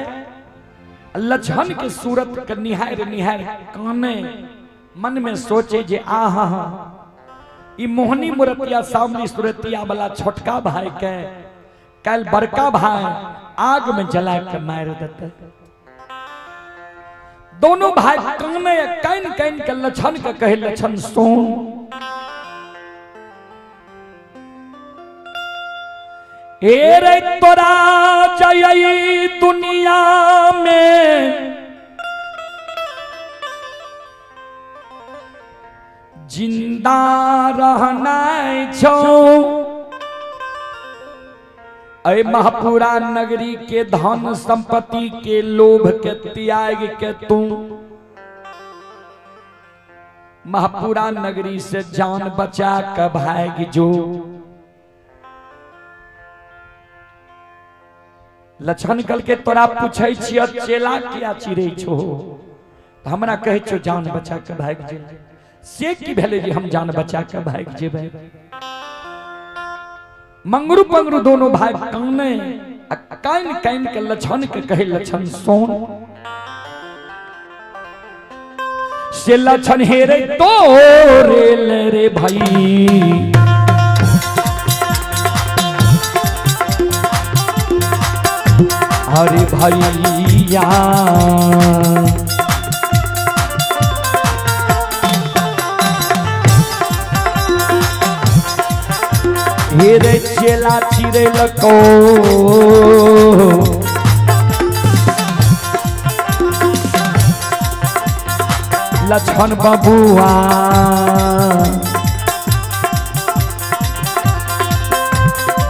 लक्षण के सूरत के निहार निहार काने मन में सोचे जे आहा ई मोहनी मूर्तिया सामने सूरतिया वाला छोटका भाई के कल बड़का भाई आग में जला के मार देते। दोनों भाई काने can can के लक्षण के कहे लक्षण सुन, ए रे तोरा जय दुनिया में जिंदा रहना छो, अय महापुरा नगरी के धन संपत्ति के लोभ के त्याग के तू महापुरा नगरी से जान बचा के भाग जो। लक्षण कल के तोरा पूछै छिय चेला किया चिरै छो, हमरा कहै छो जान बचा के भाग जे, से की भेलै जे हम जान बचा के भाग जेबै। मंगरू पंगरू दोनों भाई काने आ कान कान के लक्षण के कहे लक्षण सोन, से लक्षण हेरे तोरे ले रे भाई। अरे भैया हेरे चेला चिरे लको लक्षण बबुआ।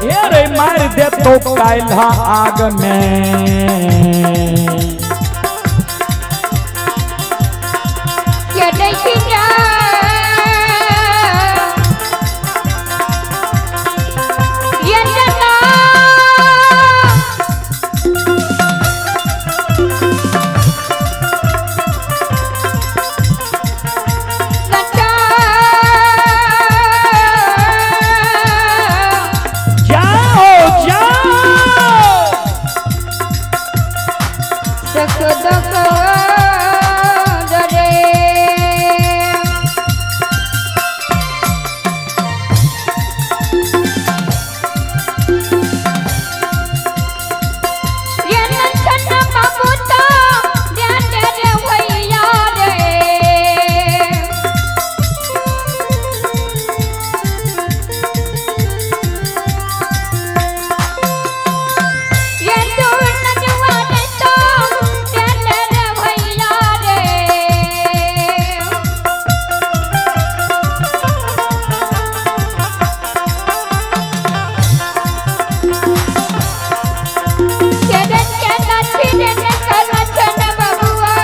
ये रे मार दे तो काल्हा आग में। ये देखिया ये जना लटा जाओ जाओ। सख दख दरे। ये नचन बाबू तो ध्यान रे वैया रे। ये तू नजवान तो ध्यान रे भैया रे। चरण के नाचिन करचन बबुआ।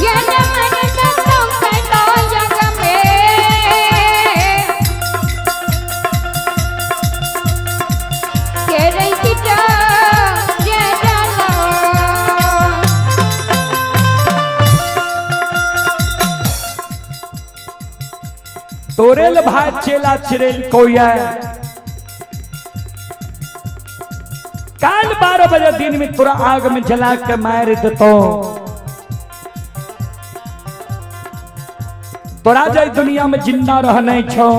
ये मन तो कहता जग में। केरई किटा ये डालो। तोरेल भाई चेला चिरेल कोया काल 12 बजे दिन में तोरा आग में जला के मार देतो। तोरा जाय दुनिया में जिंदा रहने छो,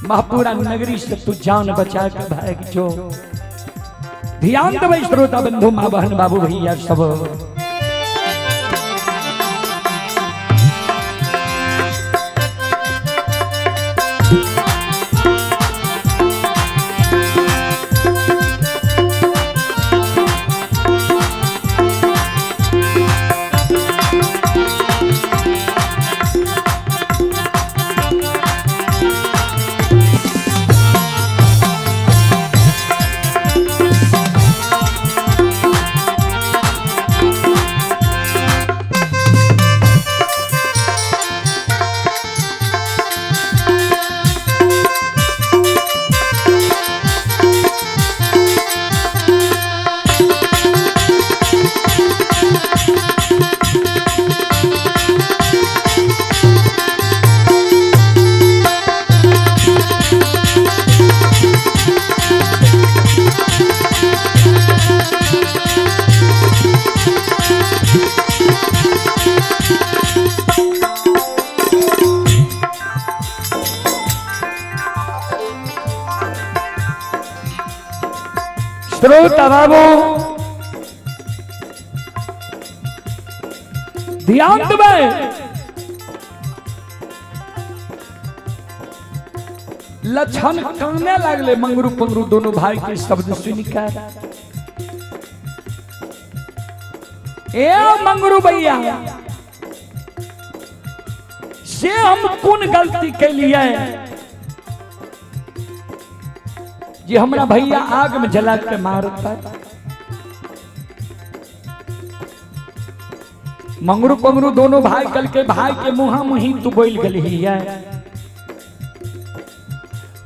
महापुरा नगरी से तू जान बचा के भाग जो। ध्यान देबै श्रोता बंधु माँ बहन बाबू भैया सब। श्रोता बाबू ध्यान देबै। लक्षण काने लागले मंगरू पंगरू दोनों भाई के शब्द सुनकर। ए मंगरू भैया, से हम कोन गलती के लिए जे हमरा भैया आग में जला के मारता। मंगरू पंगरू दोनों भाई कल के भाई के मुहा मुही तू बोल गली है।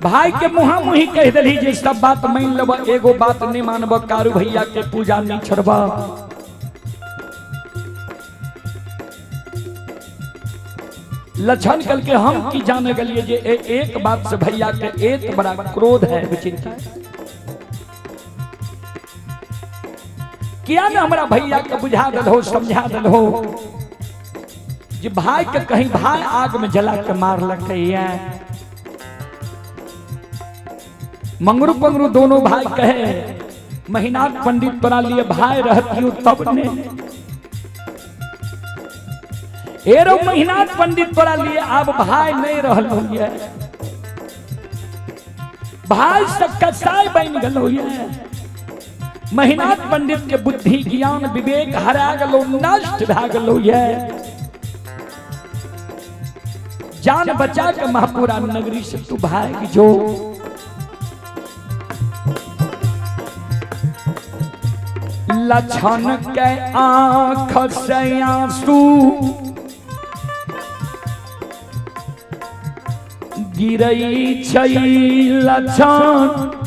भाई के मुहा मुही कह दली जे सब बात मान लब, एगो बात नहीं मानब, कारू भैया के पूजा नहीं छोड़ब। लक्षण कल के हम की जाने गलिए जे एक बात से भैया के एक बड़ा क्रोध है विचिंता। किया ना हमारा भैया के बुझा दलो समझा दलो जे भाई के कहीं भाई आग में जला के मार लकैया। मंगरू पंगरू दोनों भाई कहे महीनाथ पंडित तोरा लिए भाई रहती तब ने एरो महीनाथ पंडित तोरा लिए अब भाई नहीं रहल होइए, भाई सब कसाई बन गल होइए। महिनाथ पंडित के बुद्धि ज्ञान विवेक हरा गेलो, नष्ट भए गेलो। ये जान बचा के महापुरा नगरी से तू भाग जो। लक्षण के आंख से आंसू गिरई छै, लक्षण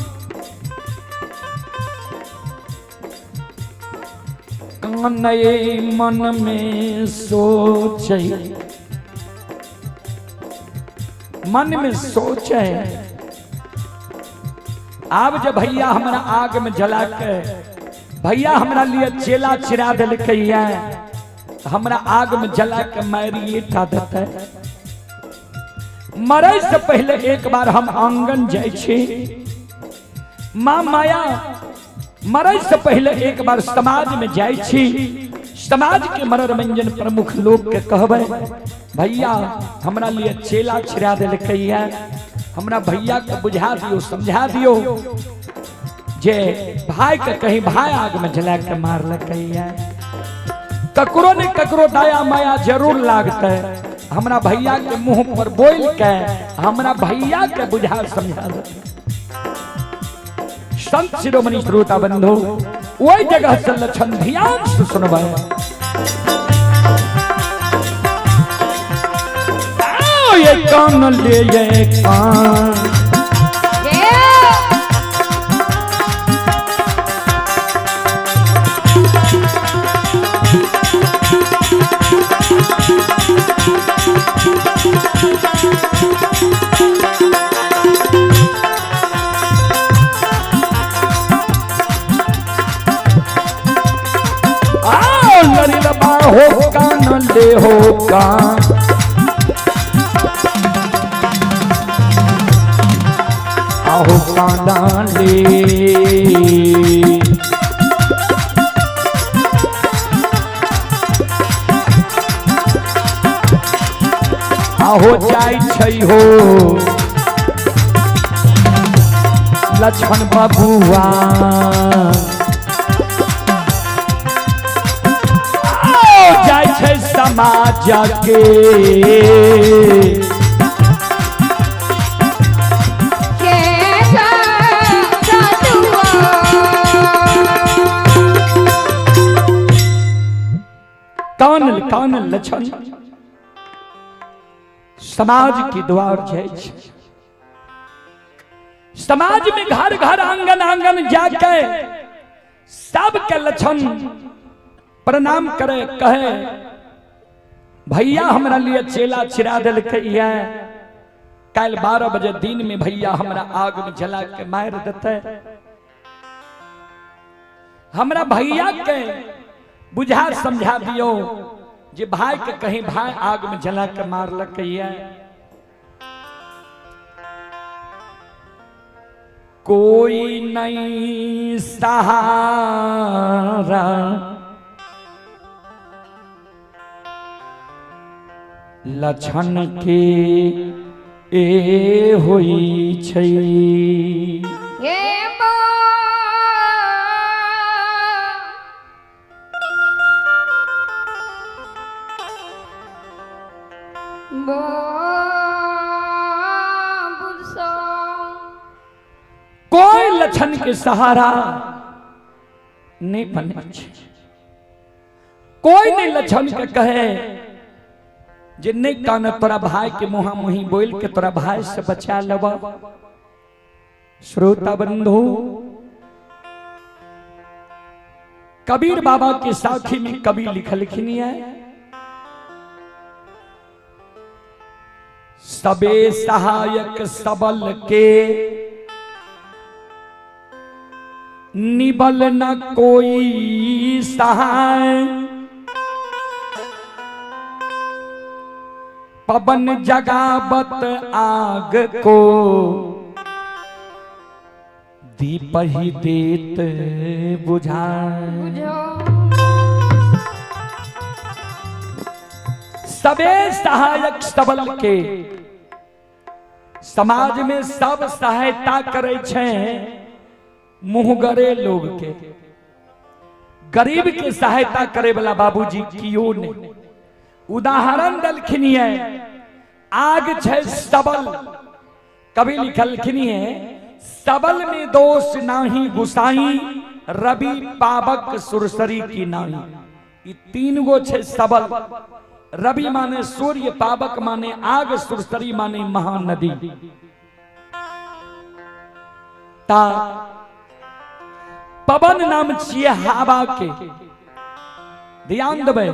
कानय मन में सोचै, मन में सोचै। आब जे भैया हमरा आग में जला के, भैया हमरा लिए चेला चिरा देलकै, हमरा आग में जला के मारिए टा देतै। मरे से पहले एक बार हम आंगन जाइ छी माँ माया, मरे से पहले एक बार समाज में जाइ छी, समाज के मनोरंजन प्रमुख लोग के कहबै, भैया हमरा लिए चेला छिड़ा देलकै, हमरा भैया के बुझा दियो, समझा दियो जे भाई के कहीं भाई आग में जला के मारलकै। ककरो ने ककरो दया माया जरूर लागतै, हमरा भैया के मुंह पर बोल के हमरा भैया के बुझा समझा दे। संत शिरोमणि श्रोता बंधु, वही जगह से लक्षण ध्यान से सुनबै। आओ ये कान ले, ये कान आओ ललिलबा हो कान ले हो कान, आहो काना ले। आहो जाइ छै हो लक्ष्मण बबुआ, जाइ छै समाज के कान कान लक्षण समाज के द्वार जाइ छै, समाज में घर घर आंगन आंगन जाके सबके लक्षण प्रणाम करे, कहे भैया हमरा लिए चेला चिरा देलकै, काल्हि 12 बजे दिन में भैया हमरा आग में जला के मार देतै, हमरा भैया के बुझा समझा दियो जे भाई के कहीं भाई आग में जला के मारलकै। कोई नहीं सहारा लक्षण के ए होई छै। कोई लक्षण के सहारा नहीं बने छै, कोई नहीं लक्षण के कहे जे नहीं कान तोरा भाई के मुहा मुही बोल के तोरा भाई से बचा लेब। श्रोता बंधु, कबीर बाबा के साथी में कवि लिखलखिन है, सबे सहायक सबल के निबल न कोई सहाय, पवन जगावत आग को दीप ही देत बुझाए। सबे सहायक सबल के, समाज में सब सहायता करे छे मुहगरे लोग के, गरीब के सहायता करे वाला बाबूजी कियो नहीं। उदाहरण दलखिन ये, आग छै सबल, कवि लिखलखिन ये, सबल में दोष नाही गुसाई, रवि पावक सुरसरी की नाही। ई 3 गो छै सबल, रवि माने सूर्य, पावक माने आग, सुरसरी माने महानदी। ता पवन नाम छिए हवा के। ध्यान देबै,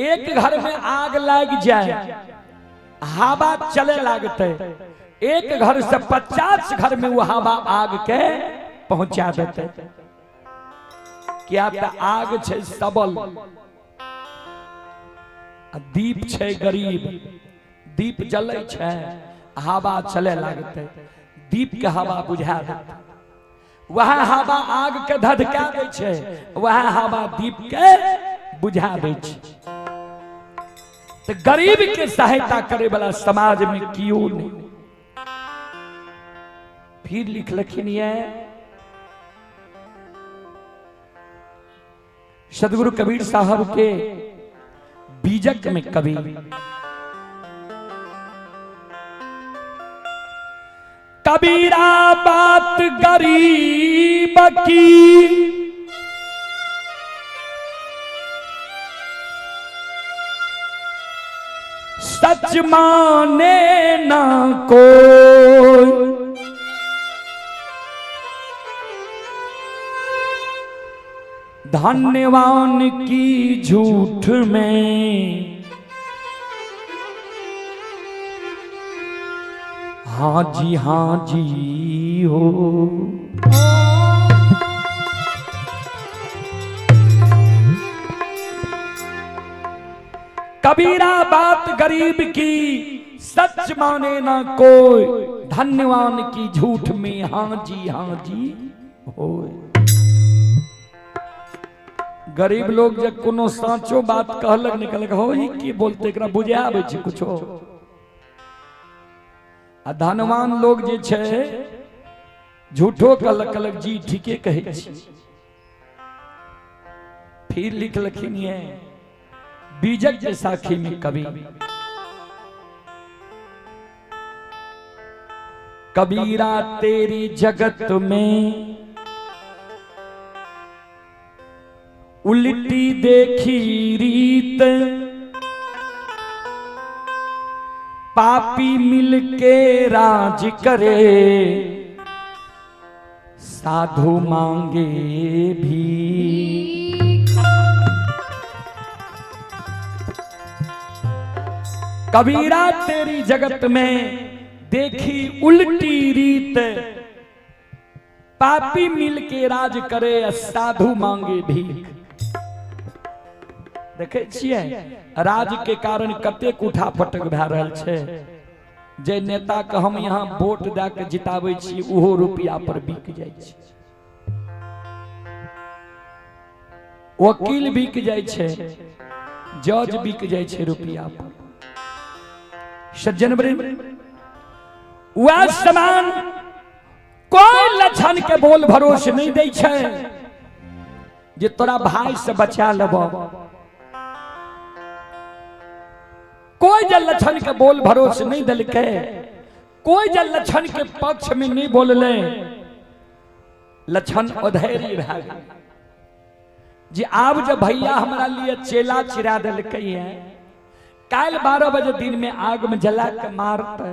एक घर में आग लाग जाए, हवा चले लागते, एक घर से 50 घर में वो हवा आग के पहुंचा देते। क्या त आग छै सबल, आ दीप छै गरीब। दीप जलै छै, हवा चले लागते, दीप के हवा बुझा देते। वह हवा आग के धधका दै छै, वह हवा दीप के बुझा दै छै। तो गरीब के सहायता करे वाला समाज में क्यों नहीं। फिर लिखलखिन ये सदगुरु कबीर साहब के बीजक में कवि कबीरा बात गरीब की, सच माने ना कोई, धन्यवान की झूठ में हाँ जी हाँ जी हो। कबीरा बात गरीब की सच माने ना कोई, धन्यवान की झूठ में हाँ जी हाँ जी हो। गरीब लोग जब कोनो साँचो बात कहलक निकलक हो, ई की बोलते, एकरा बुझे आबै छै कुछो। आ धनवान लोग जे छै झूठो कहलक, कहलक जी ठीके कहै छी। फिर लिखलखिन ये बीजक के साखी में कवि कबीरा तेरी जगत में उल्टी देखी रीत, पापी मिलके राज करे, साधु मांगे भी। कबीरा तेरी जगत में देखी उल्टी रीत, पापी मिलके राज करे, साधु मांगे भीख। देखे छियै राज के कारण कतेक उठा पटक भए रहल छै। जे नेता के हम यहाँ वोट दए के जिताबै छी ओहो रुपया पर बिक जाइ छै, वकील बिक जाइ छै, जज बिक जाइ छै रुपया पर। सज्जन वृंद, वह समान कोई लक्षण के बोल भरोस नहीं दै छै जे तोरा भाई से बचा लेब। कोई जे लक्षण के बोल भरोस नहीं देलकै, कोई जे लक्षण के पक्ष में नहीं बोलले, लक्षण अधैर्य भए गेल जे आब जब भैया हमरा लिए चेला चिरा देलकै है, काल्हि 12 बजे दिन में आग में जला के मारते।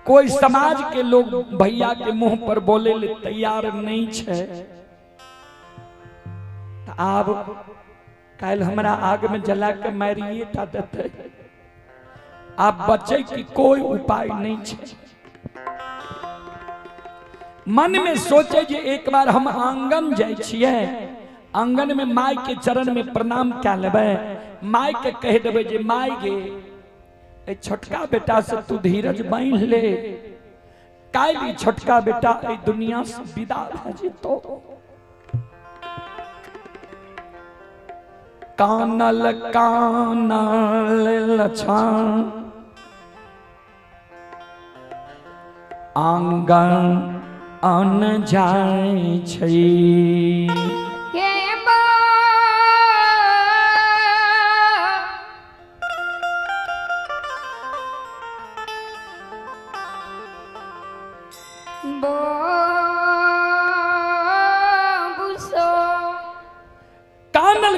कोई समाज के लोग भैया के मुंह पर बोले ले तैयार नहीं छै, आब काल्हि हमरा आग में जला के मारिए टा देतै, आब बचे की कोई उपाय नहीं छै। मन में सोचे जे एक बार हम आंगन जाइ छियै, आंगन में माय के चरण में प्रणाम कए लेबै, माय के कहि देबै जे माय गे, ए छोटका बेटा से तू धीरज बान्हि ले, काल्हि छोटका बेटा एहि दुनिया से विदा भए जेतौ। कानल कानल लछन आंगन अन जाइ छै। हे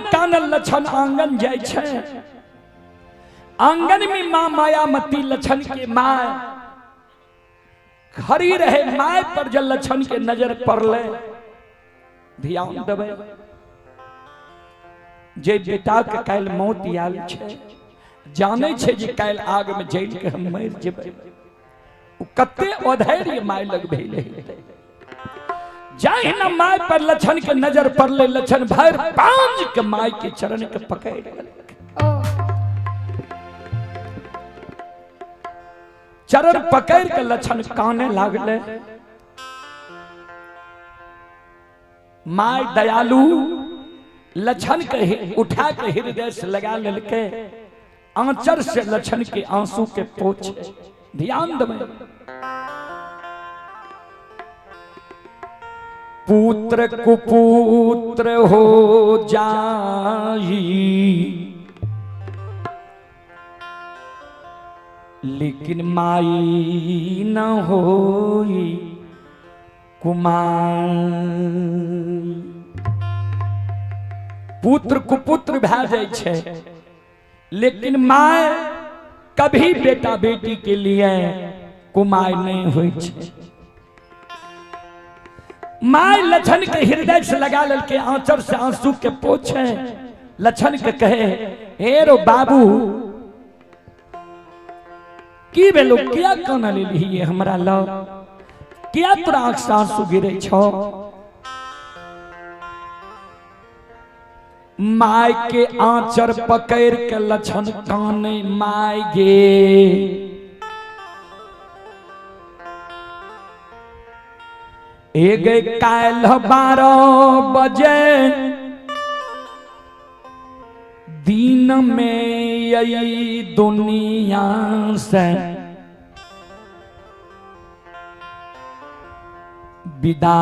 कानल लछन आंगन जाइ छै। आंगन में माँ मायामती लछन के माँ खड़ी रहे। My पर जब लछन के नजर पड़ले, ध्यान देबै, जे बेटा के काल्हि मौत आयल छै, जानै छै जे काल्हि आग में जलि के हम मरि जेबै, ओ कते अधैर्य my लग भेलै हेतै। जहिना my पर लछन के नजर पड़ले, लछन भरि पांज के my के चरण के पकड़ लेलक। चरण पकड़ के लछन काने लागले। My दयालु लछन के उठा के हृदय से लगा लेलके, आंचर से लछन के आंसू के पोछे। ध्यान देबै, पुत्र कुपुत्र हो जाई लेकिन माई न होई कुमार। पुत्र कुपुत्र भए जाइ छै, लेकिन my कभी बेटा बेटी के लिए कुमार नहीं होइ छै। My Lachhan के हृदय से लगा ललके, आंचर से आंसू के पोछे, लछन के कहे, हे रो बाबू, की भेलो, किया काना लेलही हमरा लग, किया तोरा आंख से आंसू गिरे छौ? My के आंचर पकड़ के लछन काने, my गे ए गे, काल्हि 12 बजे दिन में यही दुनिया से विदा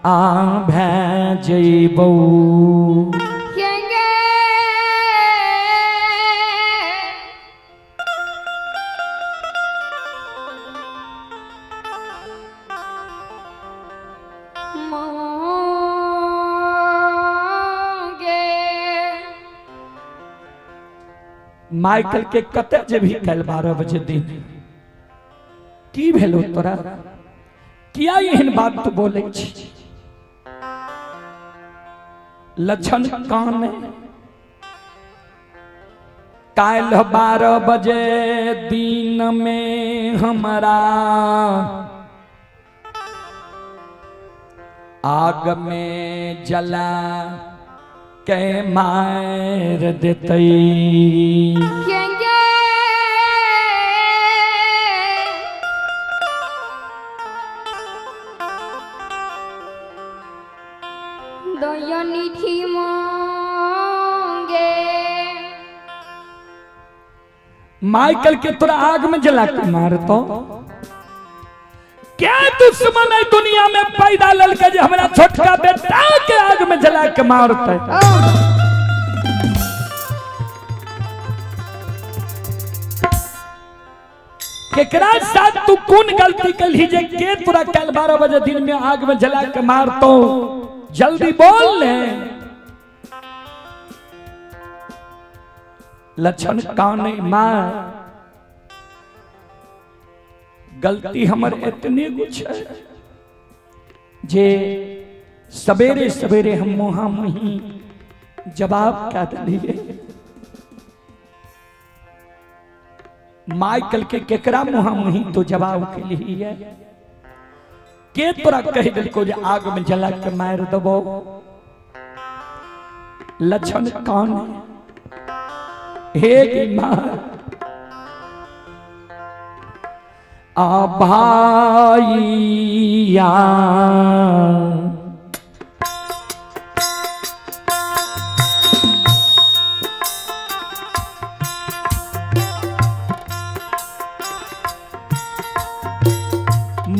आ भए जइबौ। माइकल के कते जेबही काल्हि 12 बजे दिन? की भेलो तोरा, किया एहन बात तू बोलै छी? लक्षण कान, काल्हि 12 बजे दिन में हमरा आग में जला के मार देतै। दयानिधि मांगे। माइकल के तोरा आग में जला के मारतो। क्या दुश्मन है दुनिया में पैदा ललके जे हमरा छोटका बेटा के आग में जला के मारते? केकरा साथ तू कौन गलती कलही जे के तोरा कल 12 बजे दिन में आग में जला के मारतो? जल्दी बोल ले। लक्षण काने, मां गलती हमर इतने कुछ है जे सवेरे सवेरे हम मुहा मुही जवाब क्या दिलिए। माइकल के केकरा मुहा मुही तो जवाब के लिए के तोरा कह दिलको जे आग में जला के मार दबो? लक्षण कान, हे की मां आ भाईया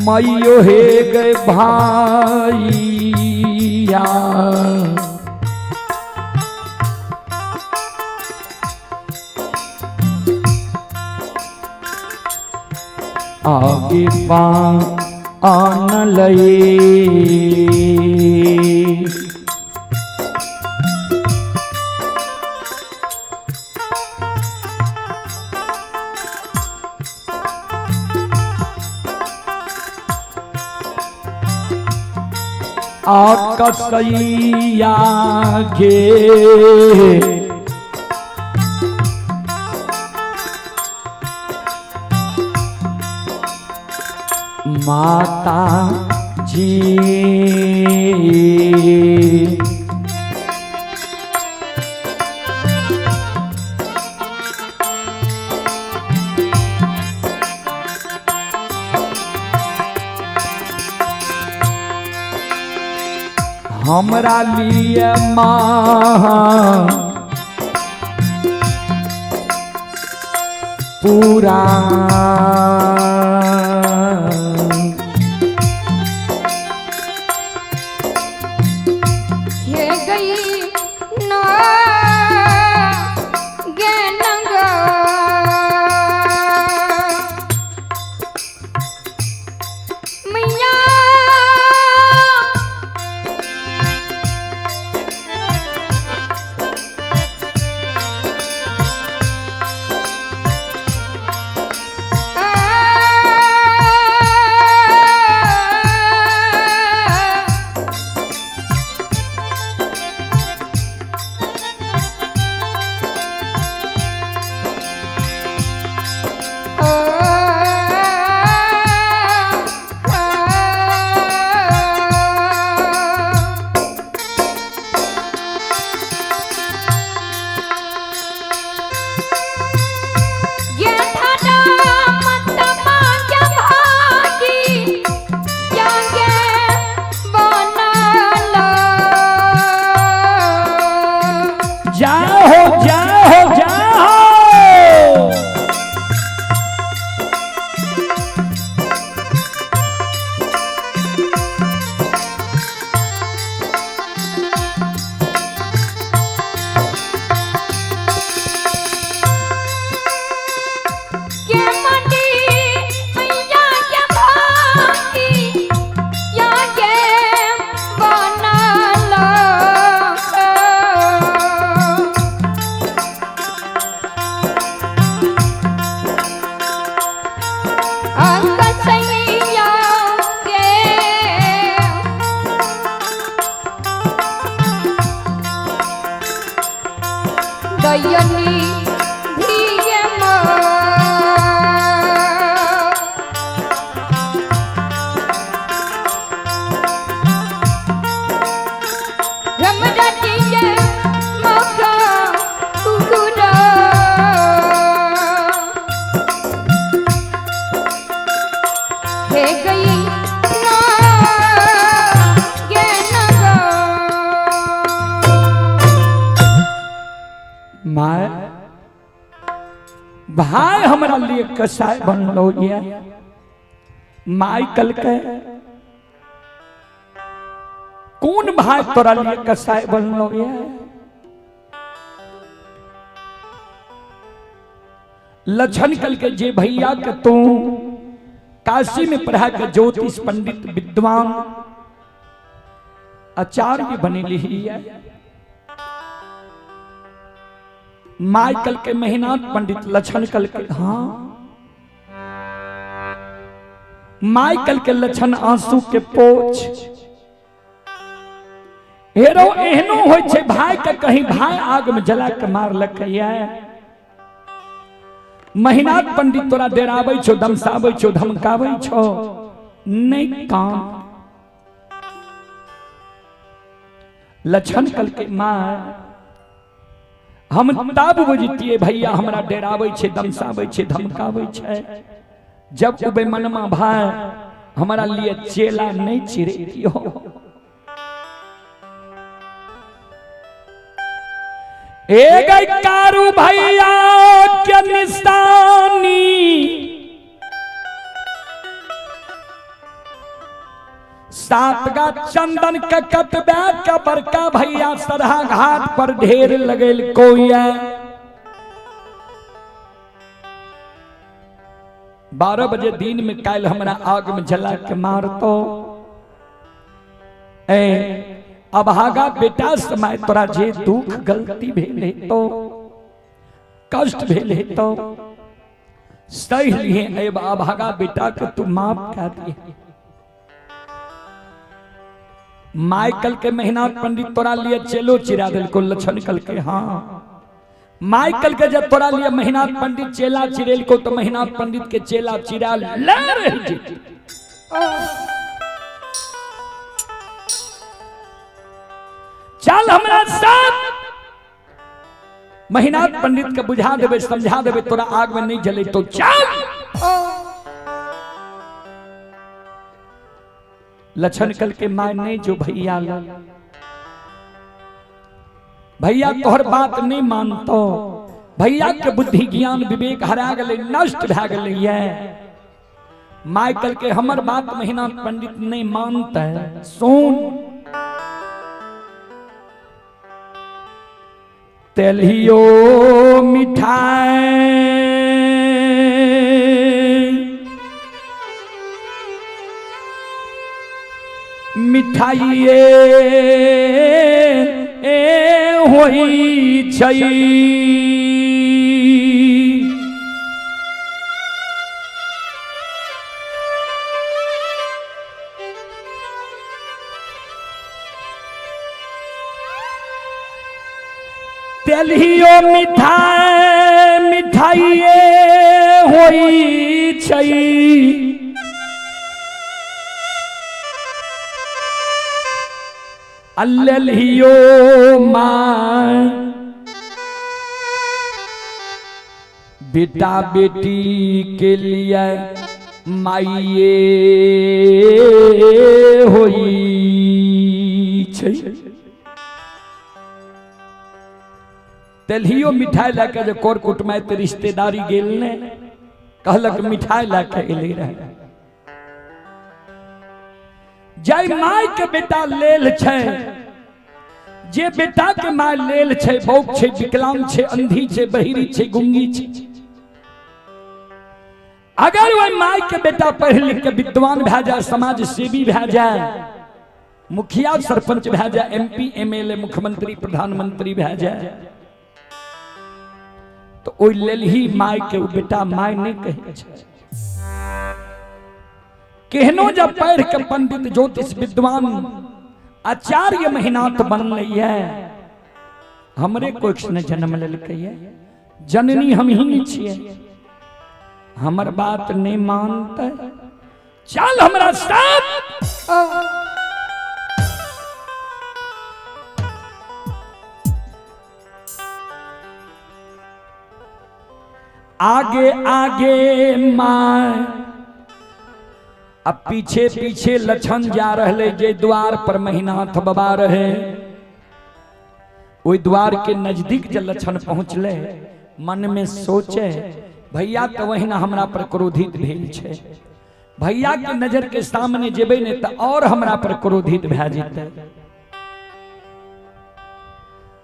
मैयो हे गए भाईया, आगे पान लए। आ कसैया गे। माता जी हमरा लिए माँ पूरा हे गई ना गे नंगा मैया। जाओ जाओ जाओ। दयनी धिये माँ। हमरा दिए मौका कुकुरा। हे गई ना गे नगा। My भाई हमरा लिए कसाई बनलो ये माई कल के कौन भाई तोरा लिए कसाई बनलो ये? लछन कल के जे भैया के तू काशी में पढ़ा के ज्योतिष पंडित विद्वान आचार्य बनेली है। माइकल के महीनाथ पंडित लछन कल के, हाँ माइकल के लछन आंसू के पोछ हेरो एहनो होय छै भाई के कहीं भाई आग में जला के मारलक ये। महीनाथ पंडित तोरा डेराबै छौ, दमसाबै छौ, धमकाबै छौ, नहीं काम। लछन कल के माँ हम तब बुझतिए भैया हमरा डेराबै छै, दमसाबै छै, धमकाबै छै। जब उ बेमनमा भाई हमरा लिए चेला नहीं चिरेतियो। ए गई कारू भैया के निशानी सात गा चंदन के कतबे के बड़का भैया सरहा घाट पर ढेर लगेल कोइया। 12 बजे दिन में काल हमरा आग में जला के मारतो। ए अभागा बेटा समय तोरा जे दुख गलती भेले तो कष्ट भेले तो सही लिए। ए अभागा बेटा के तू माफ कर दिए। माइकल के महीना पंडित तोरा लिए चेलो चिरा दिल को लक्षण कल के। हाँ, माइकल के जब तोरा लिए महीना पंडित चेला चिरेल को तो महीना पंडित के चेला चिरा ले रही जी। चल हमरा साथ, महीना पंडित के बुझा देबे समझा देबे, तोरा आग में नहीं जले तो चल। लक्षण कल के माय नहीं जो भैया भैया तोहर बात नहीं मानतो, भैया के बुद्धि ज्ञान विवेक हरा गले, नष्ट भए गेलै ये। माइकल के हमर बात महीना पंडित नहीं मानते। सुन तेलियो मिठाई मिठाइए ए होई छै, तेलियो मिठाई मिठाइए होई छै, अल्लियो माँ बेटा बेटी के लिए माइये होई छै। तेलहियो मिठाई लए जे कर कुटुमाइत रिश्तेदारी गेल ने, कहलक मिठाई लए के एलै रहे। जाय my के बेटा लेल छै, जे बेटा के my लेल छै, बौक छै, विकलांग छै, अंधी छै, बहिरी छै, गुंगी छै, अगर वह my के बेटा पढ़ लिख के विद्वान भए जाए, समाज सेवी भए जाए, मुखिया सरपंच भए जाए, एमपी एमएलए मुख्यमंत्री प्रधानमंत्री भए जाए, तो ओहि लेल ही my के ओ बेटा my नहीं कहै छै। केहनो जब पढ़ के पंडित ज्योतिष विद्वान आचार्य महिनाथ बनलै ये, हमरे कोख ने जन्म लेलकै ये, जननी हम ही छियै, हमर बात नहीं मानते, चल हमरा साथ। आगे आगे माँ अब पीछे पीछे लक्षण जा रहे, जे द्वार पर महिनाथ बाबा रहे ओहि द्वार के नजदीक जब लक्षण पहुंचले, मन में सोचे भैया तो वही ना हमरा पर क्रोधित भेल छे, भैया के नजर के सामने जेबे ने तो और हमरा पर क्रोधित भए जेतै।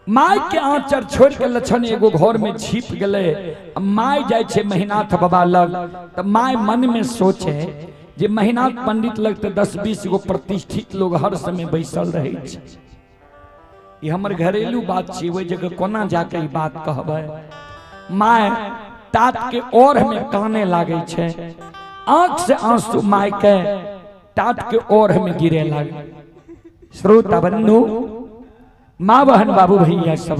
My के आंचर छोड़ के लक्षण एगो घर में छिप गए। My जाय छे महिनाथ बाबा लग, तो my मन में सोचे जे महिनाथ पंडित लग तो 10-20 गो प्रतिष्ठित लोग हर समय बैसल रहे छे, ई हमर घरेलू बात छी, ओहि जगह कोना जाके ई बात कहबै। My तात के ओर में काने लागे छे, आंख से आंसू my के तात के ओर में गिरे लागे। श्रोता बंधु, माँ बहन बाबू भैया सब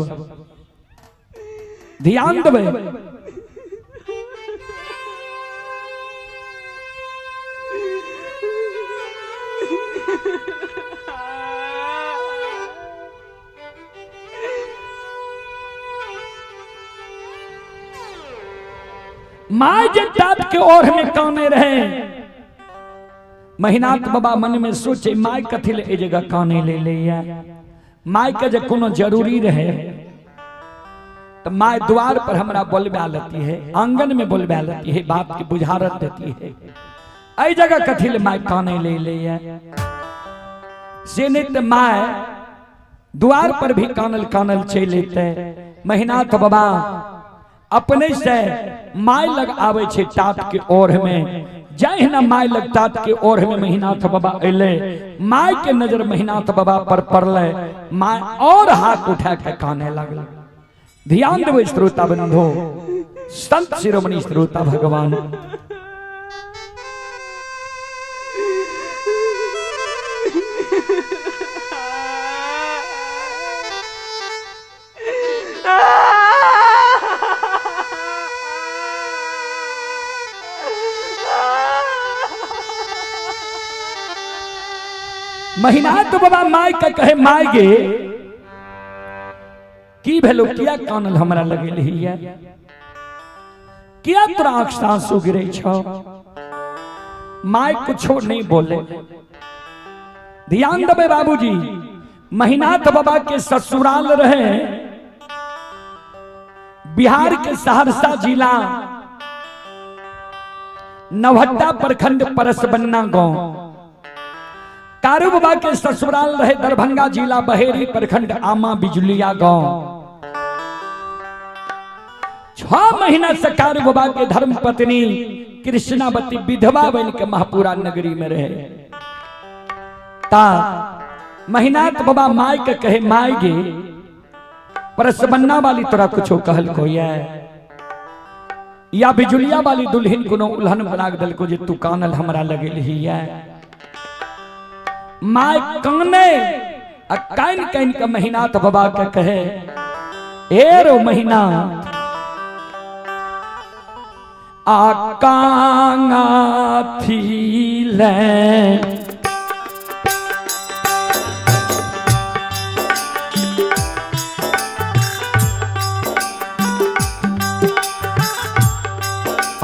ध्यान देबै। My जे तात के ओर में काने रहे, महिनाथ बाबा मन में सोचे my कथी ले ए जगह काने ले ले, my के जे कोनो जरूरी रहे तो my द्वार पर हमरा बोलबा लेती है, आंगन में बोलबा लेती है, बाप के बुझारत देती है, एहि जगह कथी ले my काने ले ले। से नहीं तो my द्वार पर भी कानल कानल चलि एतै। महिनाथ बाबा अपने से my लग आवे छे तात के ओर में, जहिना my लग तात के ओर में महिनाथ बाबा अयलै, my के नजर महिनाथ बाबा पर पड़लै, my और हाथ उठा के काने लगल। ध्यान देबै श्रोता बंधु, संत शिरोमणि श्रोता भगवान, महिनाथ बाबा माय के कहे, माय गे की भेलो, किया कानल हमरा लगेलही है, किया तोरा आंख से आंसू गिरे छौ? माय कुछो नहीं बोले। ध्यान देबै बाबूजी, महिनाथ बाबा के ससुराल रहे बिहार के सहरसा जिला नवहट्टा प्रखंड परसबन्ना गांव। कारू बाबा के ससुराल रहे दरभंगा जिला बहेरी प्रखंड आमा बिजुलिया गांव। 6 महीना से कारू बाबा के धर्म पत्नी कृष्णावती विधवा बन के महापुरा नगरी में रहे। ता महिनाथ बाबा माय के कहे, माय गे परसबन्ना वाली तोरा कुछो कहल को है या बिजुलिया वाली दुल्हन कोनो उल्हन बना के देलको जे तू कानल हमरा लगेलही है? My काने आ कान कान के महिनाथ बाबा के कहे, ए रो महीना आ कांगा थी ले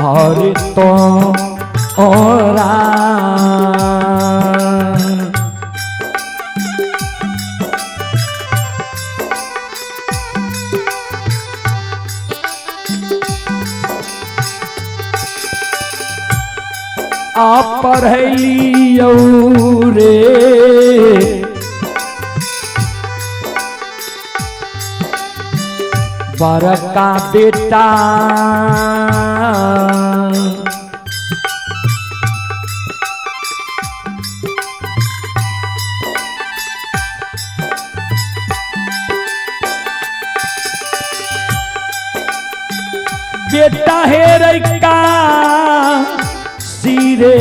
और तो ओरा आ पढ़लियौ रे बड़का बेटा बेटा हे रैका सिरे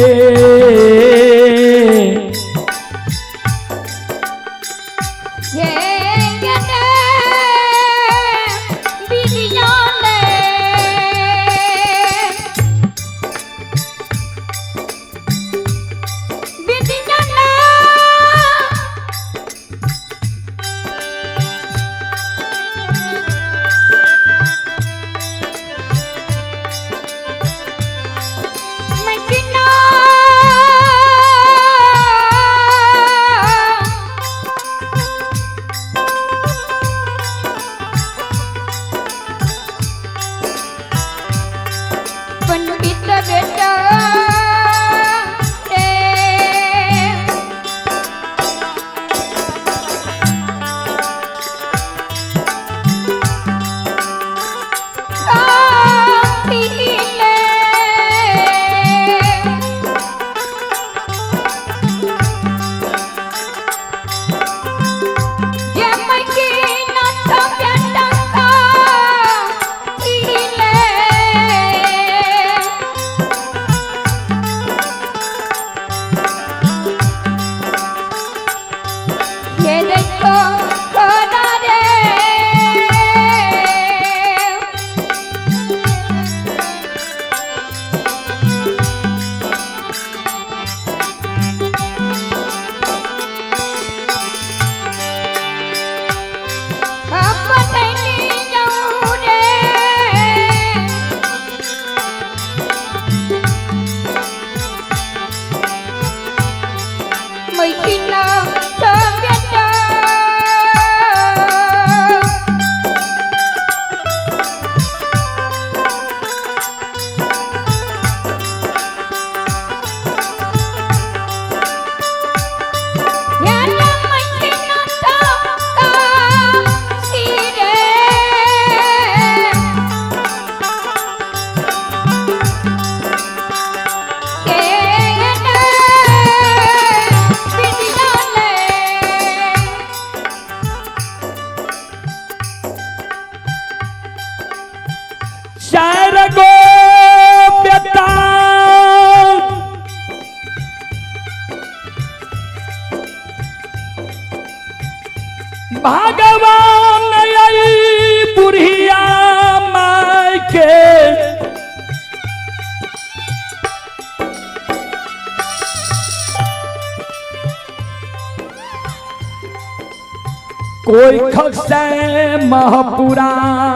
कोई खसे महपुरा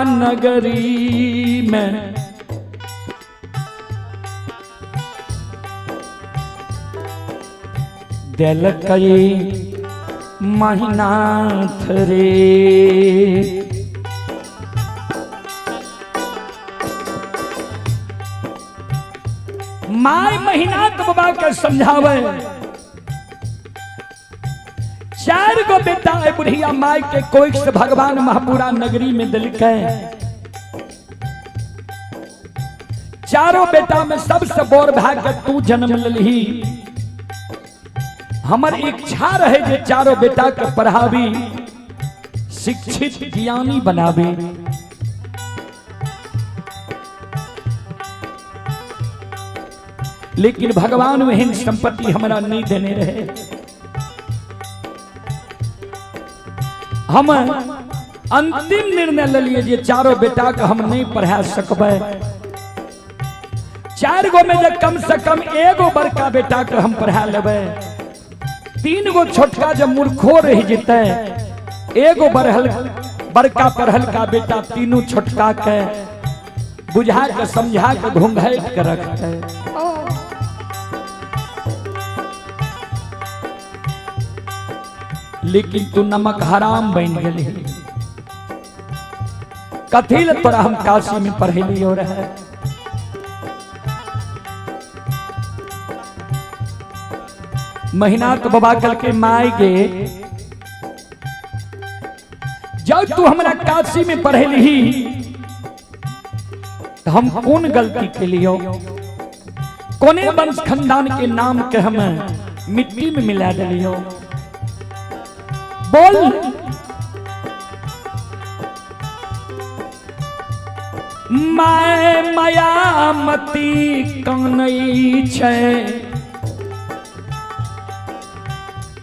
नगरी में, दिल कई महिनाथ रे। My Mahinath बाबा के समझावे, 4 गो बेटा है बुढ़िया माई के कोई से भगवान महापुरा नगरी में दिलके। चारों बेटा में सबसे बोर भाग के तू जन्म ललही। हमर इच्छा रहे जे चारों बेटा के पढ़ावी, शिक्षित ज्ञानी बनावी। लेकिन भगवान वहन संपत्ति हमरा नहीं देने रहे। हम अंतिम निर्णय ले लिए जे चारों बेटा के हम नहीं पढ़ा सकबै। 4 गो में जे कम से कम एगो बड़का बेटा के हम पढ़ा लेबै, 3 गो छोटका जब मूर्खो रह जतै, एगो बड़हल बड़का पढ़ल का बेटा तीनों छोटका के बुझा के समझा के घूंघट के रखते। लेकिन तू नमक हराम बन गेली। कथी ले तोरा हम काशी में पढ़ेलियो रहे। महीना तो बाबा कल के माई गे, जब तू हमरा काशी में पढ़ेली तो हम कौन गलती के लियो, कोने वंश खानदान के नाम के हम मिट्टी में मिला दिलियो। बोल my Mayamati कनई छै,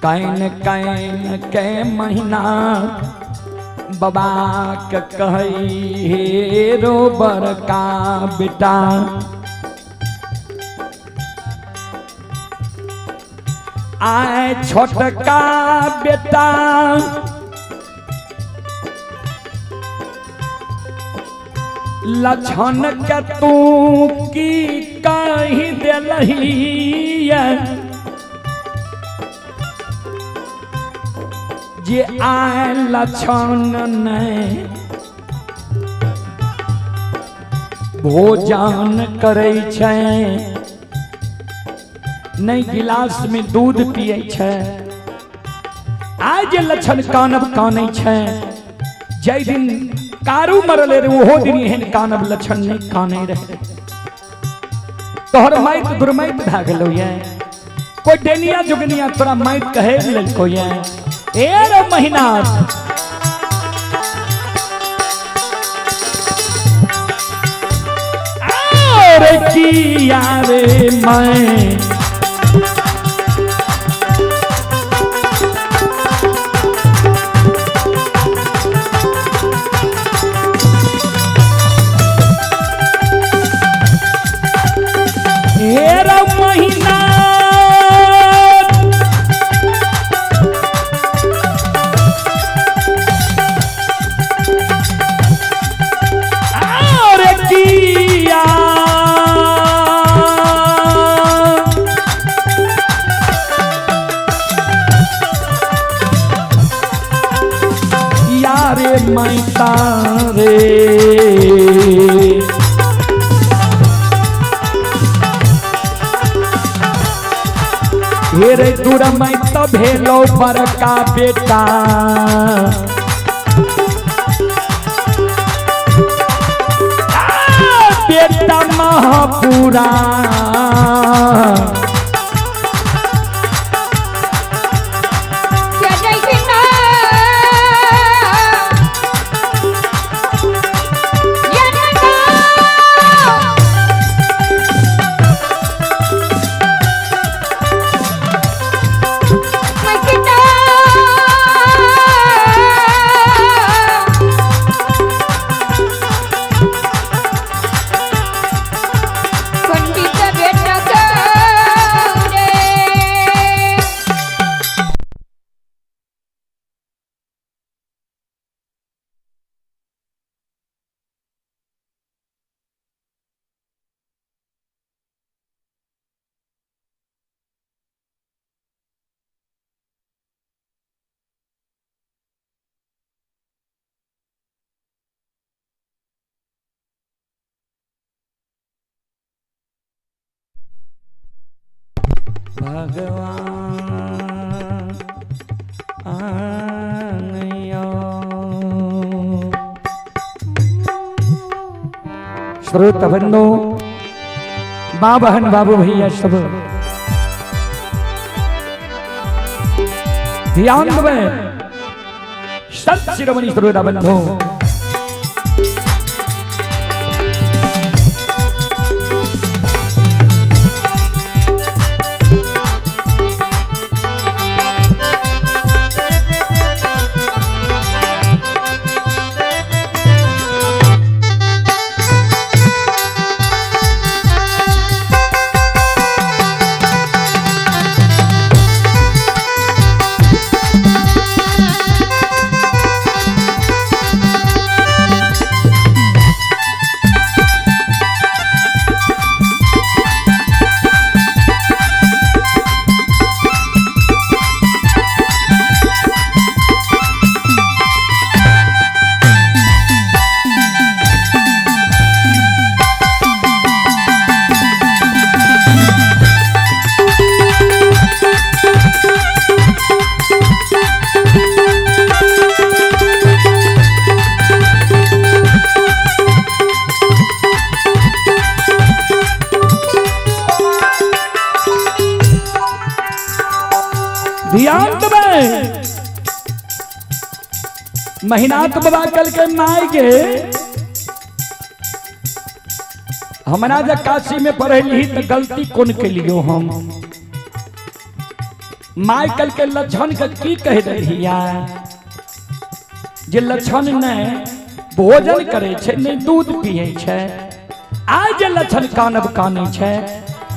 can can के महीना बाबा के कहई हे रो बड़का बेटा। आए छोटका बेटा लक्षण के तू की कही दिलही, जे आए लक्षण नहीं भोजन करै छै, नहीं गिलास में दूध पिए छै। आज लक्षण कानब कानै छै, जै दिन कारू मरले रे ओहो दिन एहन कानब लक्षण नहीं कानै रहे। तोहर माइत दुर्माइत भए गेलौ ये, कोई डेनिया जुगनिया तोरा माइत कहे लेलको ये। ए रे महीना और किया रे मैं महीना और किया यारे मैं तारे हेरे दूर मैं तो भेलो बड़का बेटा। बेटा महापुरा पंडित बेटा। भगवान आनयो। श्रोत बंधु, माँ बहन बाबू भैया सब ध्यान देवे। संत शिरोमणि श्रोता बंधु, ध्यान देवे। महीनाथ बाबा कल के माय के हमरा जब काशी में पढ़ली तो गलती कौन के लियो हम? My कल के लक्षण के की कह दिया जे लक्षण ने भोजन करे छे, ने दूध पिए छे। आज जे लक्षण कानब काने छे,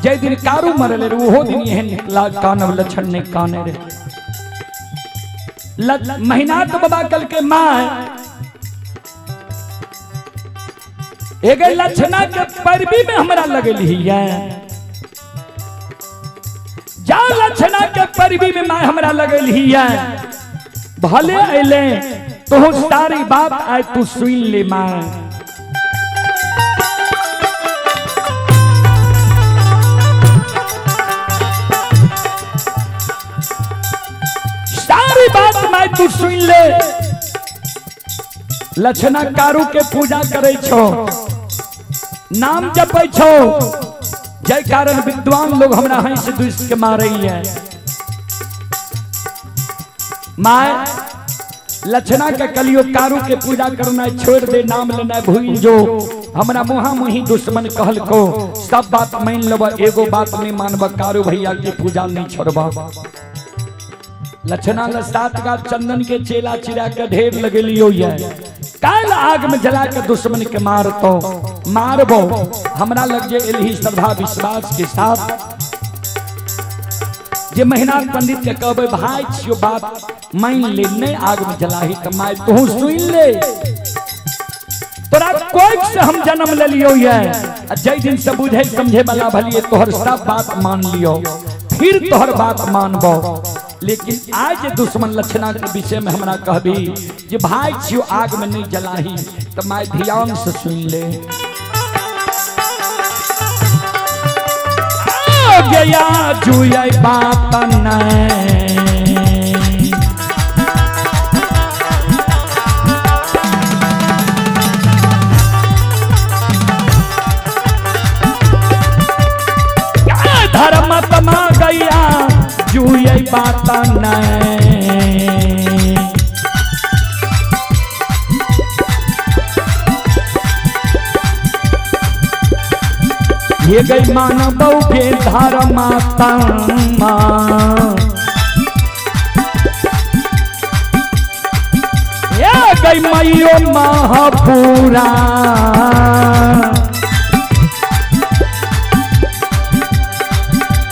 जे दिन कारू मरले रे ओहो दिन एहन कानब लक्षण नहीं काने रे। महीनाथ बाबा कल के my एगे लक्षणा के परबी में हमरा लगली है। जा लक्षणा के परबी में my हमरा लगली है। भले अइले तो सारी बात आए तू सुन ले मां। सारी बात मैं तू सुन ले। लक्षणा कारू के पूजा करे छो, नाम जपै छो, जय कारण विद्वान लोग हमरा हंस दुस के मारे है। My लक्षणा के कलियो कारू के पूजा करना छोड़ दे, नाम लेना भूल जो। हमरा मुहा मुही दुश्मन कहल को सब बात मान लब, एगो बात नहीं मानब, कारू भैया के पूजा नहीं छोड़ब। लक्षणा ल सात गाछ चंदन के चेला चिरा के ढेर लगेलियो ये, काल आग में जला के दुश्मन के मारतो मारबो। हमरा लग जे एलही श्रद्धा विश्वास के साथ जे महीना पंडित के कहबे भाई छियो बात मान ले, नहीं आग में जलाही त my तू सुन ले। तोरा कोई से हम जन्म ले लियो ये, आ जै दिन से बुझे समझे वाला भलिए तोहर सब बात मान लियो, फिर तोहर बात मानबो। लेकिन आज दुश्मन लक्षणा के विषय में हमरा कहबी जे भाई छियो आग में नहीं जलाही त my ध्यान से सुन ले। गया जुए बात नहीं, धर्म तमा गया जुए बात नहीं। ये गई मानव के धर्मात्मा, ये गई मयो महापुरा।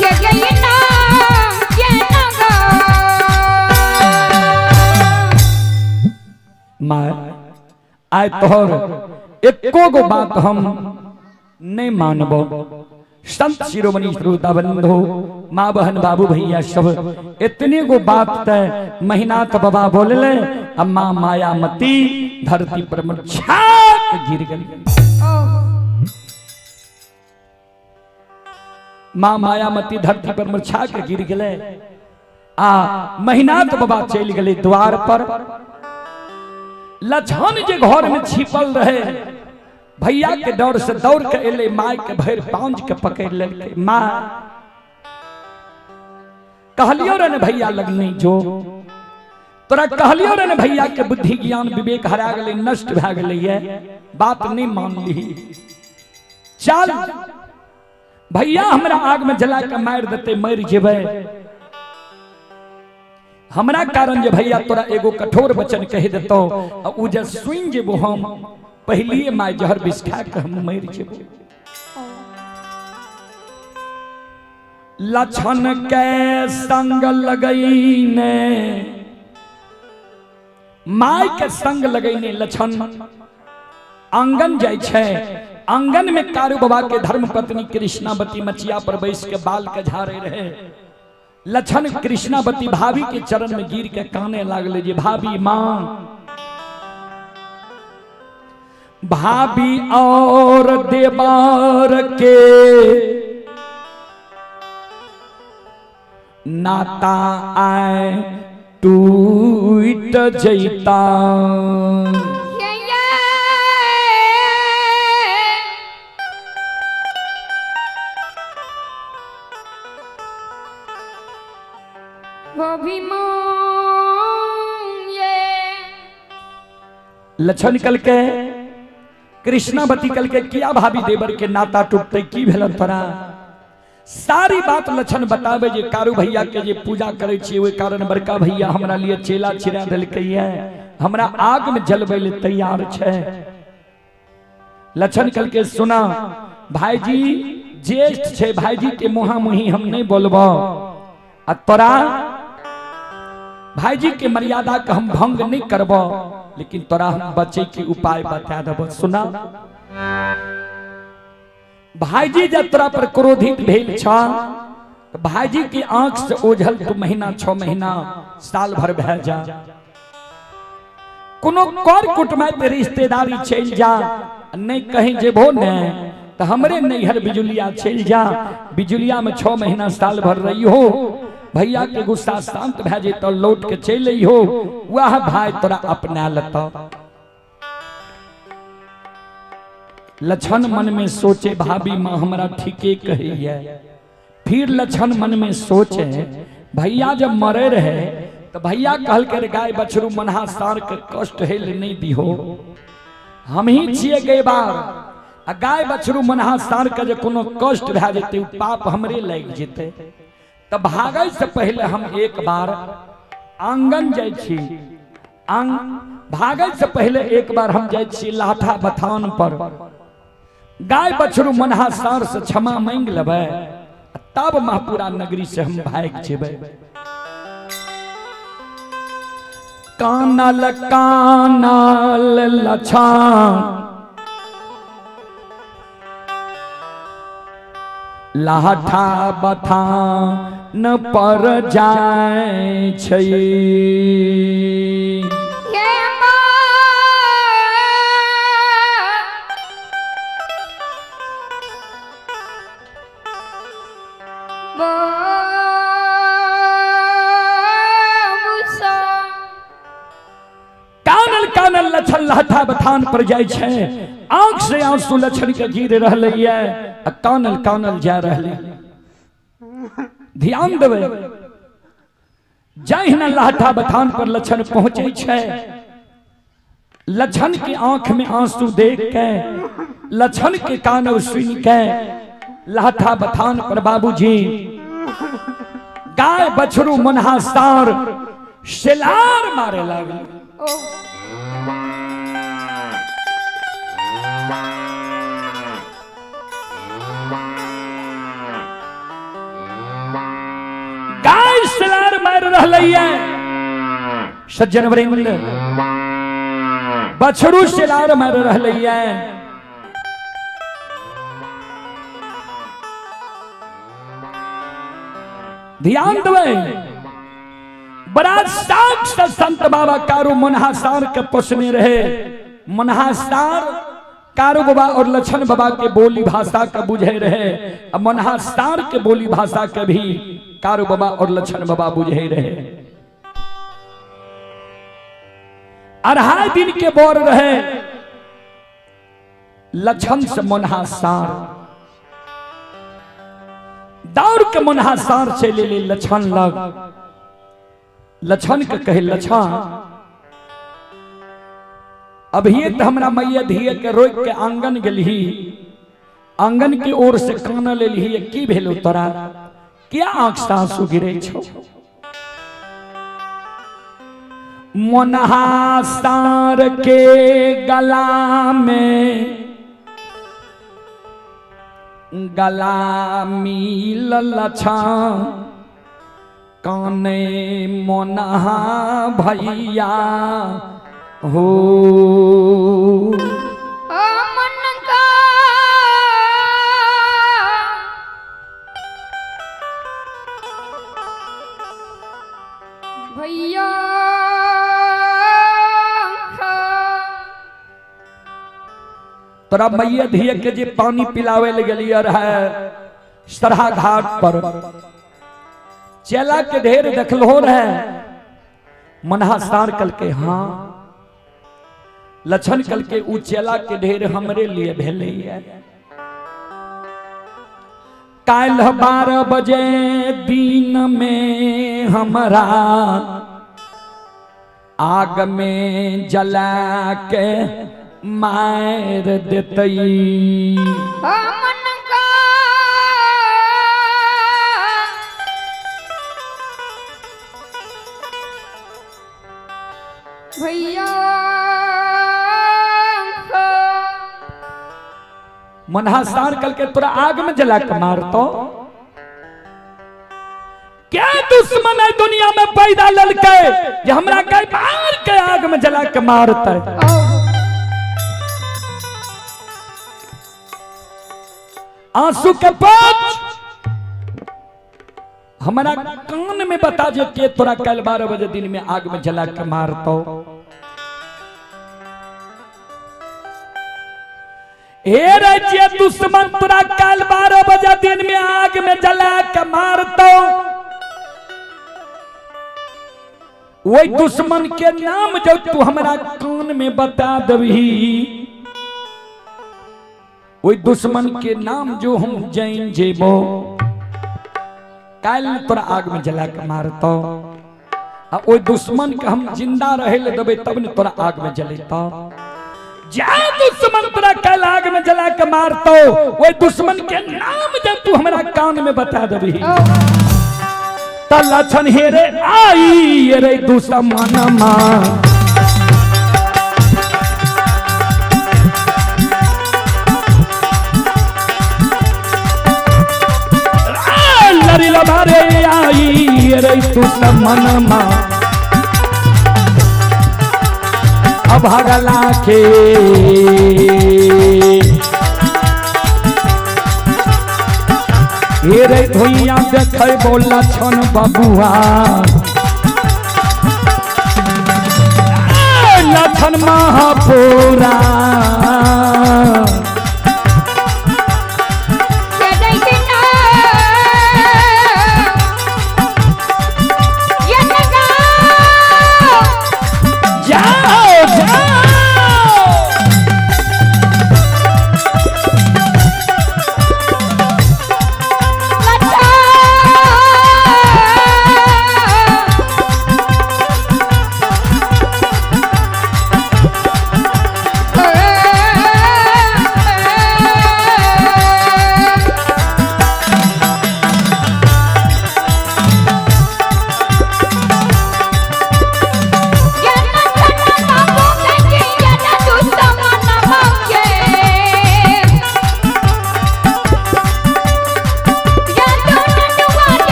ये गई ना ये ना गो। My आय तोहर एको गो बात हम नहीं मानबो। संत शिरोमणि श्रोता बंधु, माँ बहन बाबू भैया सब इतने गो बात तय महीनाथ बाबा बोलले, अम्मा मायामती धरती पर छाक गिर गई। माँ मायामती धरती पर मुरझा के गिर गेलै आ महिनाथ बाबा चलि गेलै द्वार पर। लछन जे घर में छिपल रहे भैया के डर से दौड़ के एलै, माय के भरि पांज के पकड़ लेलकै। माँ कहलियो रे ने भैया लग नहीं जो, तोरा कहलियो रे ने भैया के बुद्धि ज्ञान विवेक हरा गेलै, नष्ट भए गेलै, ये बात नहीं मानली। चल भैया हमरा आग में जला के मारि देते, मरि जेबै। हमरा कारण जे भैया तोरा एगो कठोर वचन कहि देतौ आ उ जे सुनि जेबो, हम पहिलिए माय जहर विष खा के हम मरि जेबो। लछन के संग लगैने, my के संग लगैने लछन आंगन जाइ छै। आंगन में कारू बाबा के धर्म पत्नी कृष्णावती मचिया पर बैस के बाल के झाड़े रहे। लछन कृष्णावती भाभी के चरण में गिर के काने लागले जे भाभी मां, भाभी और देवर के नाता आए टूट जैता। लक्षण कल के कृष्णावती कल के किया भाभी देवर के नाता टूटते, की भेल तोरा? सारी बात लक्षण बतावे जे कारू भैया के जे पूजा करे छी ओहि कारण बड़का भैया हमरा लिए चेला छिड़ा देलकै है, हमरा आग में जलबै ले तैयार छै। लक्षण कल के सुना भाईजी ज्येष्ठ छै, भाईजी के मुहा मुही हम नहीं बोलबो आ तोरा भाईजी के मर्यादा के हम भंग नहीं करबो, लेकिन तोरा हम बचे के उपाय बता देबो। सुना भाईजी जब तोरा पर क्रोधित भेल छ तो भाईजी की आंख से ओझल तू महीना 6 महीना साल भर भै जा, कोनो कर कुटुम्ब रिश्तेदारी चलि जा, नहीं कहीं जेबो ने तो हमरे नैहर बिजुलिया चलि जा, बिजुलिया में 6 महीना साल भर रही हो, भैया के गुस्सा शांत भै जेतौ, लौट के चलि अइहो, वह भाई तोरा अपना लेतौ। लक्षण मन में सोचे भाभी माँ हमरा ठीके कहैया। फिर लक्षण मन में सोचे भैया जब मरे रहे तो भैया कहल के गाय बछरू मनहा सार के कष्ट हेल नहीं दिहो, हम ही छिए गए बार आ गाय बछरू मनहा सार के जे कोनो कष्ट भए जेतै उ पाप हमरे लागि जेतै। तो भागै से पहले हम एक बार आंगन जाइ छी, भागै से पहले एक बार हम जाइ छी लाठा बथान पर, गाय बछरू मनहा सार से क्षमा मांग लेबै तब महपुरा नगरी से हम भागि जेबै। कानल कानल लछान लाठा बथान पर जाय छै। कानल कानल लछन लाठा बथान पर जाय छै, आंख से आंसू लछन के गिर रहलै ये आ कानल कानल जा रहलै। ध्यान देबै, जहिना लाठा बथान पर लछन पहुंचे छै, लछन के आंख में आंसू देख के, लछन के कानव सुन के लाठा बथान पर बाबूजी गाय बछरू मनहा सार सेलार मारे लागल। गाय सेलार मार रहलै है सज्जन वृंद, बछरू सेलार मार रहलै है। ध्यान देबै, बड़ा साख से संत बाबा कारू मनहासार के पोसने रहे। मनहासार कारू बाबा और लछन बाबा के बोली भाषा के बुझे रहे, आ मनहा सार के बोली भाषा के भी कारू बाबा और लछन बाबा बुझे रहे। 2.5 दिन के बोर रहे लछन से मनहा सार, दौड़ के मनहा सार चले ले लछन लग। लछन के कहे, लछन अभी तो हमरा मैया धिया के रोक के आंगन गेलही, आंगन की ओर से कान लेलही, की भेलो तोरा, क्या आंख से आंसू गिरे छो? मनहा सार के गला में गला मिलल छा, काने मोनहा भैया हो। ओ मन का भैया, तोरा मैया धिया के जे पानी पिलावे ले गेलिए रहे सरहा घाट पर, चेला के ढेर देखलो रहे। मनहा सार कल के हाँ, लछन कल के उ चेला के ढेर हमरे लिए भेलै। काल्ह 12 बजे दिन में हमरा आग में जला के मार देतई। ओ मन का भैया, मनहा सार कल के तोरा आग में जला के मारतो। क्या दुश्मन है दुनिया में पैदा ललके जे हमरा के मार के आग में जला के मारते? आंसू के पक्ष हमारा कान में बता जे के तोरा कल 12 बजे दिन में आग में जला के मारतो। हे रे दुश्मन तोरा कल 12 बजे दिन में आग में जला के मारतो, वही दुश्मन के नाम जब तू हमारा कान में बता दबी, वही दुश्मन के नाम जो हम जैन जेबो काल तोरा आग में जला के मारतो। आ ओई दुश्मन के हम जिंदा रहे ले देबे तब ने तोरा आग में जलेतो। जा दुश्मन तोरा काल आग में जला के मारतो, वही दुश्मन के नाम जब तू हमरा कान में बता दबी, त लछन हेरे आई रे दुश्मन मा। लरी लबारे आई रे दुश्मन मा, अभागला के हे रे धोइया देखे बोला छन बबुआ, लछन महापुरा। जाओ जाओ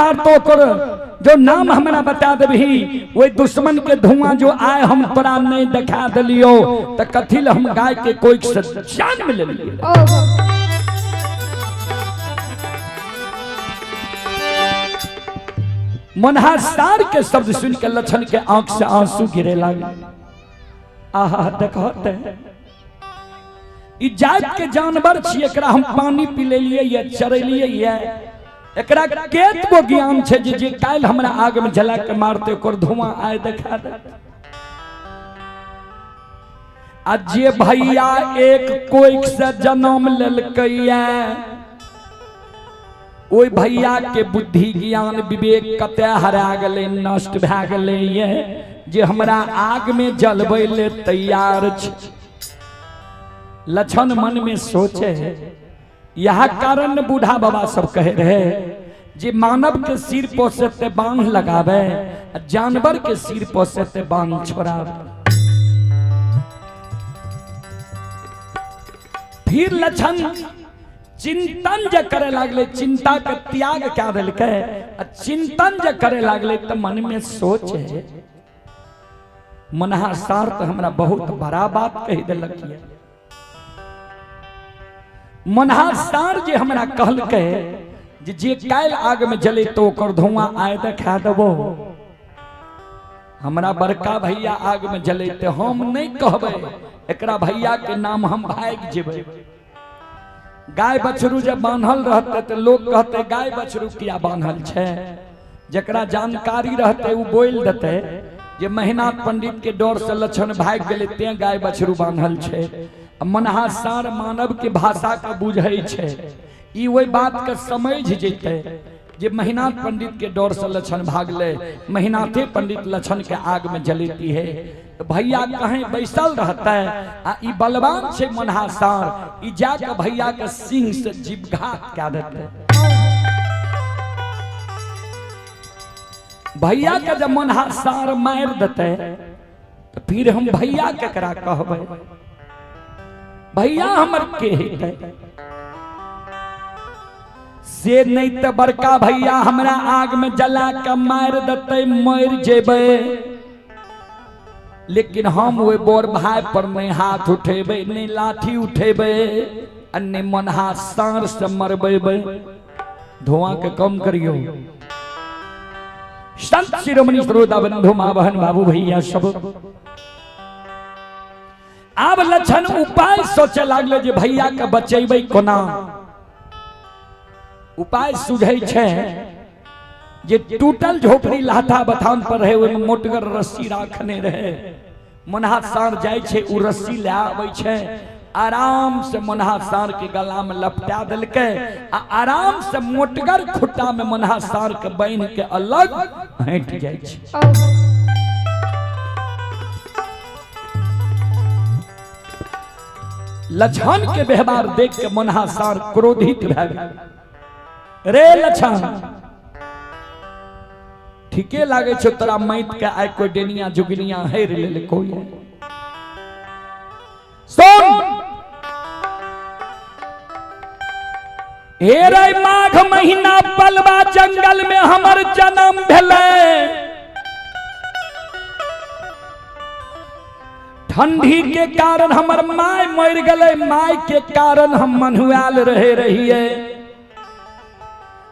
मारतो ओकर जो नाम हमरा बता देबही, ओहि दुश्मन के धुआं जो आए हम तोरा नहीं देखा देलियो त कथी ले हम गाय के कोई से जान में लेलिए। मनहा सार के शब्द सुन के लक्षण के आंख से आंसू गिरे लागे। आहा, देखो ते ई जात के जानवर छी, एकरा हम पानी पिलेलिए या चरेलिए या एकरा केत गो ज्ञान छै जे जे काल्हि हमरा आग में जला के मारते ओकर धुआं आए देखा दे। आ जे भैया एक कोइक से जन्म लेलकैया, ओहि भैया के बुद्धि ज्ञान विवेक कते हरा गेलै, नष्ट भए गेलै ये जे हमरा आग में जलबै ले तैयार छै। लक्षण मन में सोचे, यह कारण बूढ़ा बाबा सब कहे रहे जे मानव के सिर पोसे ते बांध लगावे, जानवर के सिर पोसे ते बांध छोड़ावे। फिर लक्षण चिंतन जे करे लागले, चिंता के त्याग क्या देलकै, आ चिंतन जे करे लागले त मन में सोचे, मनहा सार त हमरा बहुत बड़ा बात कहि देलक ये। मनहा सार जे हमरा कहलकै जे जे काल्हि आग में जले तो ओकर धुआं आए देखा देबो, हमरा बड़का भैया आग में जले ते हम नहीं कहबै, एकरा भैया के नाम हम भागि जेबै। गाय बछरू जब बान्हल रहते तो लोग कहते गाय बछरू किया बान्हल छै, जकरा जानकारी रहते उ बोल देते जे महिनाथ पंडित के डर से लक्षण भागि गेलै तें गाय बछरू बान्हल छै। मनहा सार मानव के भाषा के बुझै छै, ई ओहि बात के समझ जेतै जे महिनाथ पंडित के डर से लक्षण भागले, महिनाथे पंडित लक्षण के आग में जलेती है। तो भैया कहीं बैसल रहता है आ ई बलवान छै मनहा सार, ई जाके भैया के सिंह से जीवघात कए देते। भैया के जब मनहा सार मार देते तो फिर हम भैया केकरा कहबै, भैया हमर के हेतै से नहीं तो बड़का भैया हमरा आग में जला के मार देते, मर जेबै, लेकिन हम ओहि बोर भाई पर नहीं हाथ उठेबै, नहीं लाठी उठेबै, आ नहीं मनहा सार से मरबेबै। धुआं के कम करियो। संत शिरोमणि श्रोता बंधु माँ बहन बाबू भैया सब, आब लक्षण उपाय सोचे लागले जे भैया के बचेबै कोना। उपाय सुझै छै जे टूटल झोपड़ी लाथा बथान पर रहे, ओहिमे मोटगर रस्सी राखने रहे। मनहा साँढ़ जाइ छै, उ रस्सी लए आबै छै, आराम से मनहा साँढ़ के गला में लपटा देलकै आ आराम से मोटगर खुट्टा में मनहा साँढ़ के बान्हि के अलग हटि जाइ छै। लक्षण के व्यवहार देख के मनहा सार क्रोधित भए गेल। रे लक्षण, ठीके लागे छौ तोरा मैत के आइ कोई डेनिया जुगनिया हेर लेल कोई। सुन हे रे, माघ महीना पलवा जंगल में हमर जन्म भेलै, ठंडी के कारण हमर my मर गए, my के कारण हम मनुआल रहे रहिए,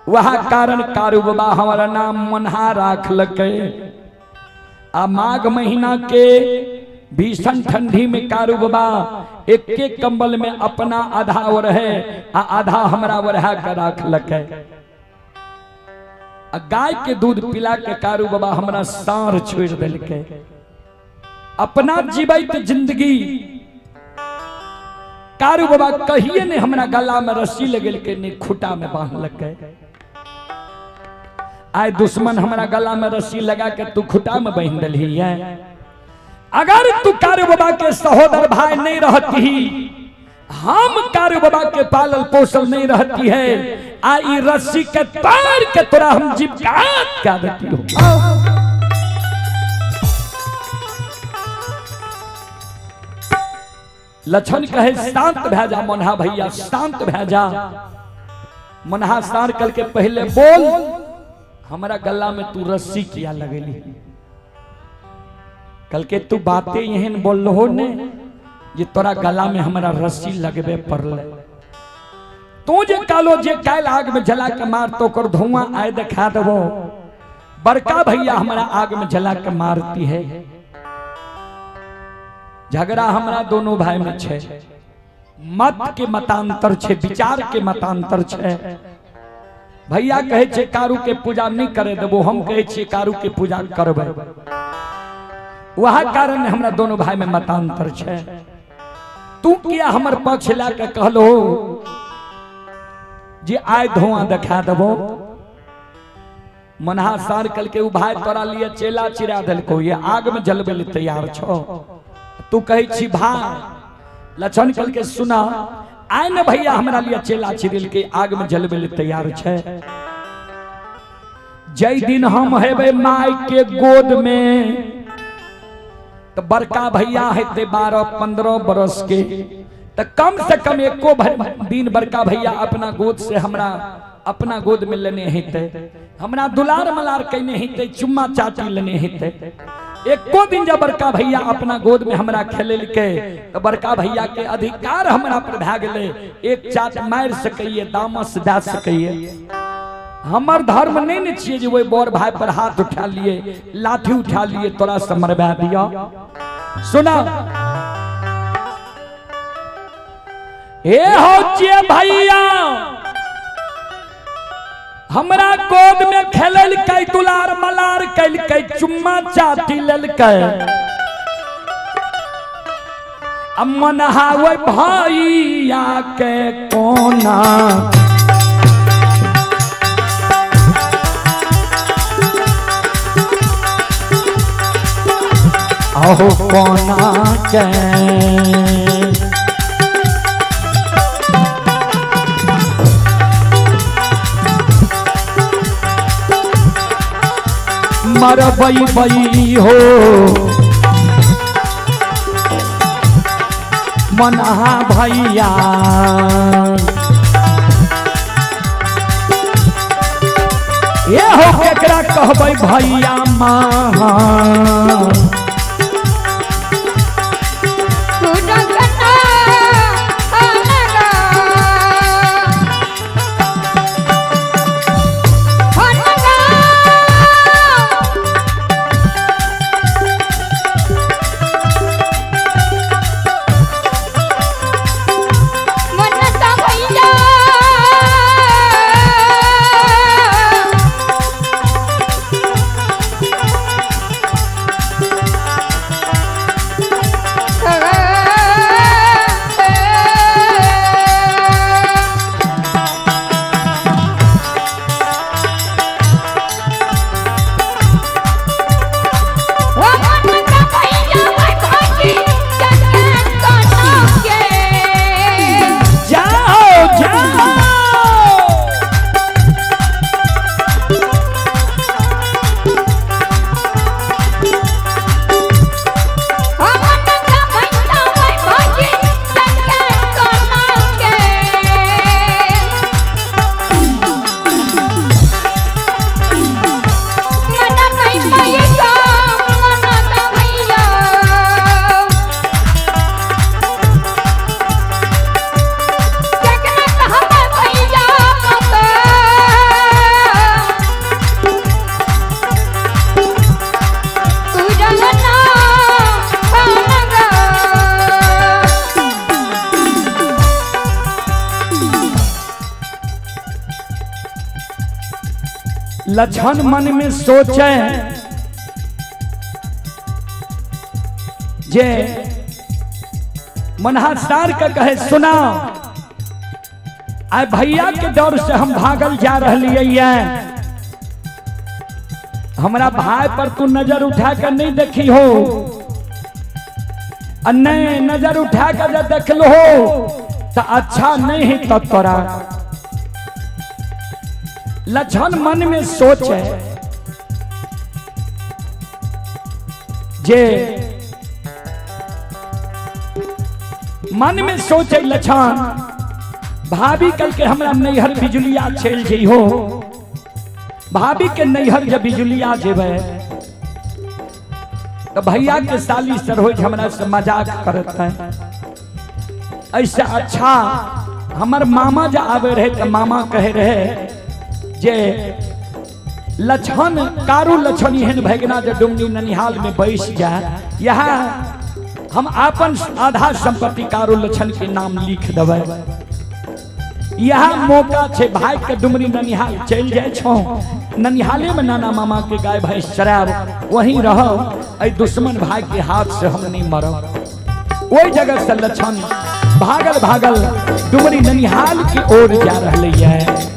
वह कारण कारू बाबा हमारा नाम मनहा राखलकै। आ माघ महीना के भीषण ठंडी में कारू बाबा एक एक कंबल में अपना आधा ओढ़े आ आधा हमरा ओढ़ा के राखलकै। आ गाय के दूध पिला के कारू बाबा हमरा साँढ़ छोड़ देलकै। अपना जीवैत जिंदगी कारू बाबा कहिए नहीं हमरा गला में रस्सी लगेलकै, नहीं खूटा में बांधलकै। आइ दुश्मन हमरा गला में रस्सी लगा के तू खूटा में बांध दलही है। अगर तू कारू बाबा के सहोदर भाई नहीं रहती, हम कारू बाबा के पालल पोसल नहीं रहती है, आ ई रस्सी के तार के तोरा हम जीवघात कर देती हो। लक्षण कहे शांत भै जा मनहा भैया, शांत भै जा। मनहा सार कल के पहले बोल हमरा गला में तू रस्सी किया लगेली? कल के तू बातें एहन बोलहो ने जे तोरा गला में हमरा रस्सी लगबे पड़ले। तू जे कालो जे काल आग में जला के मार तो कर धुआं आए दिखा देबो, बड़का भैया हमरा आग में जला के मारती है। झगड़ा हमरा दोनों भाई में छे, मत के मतांतर छे, विचार के मतांतर छे। भैया कहे छे कारू के पूजा नहीं करे देबो, हम कहे छे कारू के पूजा करबे। वह कारण हमरा दोनों भाई में मतांतर छे। तू किया हमर पक्ष ला के कहलो जे आय धुआं दिखा देबो? मनहा सार कल के उ भाई तोरा लिए चेला चिरा देलको, ये आग में जलबे ले तैयार छो। तू कहे छी भाई लक्षण कल के सुना, आय ने भैया हमरा लिए चेला चिरिल के आग में जलबे ले तैयार छे। जय दिन हम हेबे my के गोद में तो बड़का भैया हेते 12-15 बरस के, तो कम से कम एको दिन बड़का भैया अपना गोद से हमरा अपना गोद में लेने हेते, हमरा दुलार मलार कने हेते, चुम्मा चाटी लेने हेते। एको दिन जब बड़का भैया अपना गोद में हमरा खेललकै तो बड़का भैया के अधिकार हमरा पर भए गेलै, एक चाट मारि सकैए, दामस दए सकैए। हमर धर्म नहीं ने छियै जे ओहि बड़ भाई पर हाथ उठा लिए, लाठी उठा लिए, तोरा से मरवा दिया। सुना हे हो जे भैया हमरा गोद में खेललकै, दुलार मलार कैलकै, चुम्मा चाटी लेलकै, मनहा ओहि भैया के कोना अहो कोना के मरबई बई हो मनहा भैया। ये हो केकरा कहबै भैया माँ? लक्षण मन में सोचे जे मनहा सार के कहे सुना, आय भैया के डर से हम भागल जा रही है, हमरा भाई पर तू नजर उठा कर नहीं देखी हो, नहीं नजर उठा कर जब देख लो तो अच्छा नहीं है तो तोरा। लक्षण मन में सोचे जे मन में सोचे लक्षण भाभी कल के हमरा नैहर बिजुलिया चल जइहो, भाभी के नैहर जब बिजुलिया जेबै तो भैया के साली सरोज हमरा से मजाक करत है। ऐसे अच्छा हमर मामा जब आवे रहे तो मामा कहे रहे जे लछन कारू लछन एहन भगना जे डुमनी ननिहाल में बैस जाए, यहाँ हम अपन आधा संपत्ति कारू लछन के नाम लिख देबै। यह मौका छे भाई के डुमरी ननिहाल चल जाए छो, ननिहाले में नाना मामा के गाय भैंस चराब, वहीं रहो, ऐ दुश्मन भाई के हाथ से हम नहीं मरब। वही जगह से लछन भागल भागल डुमरी ननिहाल की ओर जा रही है।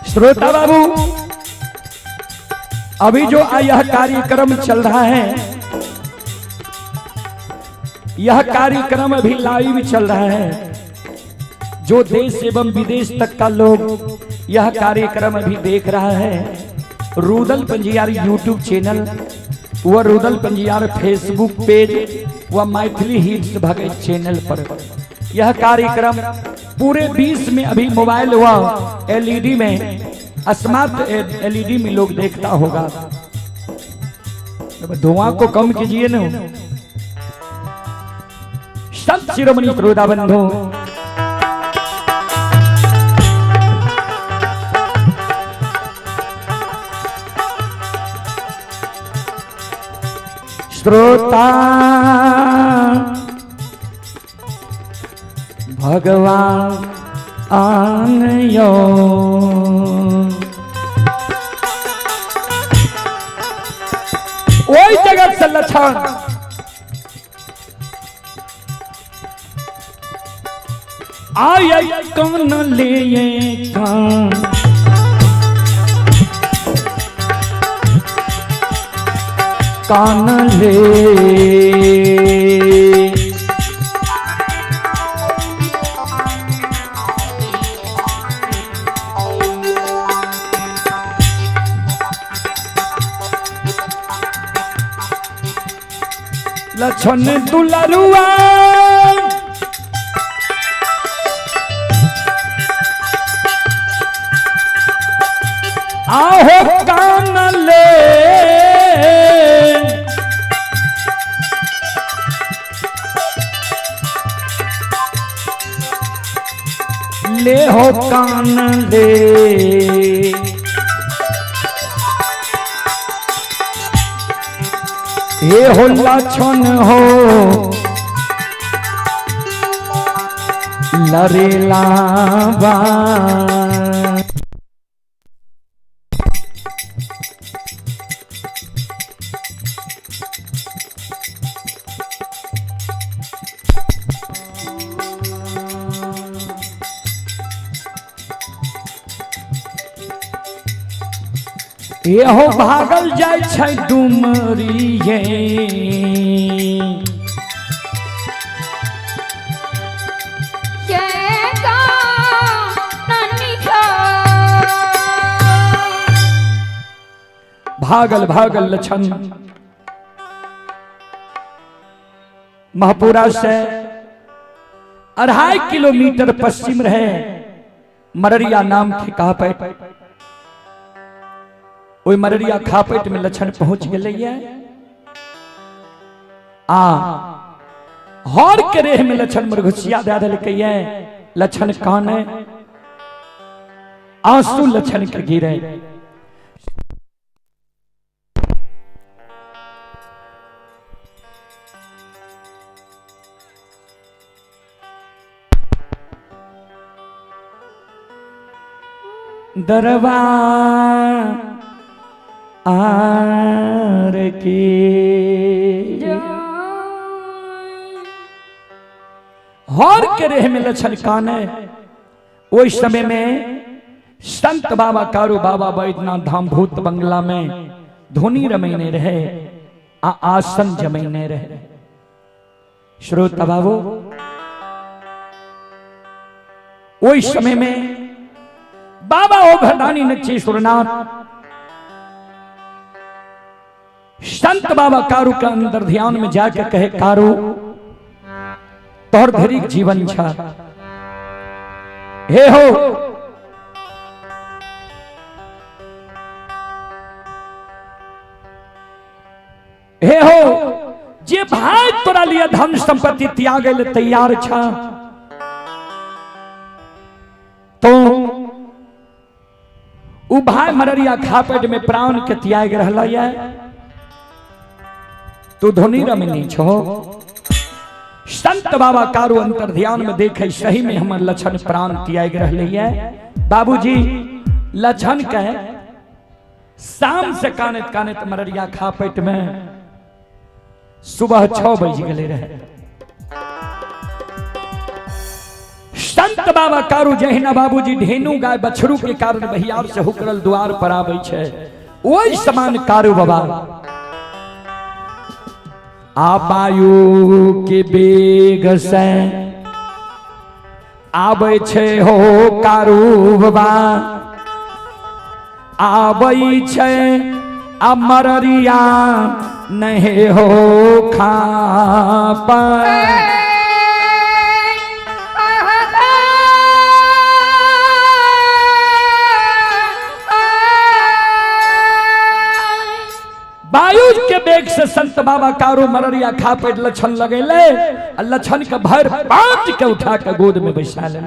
श्रोता बाबू, अभी जो यह कार्यक्रम चल रहा है, यह कार्यक्रम अभी लाइव चल रहा है। जो देश एवं विदेश तक का लोग यह कार्यक्रम अभी देख रहा है, रुदल पंजियार यूट्यूब चैनल व रुदल पंजियार फेसबुक पेज व मैथिली हिट्स भगत चैनल पर यह कार्यक्रम पूरे 20 में अभी मोबाइल व एलईडी में, स्मार्ट एलईडी में लोग देखता होगा। धुआं को कम कीजिए ना। संत शिरोमणि श्रोता बंधु, श्रोता भगवान आनयो ओहि जगत से लक्षण आय कौन ले कान कान ले लक्षण दुलरुआ आहो कान ले ले हो कान ले हे हो लक्षण हो लरे लावा। एहो भागल जाय छै डुमरिये भागल भागल लछन महपुरा से 2.5 किलोमीटर पश्चिम रहे मररिया नाम के खापैट, ओहि मररिया खापैट में लछन पहुंच गेलैया। आ हर के रेह में लक्षण मरघुसिया दे देलकै लक्षण काने आंसू लक्षण के गिरे। दरबार are की हर के रेह में लक्षण काने। ओहि समय में संत बाबा कारू बाबा बैद्यनाथ धाम भूत बंगला में धुनी रमैने रहे आ आसन जमैने रहे। श्रोता बाबू ओहि समय में बाबा ओ घरदानी नक्षेश्वरनाथ संत बाबा कारू के अंदर ध्यान में जाके कहे कारू तोहर धरिक जीवन छा हे हो हे हो जे भाई तोरा लिए धन संपत्ति त्यागे ले तैयार छा तो उ भाई मररिया खापड़ में प्राण के त्याग रहला ये तू धोनी रमनी छो। संत बाबा कारू अंतर ध्यान में देखे सही में हमर लक्षण प्राण त्याग रहले ये। बाबूजी लक्षण के शाम से कानत कानत मररिया खापट में सुबह 6 बज गए रहे। संत बाबा कारू जहिना बाबूजी ढेनू गाय बछरू के कारण बहियार से हुकरल द्वार पर आबै छै ओहि समान कारू बाबा आ वायु के वेग से आबै छै हो कारू बाबा आबै छै आ मररिया नहीं हो खापा। वायु के बेग से संत बाबा कारू मररिया खापड़ लक्षण लगेले आ लक्षण के भर पांच के उठा के गोद में बैसा ले।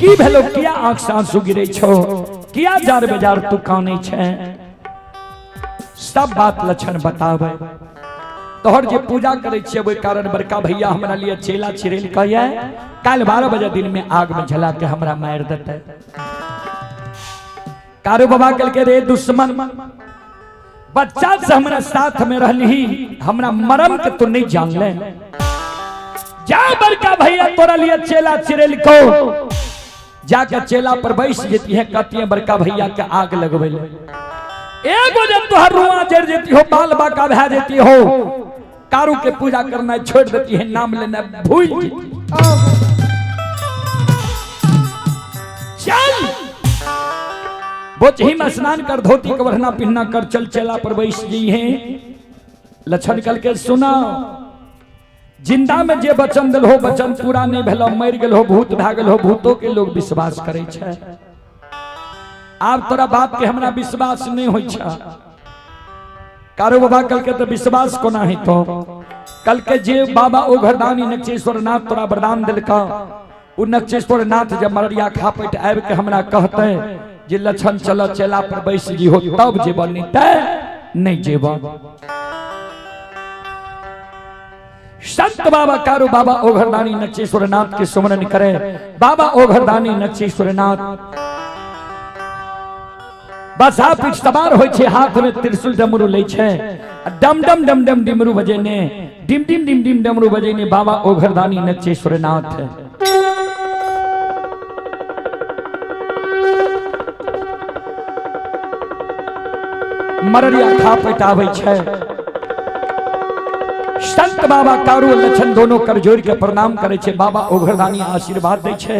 की भेलो किया आंख से आंसू गिरे छो किया जार बेजार तू काने छे सब बात लक्षण बतावे। तोहर जे पूजा करे छियै ओहि कारण बड़का भैया हमरा लिए चेला चिरेल कहिए काल्हि 12 बजे दिन में आग में जला के हमरा मारि देते। कारू बाबा कहलकै रे दुश्मन बच्चा से हमरा साथ में रहली हमरा मरम के तू नहीं जान ले जा बड़का भैया तोरा लिए चेला चिरेल को जाके चेला पर बैस जेती है कहती है बड़का भैया के आग लगबे ले एगो जब तोहर रुआ जर जेती हो बाल बाका भै जेती हो कारू के पूजा करना छोड़ देती है नाम लेना भूल जेती। चल बोचही में स्नान कर धोती के बढ़ना पिन्ना कर चल चेला पर बैस जी है। लक्षण कल के सुना जिंदा में जे वचन दिल हो वचन पूरा नहीं भेलो मर गेल हो भूत भए गेल हो भूतों के लोग विश्वास करे छै। आब तोरा बाप के हमरा विश्वास नहीं होइ छै। कारू बाबा कल के तो विश्वास कोना हेतो कल के जे बाबा ओ घरदानी नक्षेश्वर नाथ तोरा वरदान दिलका उ नक्षेश्वर नाथ जब मररिया खापट आबि के हमरा कहते जे लक्षण चल चेला पर बैस जी हो तब जेब नहीं ते नहीं जेब। संत बाबा कारू बाबा ओघरदानी नक्षेश्वर नाथ के सुमरन करे बाबा ओघरदानी नक्षेश्वर नाथ बसा पीठ सवार होइ छै हाथ में त्रिशूल डमरू लै छै डम डम डम डम डिमरू बजेने डिम डिम डिम डिम डमरू बजेने बाबा ओघरदानी नक्षेश्वर नाथ। मररिया खा पटाबै छै। संत बाबा कारू लक्षण दोनों कर जोड़ के प्रणाम करे छे बाबा ओघरदानी आशीर्वाद दे छे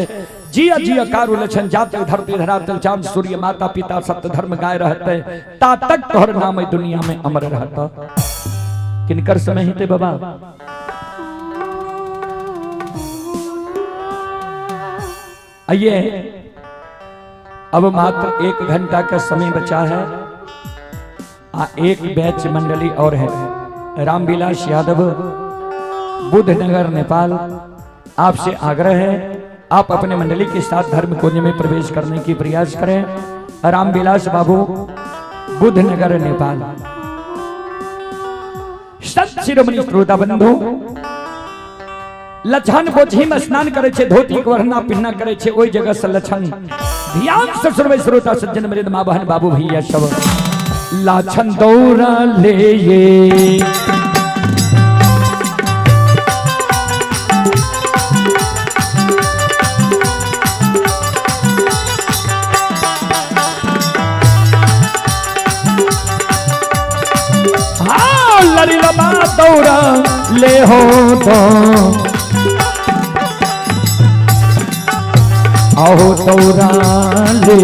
जिया जिया कारू लक्षण जाते धरती धरातल चांद सूर्य माता पिता सत्य धर्म गाय रहते ता तक तोहर नाम दुनिया में अमर रहता। किनकर समय हेते बाबा आइए अब मात्र 1 घंटा का समय बचा है आ एक बैच मंडली और है। रामविलास यादव, बुद्धनगर, नेपाल, आपसे आग्रह है आप अपने मंडली के साथ धर्म कुंज में प्रवेश करने की प्रयास करें। रामविलास बाबू, बुद्धनगर, नेपाल। संत शिरोमणि श्रोता बंधु, लछन बोझी में स्नान करे छे, धोती के ओढ़ना पिन्ना करे छे, ओई जगह से लछन ध्यान से सुनबै श्रोता सज्जन मृद माँ बहन बाबू भैया सब। लाछन दौड़ा ले ये हाँ लड़ी लबा दौड़ा ले हो तो आओ दौड़ा ले।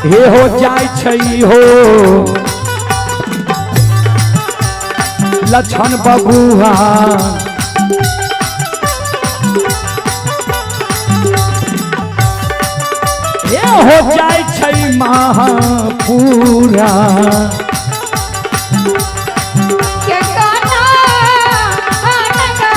हे हो जाय छै हो लछन बबुआ, हे हो जाय छै महापूरा। के काना आनगा।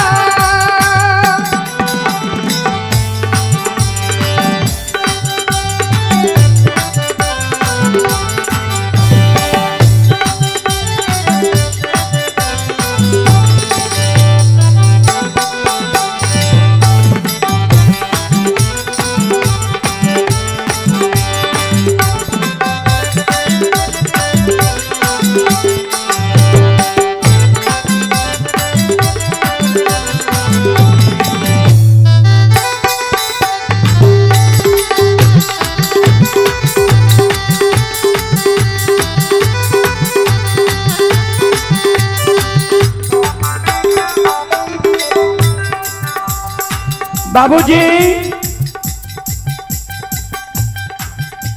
बाबूजी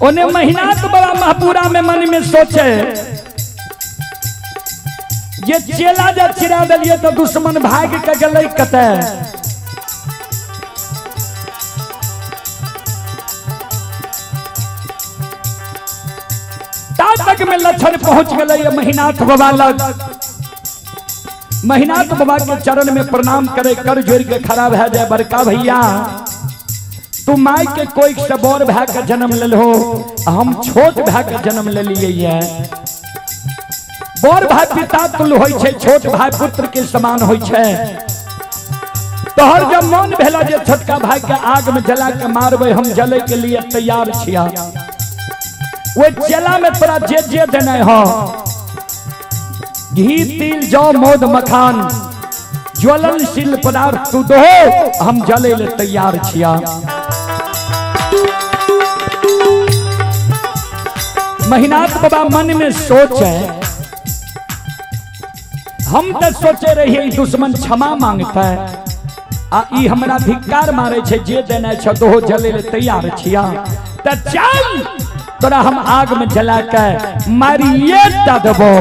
ओने महीना तो बड़ा महपूरा में मन में सोचे ये चेला जब चिरा दिलिए तो दुश्मन भाग के गले कते। ता तक में लक्षण पहुंच गए महीनाथ बाबा लग। महिनाथ बाबा के चरण में प्रणाम करे, कर जोड़ के खड़ा भै जाए, बड़का भैया तू माई के कोई से बड़ भै के जन्म ले हो, हम छोट भै के जन्म ले लिए। बड़ भाई पिता तुल होई छे, छोट भाई पुत्र के समान होई छे। तोहर जब मन भेला जे छोटका भाई के आग में जला के मारबे, हम जले के लिए तैयार छिया। वो चेला में तोरा जे जे देने हो, घी तिल जौ मौद मखान ज्वलनशील पदार्थ तू दो, हम जले ले तैयार छिया। महिनाथ बाबा मन में सोचे, हम तो सोचे रहिए दुश्मन क्षमा मांगता है, आ ई हमरा धिक्कार मारे छे, जे देने छे दो जले ले तैयार छिया। त चल तोरा हम आग में जला के मारिए दबो।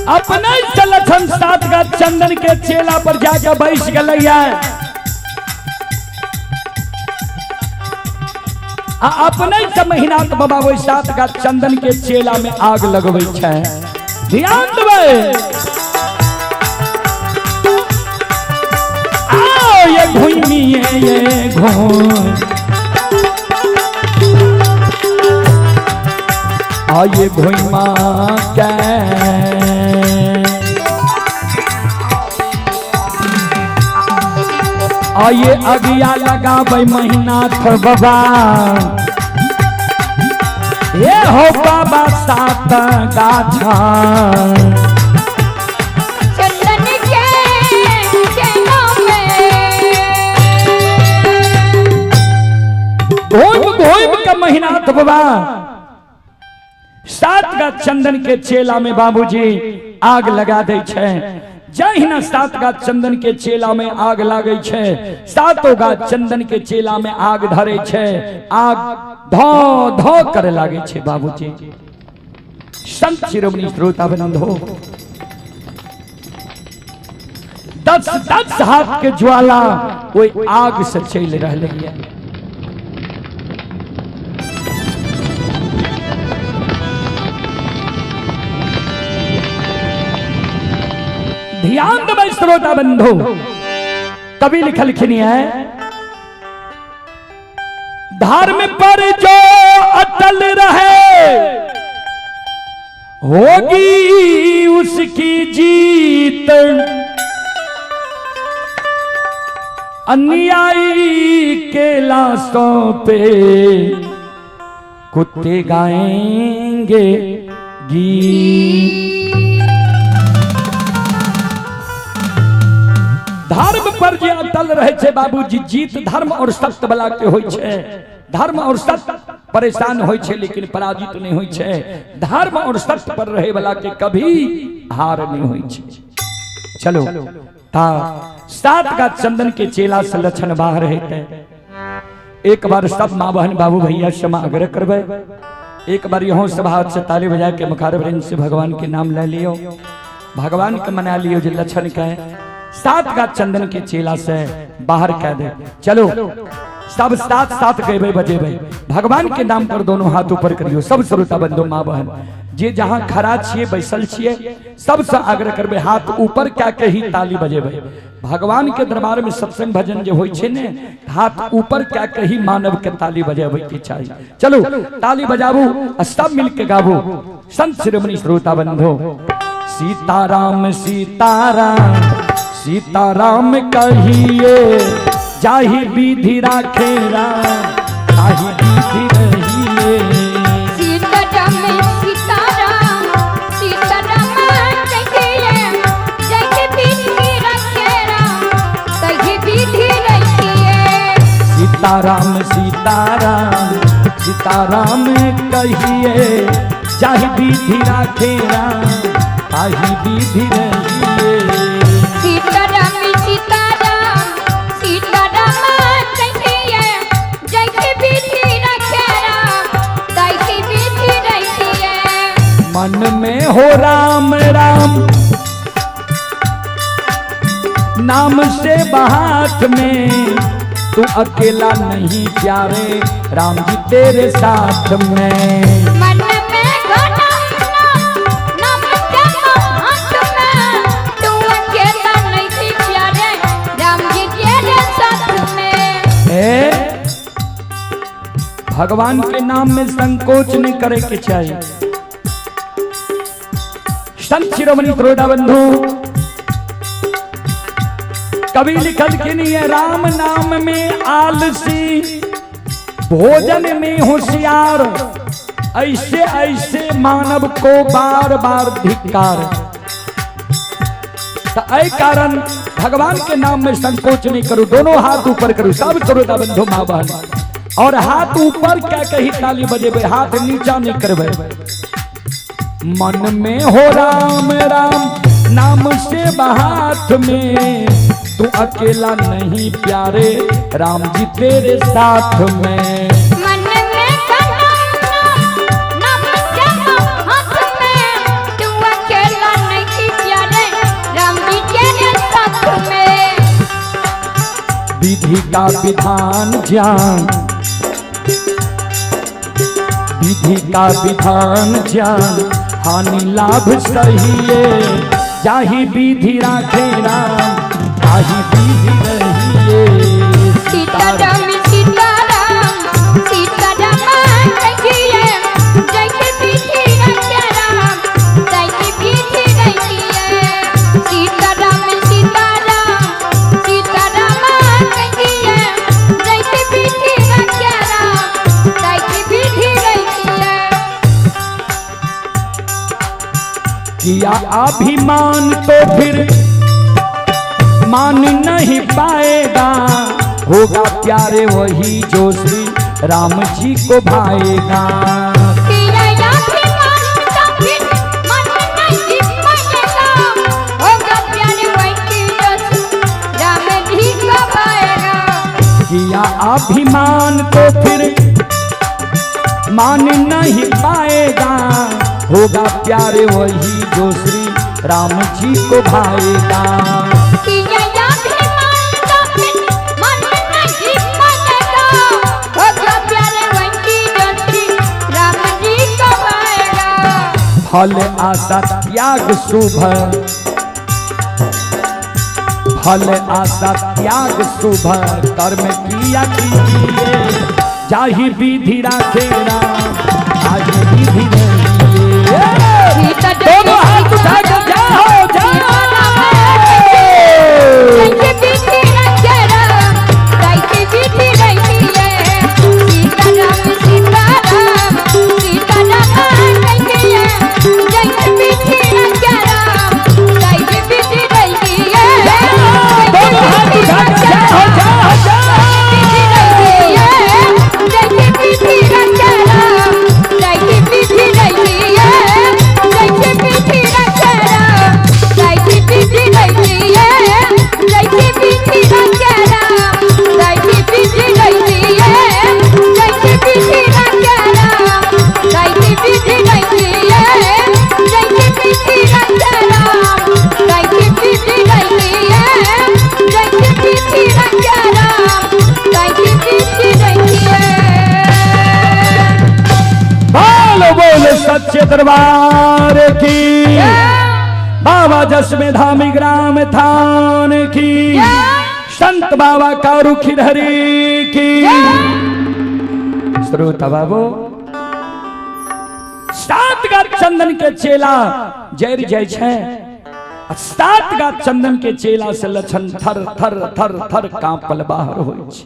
अपने लक्षण सात का चंदन के चेला पर जाके बैस गए। अपने से महीनाथ बाबा वही सात का चंदन के चेला में आग लगबै छै। ध्यान देबै, आओ ये घुमी ये घूम, आये घुमा के आइए अगिया लगाबै महिनाथ बाबा, ये हो बाबा सात गाछा। चंदन के चेलों में। घूम घूम के महिनाथ बाबा सात गाछ चंदन के चेला में बाबूजी आग लगा दै छै। जहिना सात गाछ चंदन के चेला में आग लागै छै, सातो गाछ चंदन के चेला में आग धरे छै, आग धो धो करे लागै छै बाबूजी। संत शिरोमणि श्रोता बंधो, 10 10 हाथ के ज्वाला ओहि आग से चलि रहलै ये। ध्यान देबै श्रोता बंधु, कवि लिखलखिन है, धर्म पर जो अटल रहे होगी उसकी जीत, अन्यायी के लाशों पे कुत्ते गाएंगे गीत। धर्म पर जे अटल रहे छै बाबूजी, जीत धर्म और सत्य वाला के होई छै। धर्म और सत्य परेशान होई छै लेकिन पराजित नहीं होई छै। धर्म और सत्य पर रहे वाला के कभी हार नहीं होई छै। चलो ता सात का चंदन के चेला से लक्षण बाहर हेतै। एक बार सब माँ बहन बाबू भैया क्षमा आग्रह करबै, एक बार यहाँ सब हाथ से ताली बजा के मुखारवृंद से भगवान के नाम ले लियो, भगवान के मना लियो जे लक्षण के सात का चंदन के चेला से बाहर कह दे। चलो सब साथ साथ गेबे बजेबे, भगवान के नाम पर दोनों हाथ ऊपर करियो। सब श्रोता बंधु माँ बहन जे जहां खड़ा छिए बैसल छिए, सबसे आग्रह करबे हाथ ऊपर क्या के ही ताली बजेबे। भगवान के दरबार में सत्संग भजन जे होई छै ने, हाथ ऊपर क्या के ही मानव के ताली बजेबे के चाहिए। चलो ताली बजाबू आ सब मिल के गाबू। संत शिरोमणि श्रोता बंधु, सीताराम सीताराम सीताराम कहिए, जाहि विधि राखे राम ताहि विधि रहिए। सीताराम सीताराम सीताराम कहिए, जाहि विधि रखे राम ताहि विधि रहिए। सीताराम सीताराम सीताराम कहिए, जाहि विधि राखे राम ताहि विधि रहिए। सीताराम सीताराम सीताराम कहिए, जाहि विधि रखे राम ताहि विधि रहिए। मन में हो राम राम नाम से हाथ में, तू अकेला नहीं प्यारे राम जी तेरे साथ में। मन में हो राम नाम, नाम से हाथ में, तू अकेला नहीं प्यारे राम जी तेरे साथ में। ए, भगवान के नाम में संकोच नहीं करे के चाहिए। संत शिरोमणि त्रोड़ा बंधु, कवि लिखल कि नहीं है, राम नाम में आलसी भोजन में होशियार, ऐसे ऐसे मानव को बार बार धिक्कार। तो ऐ कारण भगवान के नाम में संकोच नहीं करो, दोनों हाथ ऊपर करो सब श्रोता बंधु माँ बहन, और हाथ ऊपर क्या कही ताली बजेबे, हाथ नीचा नहीं करबे। मन में हो राम राम नाम से हाथ में, तू अकेला नहीं प्यारे राम जी तेरे साथ में। मन में राम नाम, नाम से हाथ में, तू अकेला नहीं प्यारे राम जी तेरे साथ में। विधि का विधान ज्ञान, विधि का विधान ज्ञान, हानि लाभ सहिए, जाहि विधि राखे राम ताहि विधि रहिए। सीताराम सीताराम सीताराम कहिए, जाहि विधि रखे राम ताहि विधि रहिए। सीताराम सीताराम सीताराम कहिए, किया अभिमान तो फिर मान नहीं पाएगा, होगा प्यारे वही जो श्री राम जी को भाएगा। किया अभिमान तो फिर मन नहीं पाएगा, होगा प्यारे वही जो श्री राम जी को भाएगा। किया अभिमान तो फिर मान नहीं पाएगा, होगा प्यारे वही जो श्री राम जी को भाएगा। किया अभिमान तो फिर मन नहीं पाएगा, होगा प्यारे वही जो श्री राम जी को भाएगा। फल आशा त्याग शुभ, फल आशा त्याग शुभ कर्म किया कीजिए, जाहि विधि राखे राम ताहि विधि रहिए। दोनों हाथ उठा के जय हो जय। दोनों हाथ उठा के जय हो जय हो जय। बोलो बोलो सच्चे दरबार की, बाबा जसमें धामी ग्राम थान की, संत बाबा कारू खिरहरी की। श्रोता बाबू, सात गात चंदन के चेला जय जय छै, सात गात चंदन के चेला से लछन थर थर थर थर कांपल बाहर होइ छै।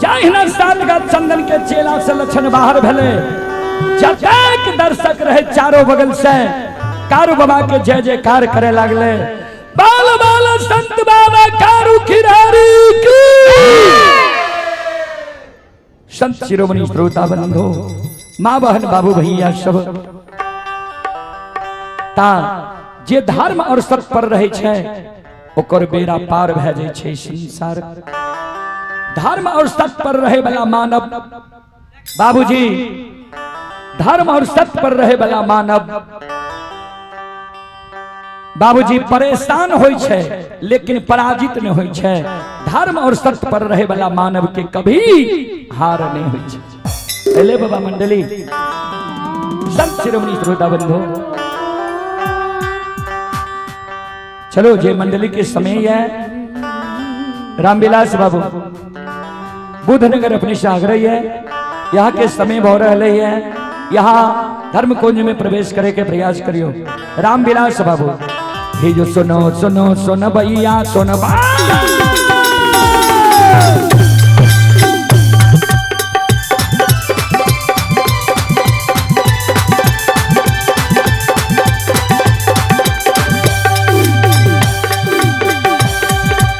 जाहिना सात गात चंदन के चेला से लछन बाहर भेले, जतेक दर्शक रहे चारों बगल से कारू बाबा के जय जयकार करे लागले। बाल बाल संत बाबा कारू खिरारी की। संत शिरोमणि श्रोता बंधु, माँ बहन बाबू भैया सब, ता जे धर्म और सत्य पर रहे छै ओकर बेड़ा पार भए जाइ छै संसार। धर्म और सत्य पर रहे वाला मानव बाबूजी, धर्म और सत्य पर रहे वाला मानव बाबूजी परेशान होइ छै लेकिन पराजित नहीं होइ छै। धर्म और सत्य पर रहे वाला मानव के कभी हार नहीं होइ छै। एले बाबा मंडली, संत शिरोमणि श्रोता बंधु, चलो जे मंडली के समय है। रामविलास बाबू बुधनगर अपने से आग्रह है, यहाँ के समय बहुत रहे है, यहाँ धर्म कुंज में प्रवेश करे के प्रयास करियो। रामविलास बाबू हे जो सुनो सुनो सुन भैया सुन बा।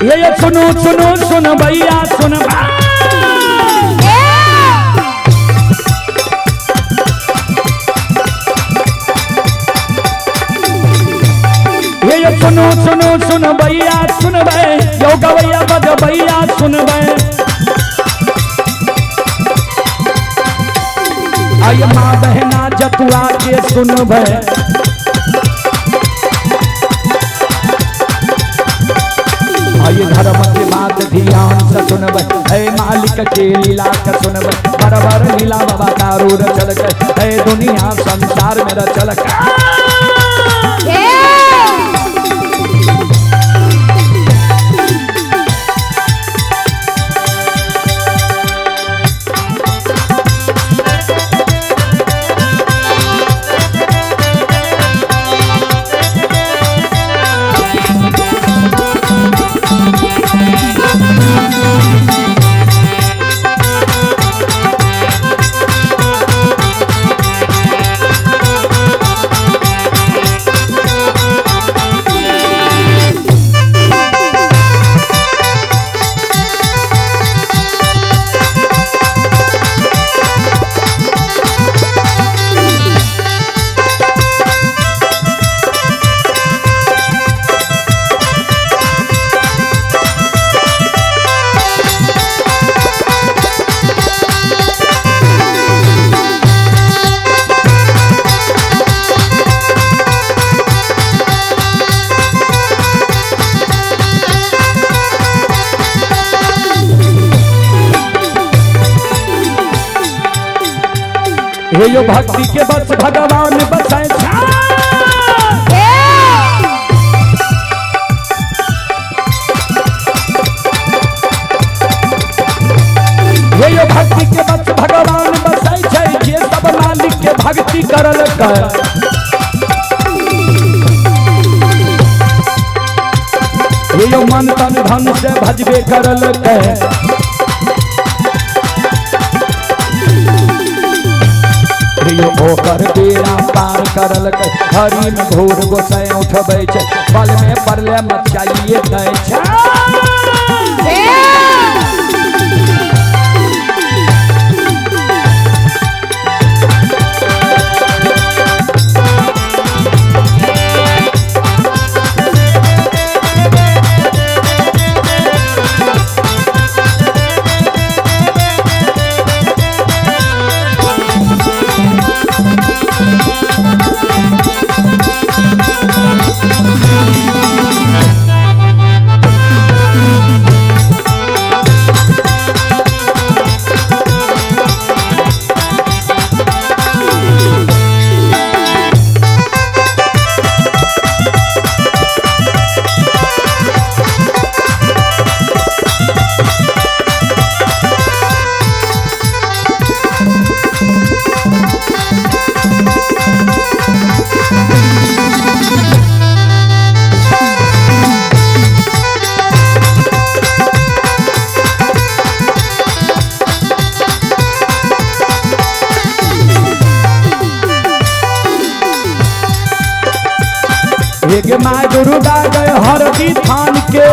ये सुनो सुनो सुन भैया सुन बा। ये सुनो सुनो सुन भैया सुन बे, यो गवैया बज भैया सुन बे। आई माँ बहना जतुआ के सुन बे। आई धर्म के बात ध्यान से सुनबे, हे मालिक के लीला के सुनबे। बराबर लीला बाबा तारू रचल के, हे दुनिया संसार में रचल के। हे यो भक्ति के बस भगवान बसै छै। हे यो भक्ति के बस भगवान बसै छै, जे सब मालिक के भक्ति करल कर। हे यो मन तन धन से भजबे करल के। यो ओकर बेड़ा पार करल के, हरि में घोर गोसाई उठबै छै, बल में परले मचाइए दै छै। एक my Durga गए हरदी थान के।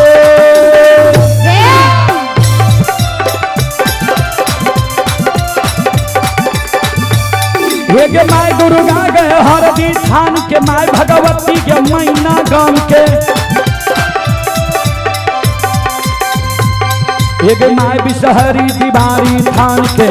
एक my Durga गए हरदी थान के, my Bhagwati के मैना गाम के। एक my Bishahari दीवारी थान के।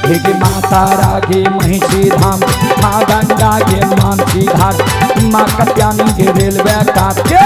एक माँ तारा के महिषी धाम, माँ गंगा के मानसी घाट, माँ कत्यानी के रेलवे काट के।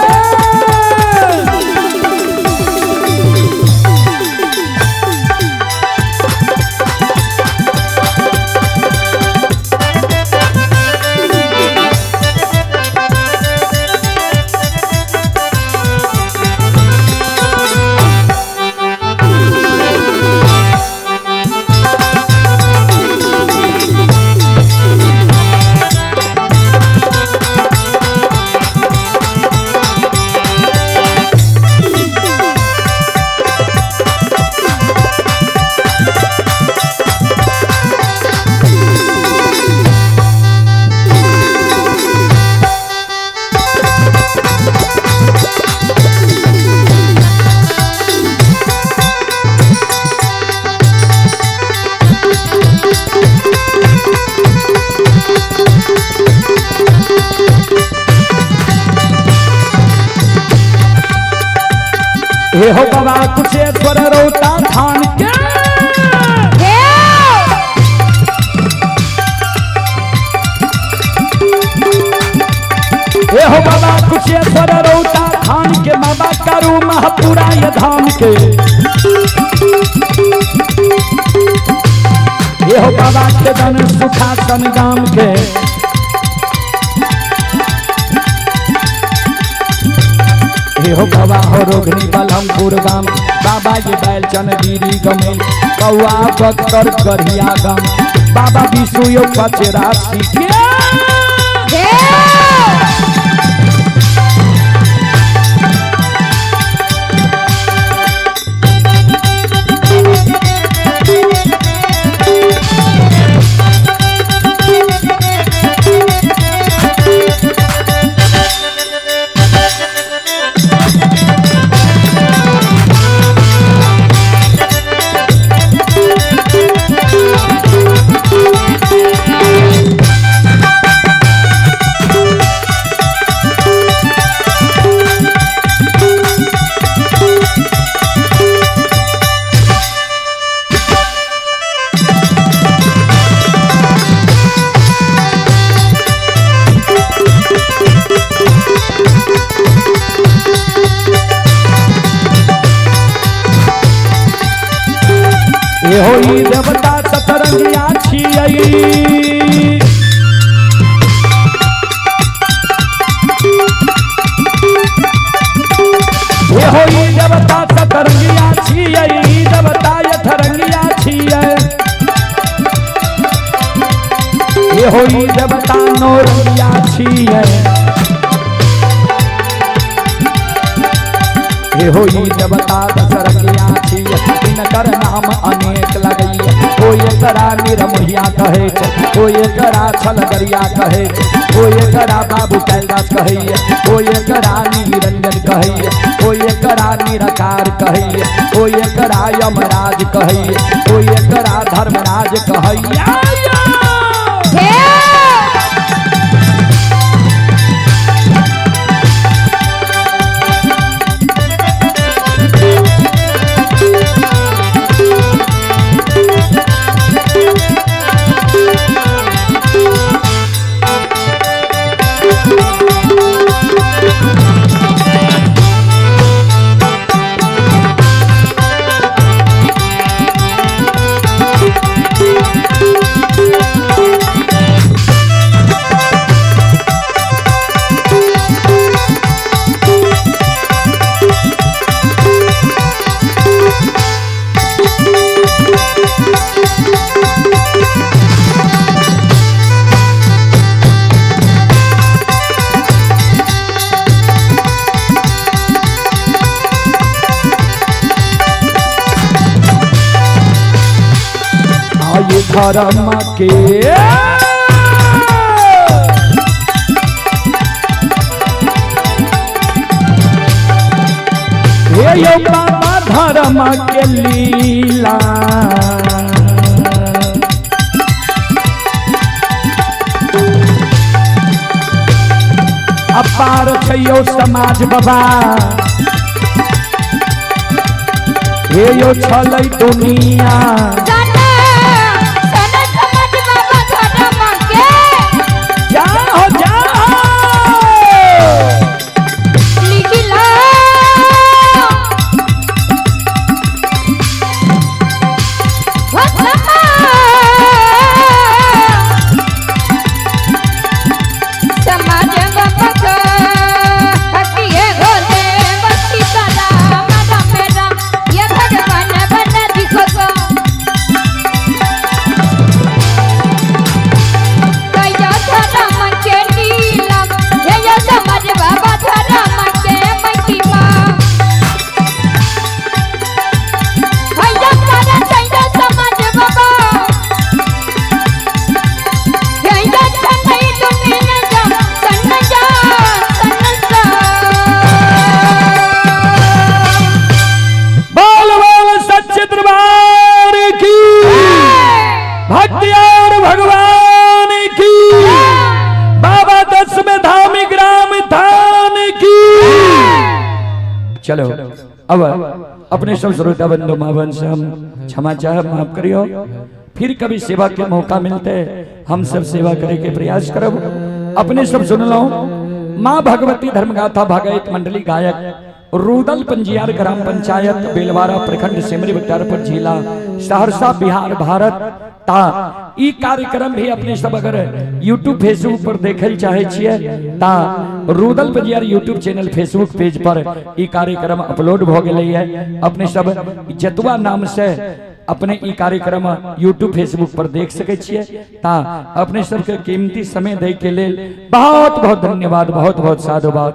हे हो बाबा कुशेश्वर रौता थान के। हे हो बाबा कुशेश्वर रौता थान के, बाबा करू महापुरा ये धाम के। हे हो बाबा खेदन सुखासन गाम के। हे हो बाबा हो रोगनी बलमपुर गाम, बाबा ये बैलचन गिरी गमेल, कौआ बख्तर गढ़िया गाम, बाबा विशु यो पचरासी के। हे हो ई देवता सतरंगिया छियै। हे हो ई देवता सतरंगिया छियै, ई देवता यथरंगिया छियै। हे हो ई देवता नौरंगिया छियै। हे हो ई देवता दशरंगिया छियै, हिनकर नाम अनेक लगैया। ओ एकरा निरमोहिया कहै छै, ओ एकरा छलगरिया कहै छै, ओ एकरा बाबू कैलाश कहैया, ओ एकरा निरंजन कहैया, ओ एकरा निराकार कहैया, ओ एकरा यमराज कहैया, ओ एकरा धर्मराज कहैया। हे आये धर्म के हे यो बाबा धर्म के लीला। अपार छै यो समाज बाबा, हे यो छलै दुनिया। सना सना समाज बाबा धर्म के जाओ जाओ लिखिला। हो समाज बाबा हकिए हो देव सीताराम राम राम ये भगवान बना दिखो को। कहियो धर्म के लीला, हे यो समाज बाबा धर्म के महिमा। कहियो तारा कहियो समाज बाबा, कहियो छनई दुनिया जा सन जा सन सा। बोल बोल सच्चे दरबार की, भक्ति और भगवान की, बाबा दस में धामी ग्राम धान की। चलो अब अपने सब श्रोता बंधु माँ बहन से हम क्षमा चाहे, माफ करियो। फिर कभी सेवा के मौका मिलते हम सब सेवा करे के प्रयास करब। अपने सब सुन लो माँ भगवती धर्मगाथा भागवत मंडली गायक रूदल पंजियार ग्राम पंचायत बेलवारा प्रखंड सिमरी बख्तियारपुर जिला सहरसा बिहार भारत। ता ई कार्यक्रम भी अपने सब अगर यूट्यूब फेसबुक पर देखल चाहे छियै ता Rudal Panjiyar YouTube channel Facebook page पर ई कार्यक्रम अपलोड भ गेलै है। अपने सब जतुआ नाम से अपने ई कार्यक्रम यूट्यूब फेसबुक पर देख सकै छियै। ता अपने सबके कीमती समय दै के लेल बहुत बहुत धन्यवाद, बहुत बहुत साधुवाद।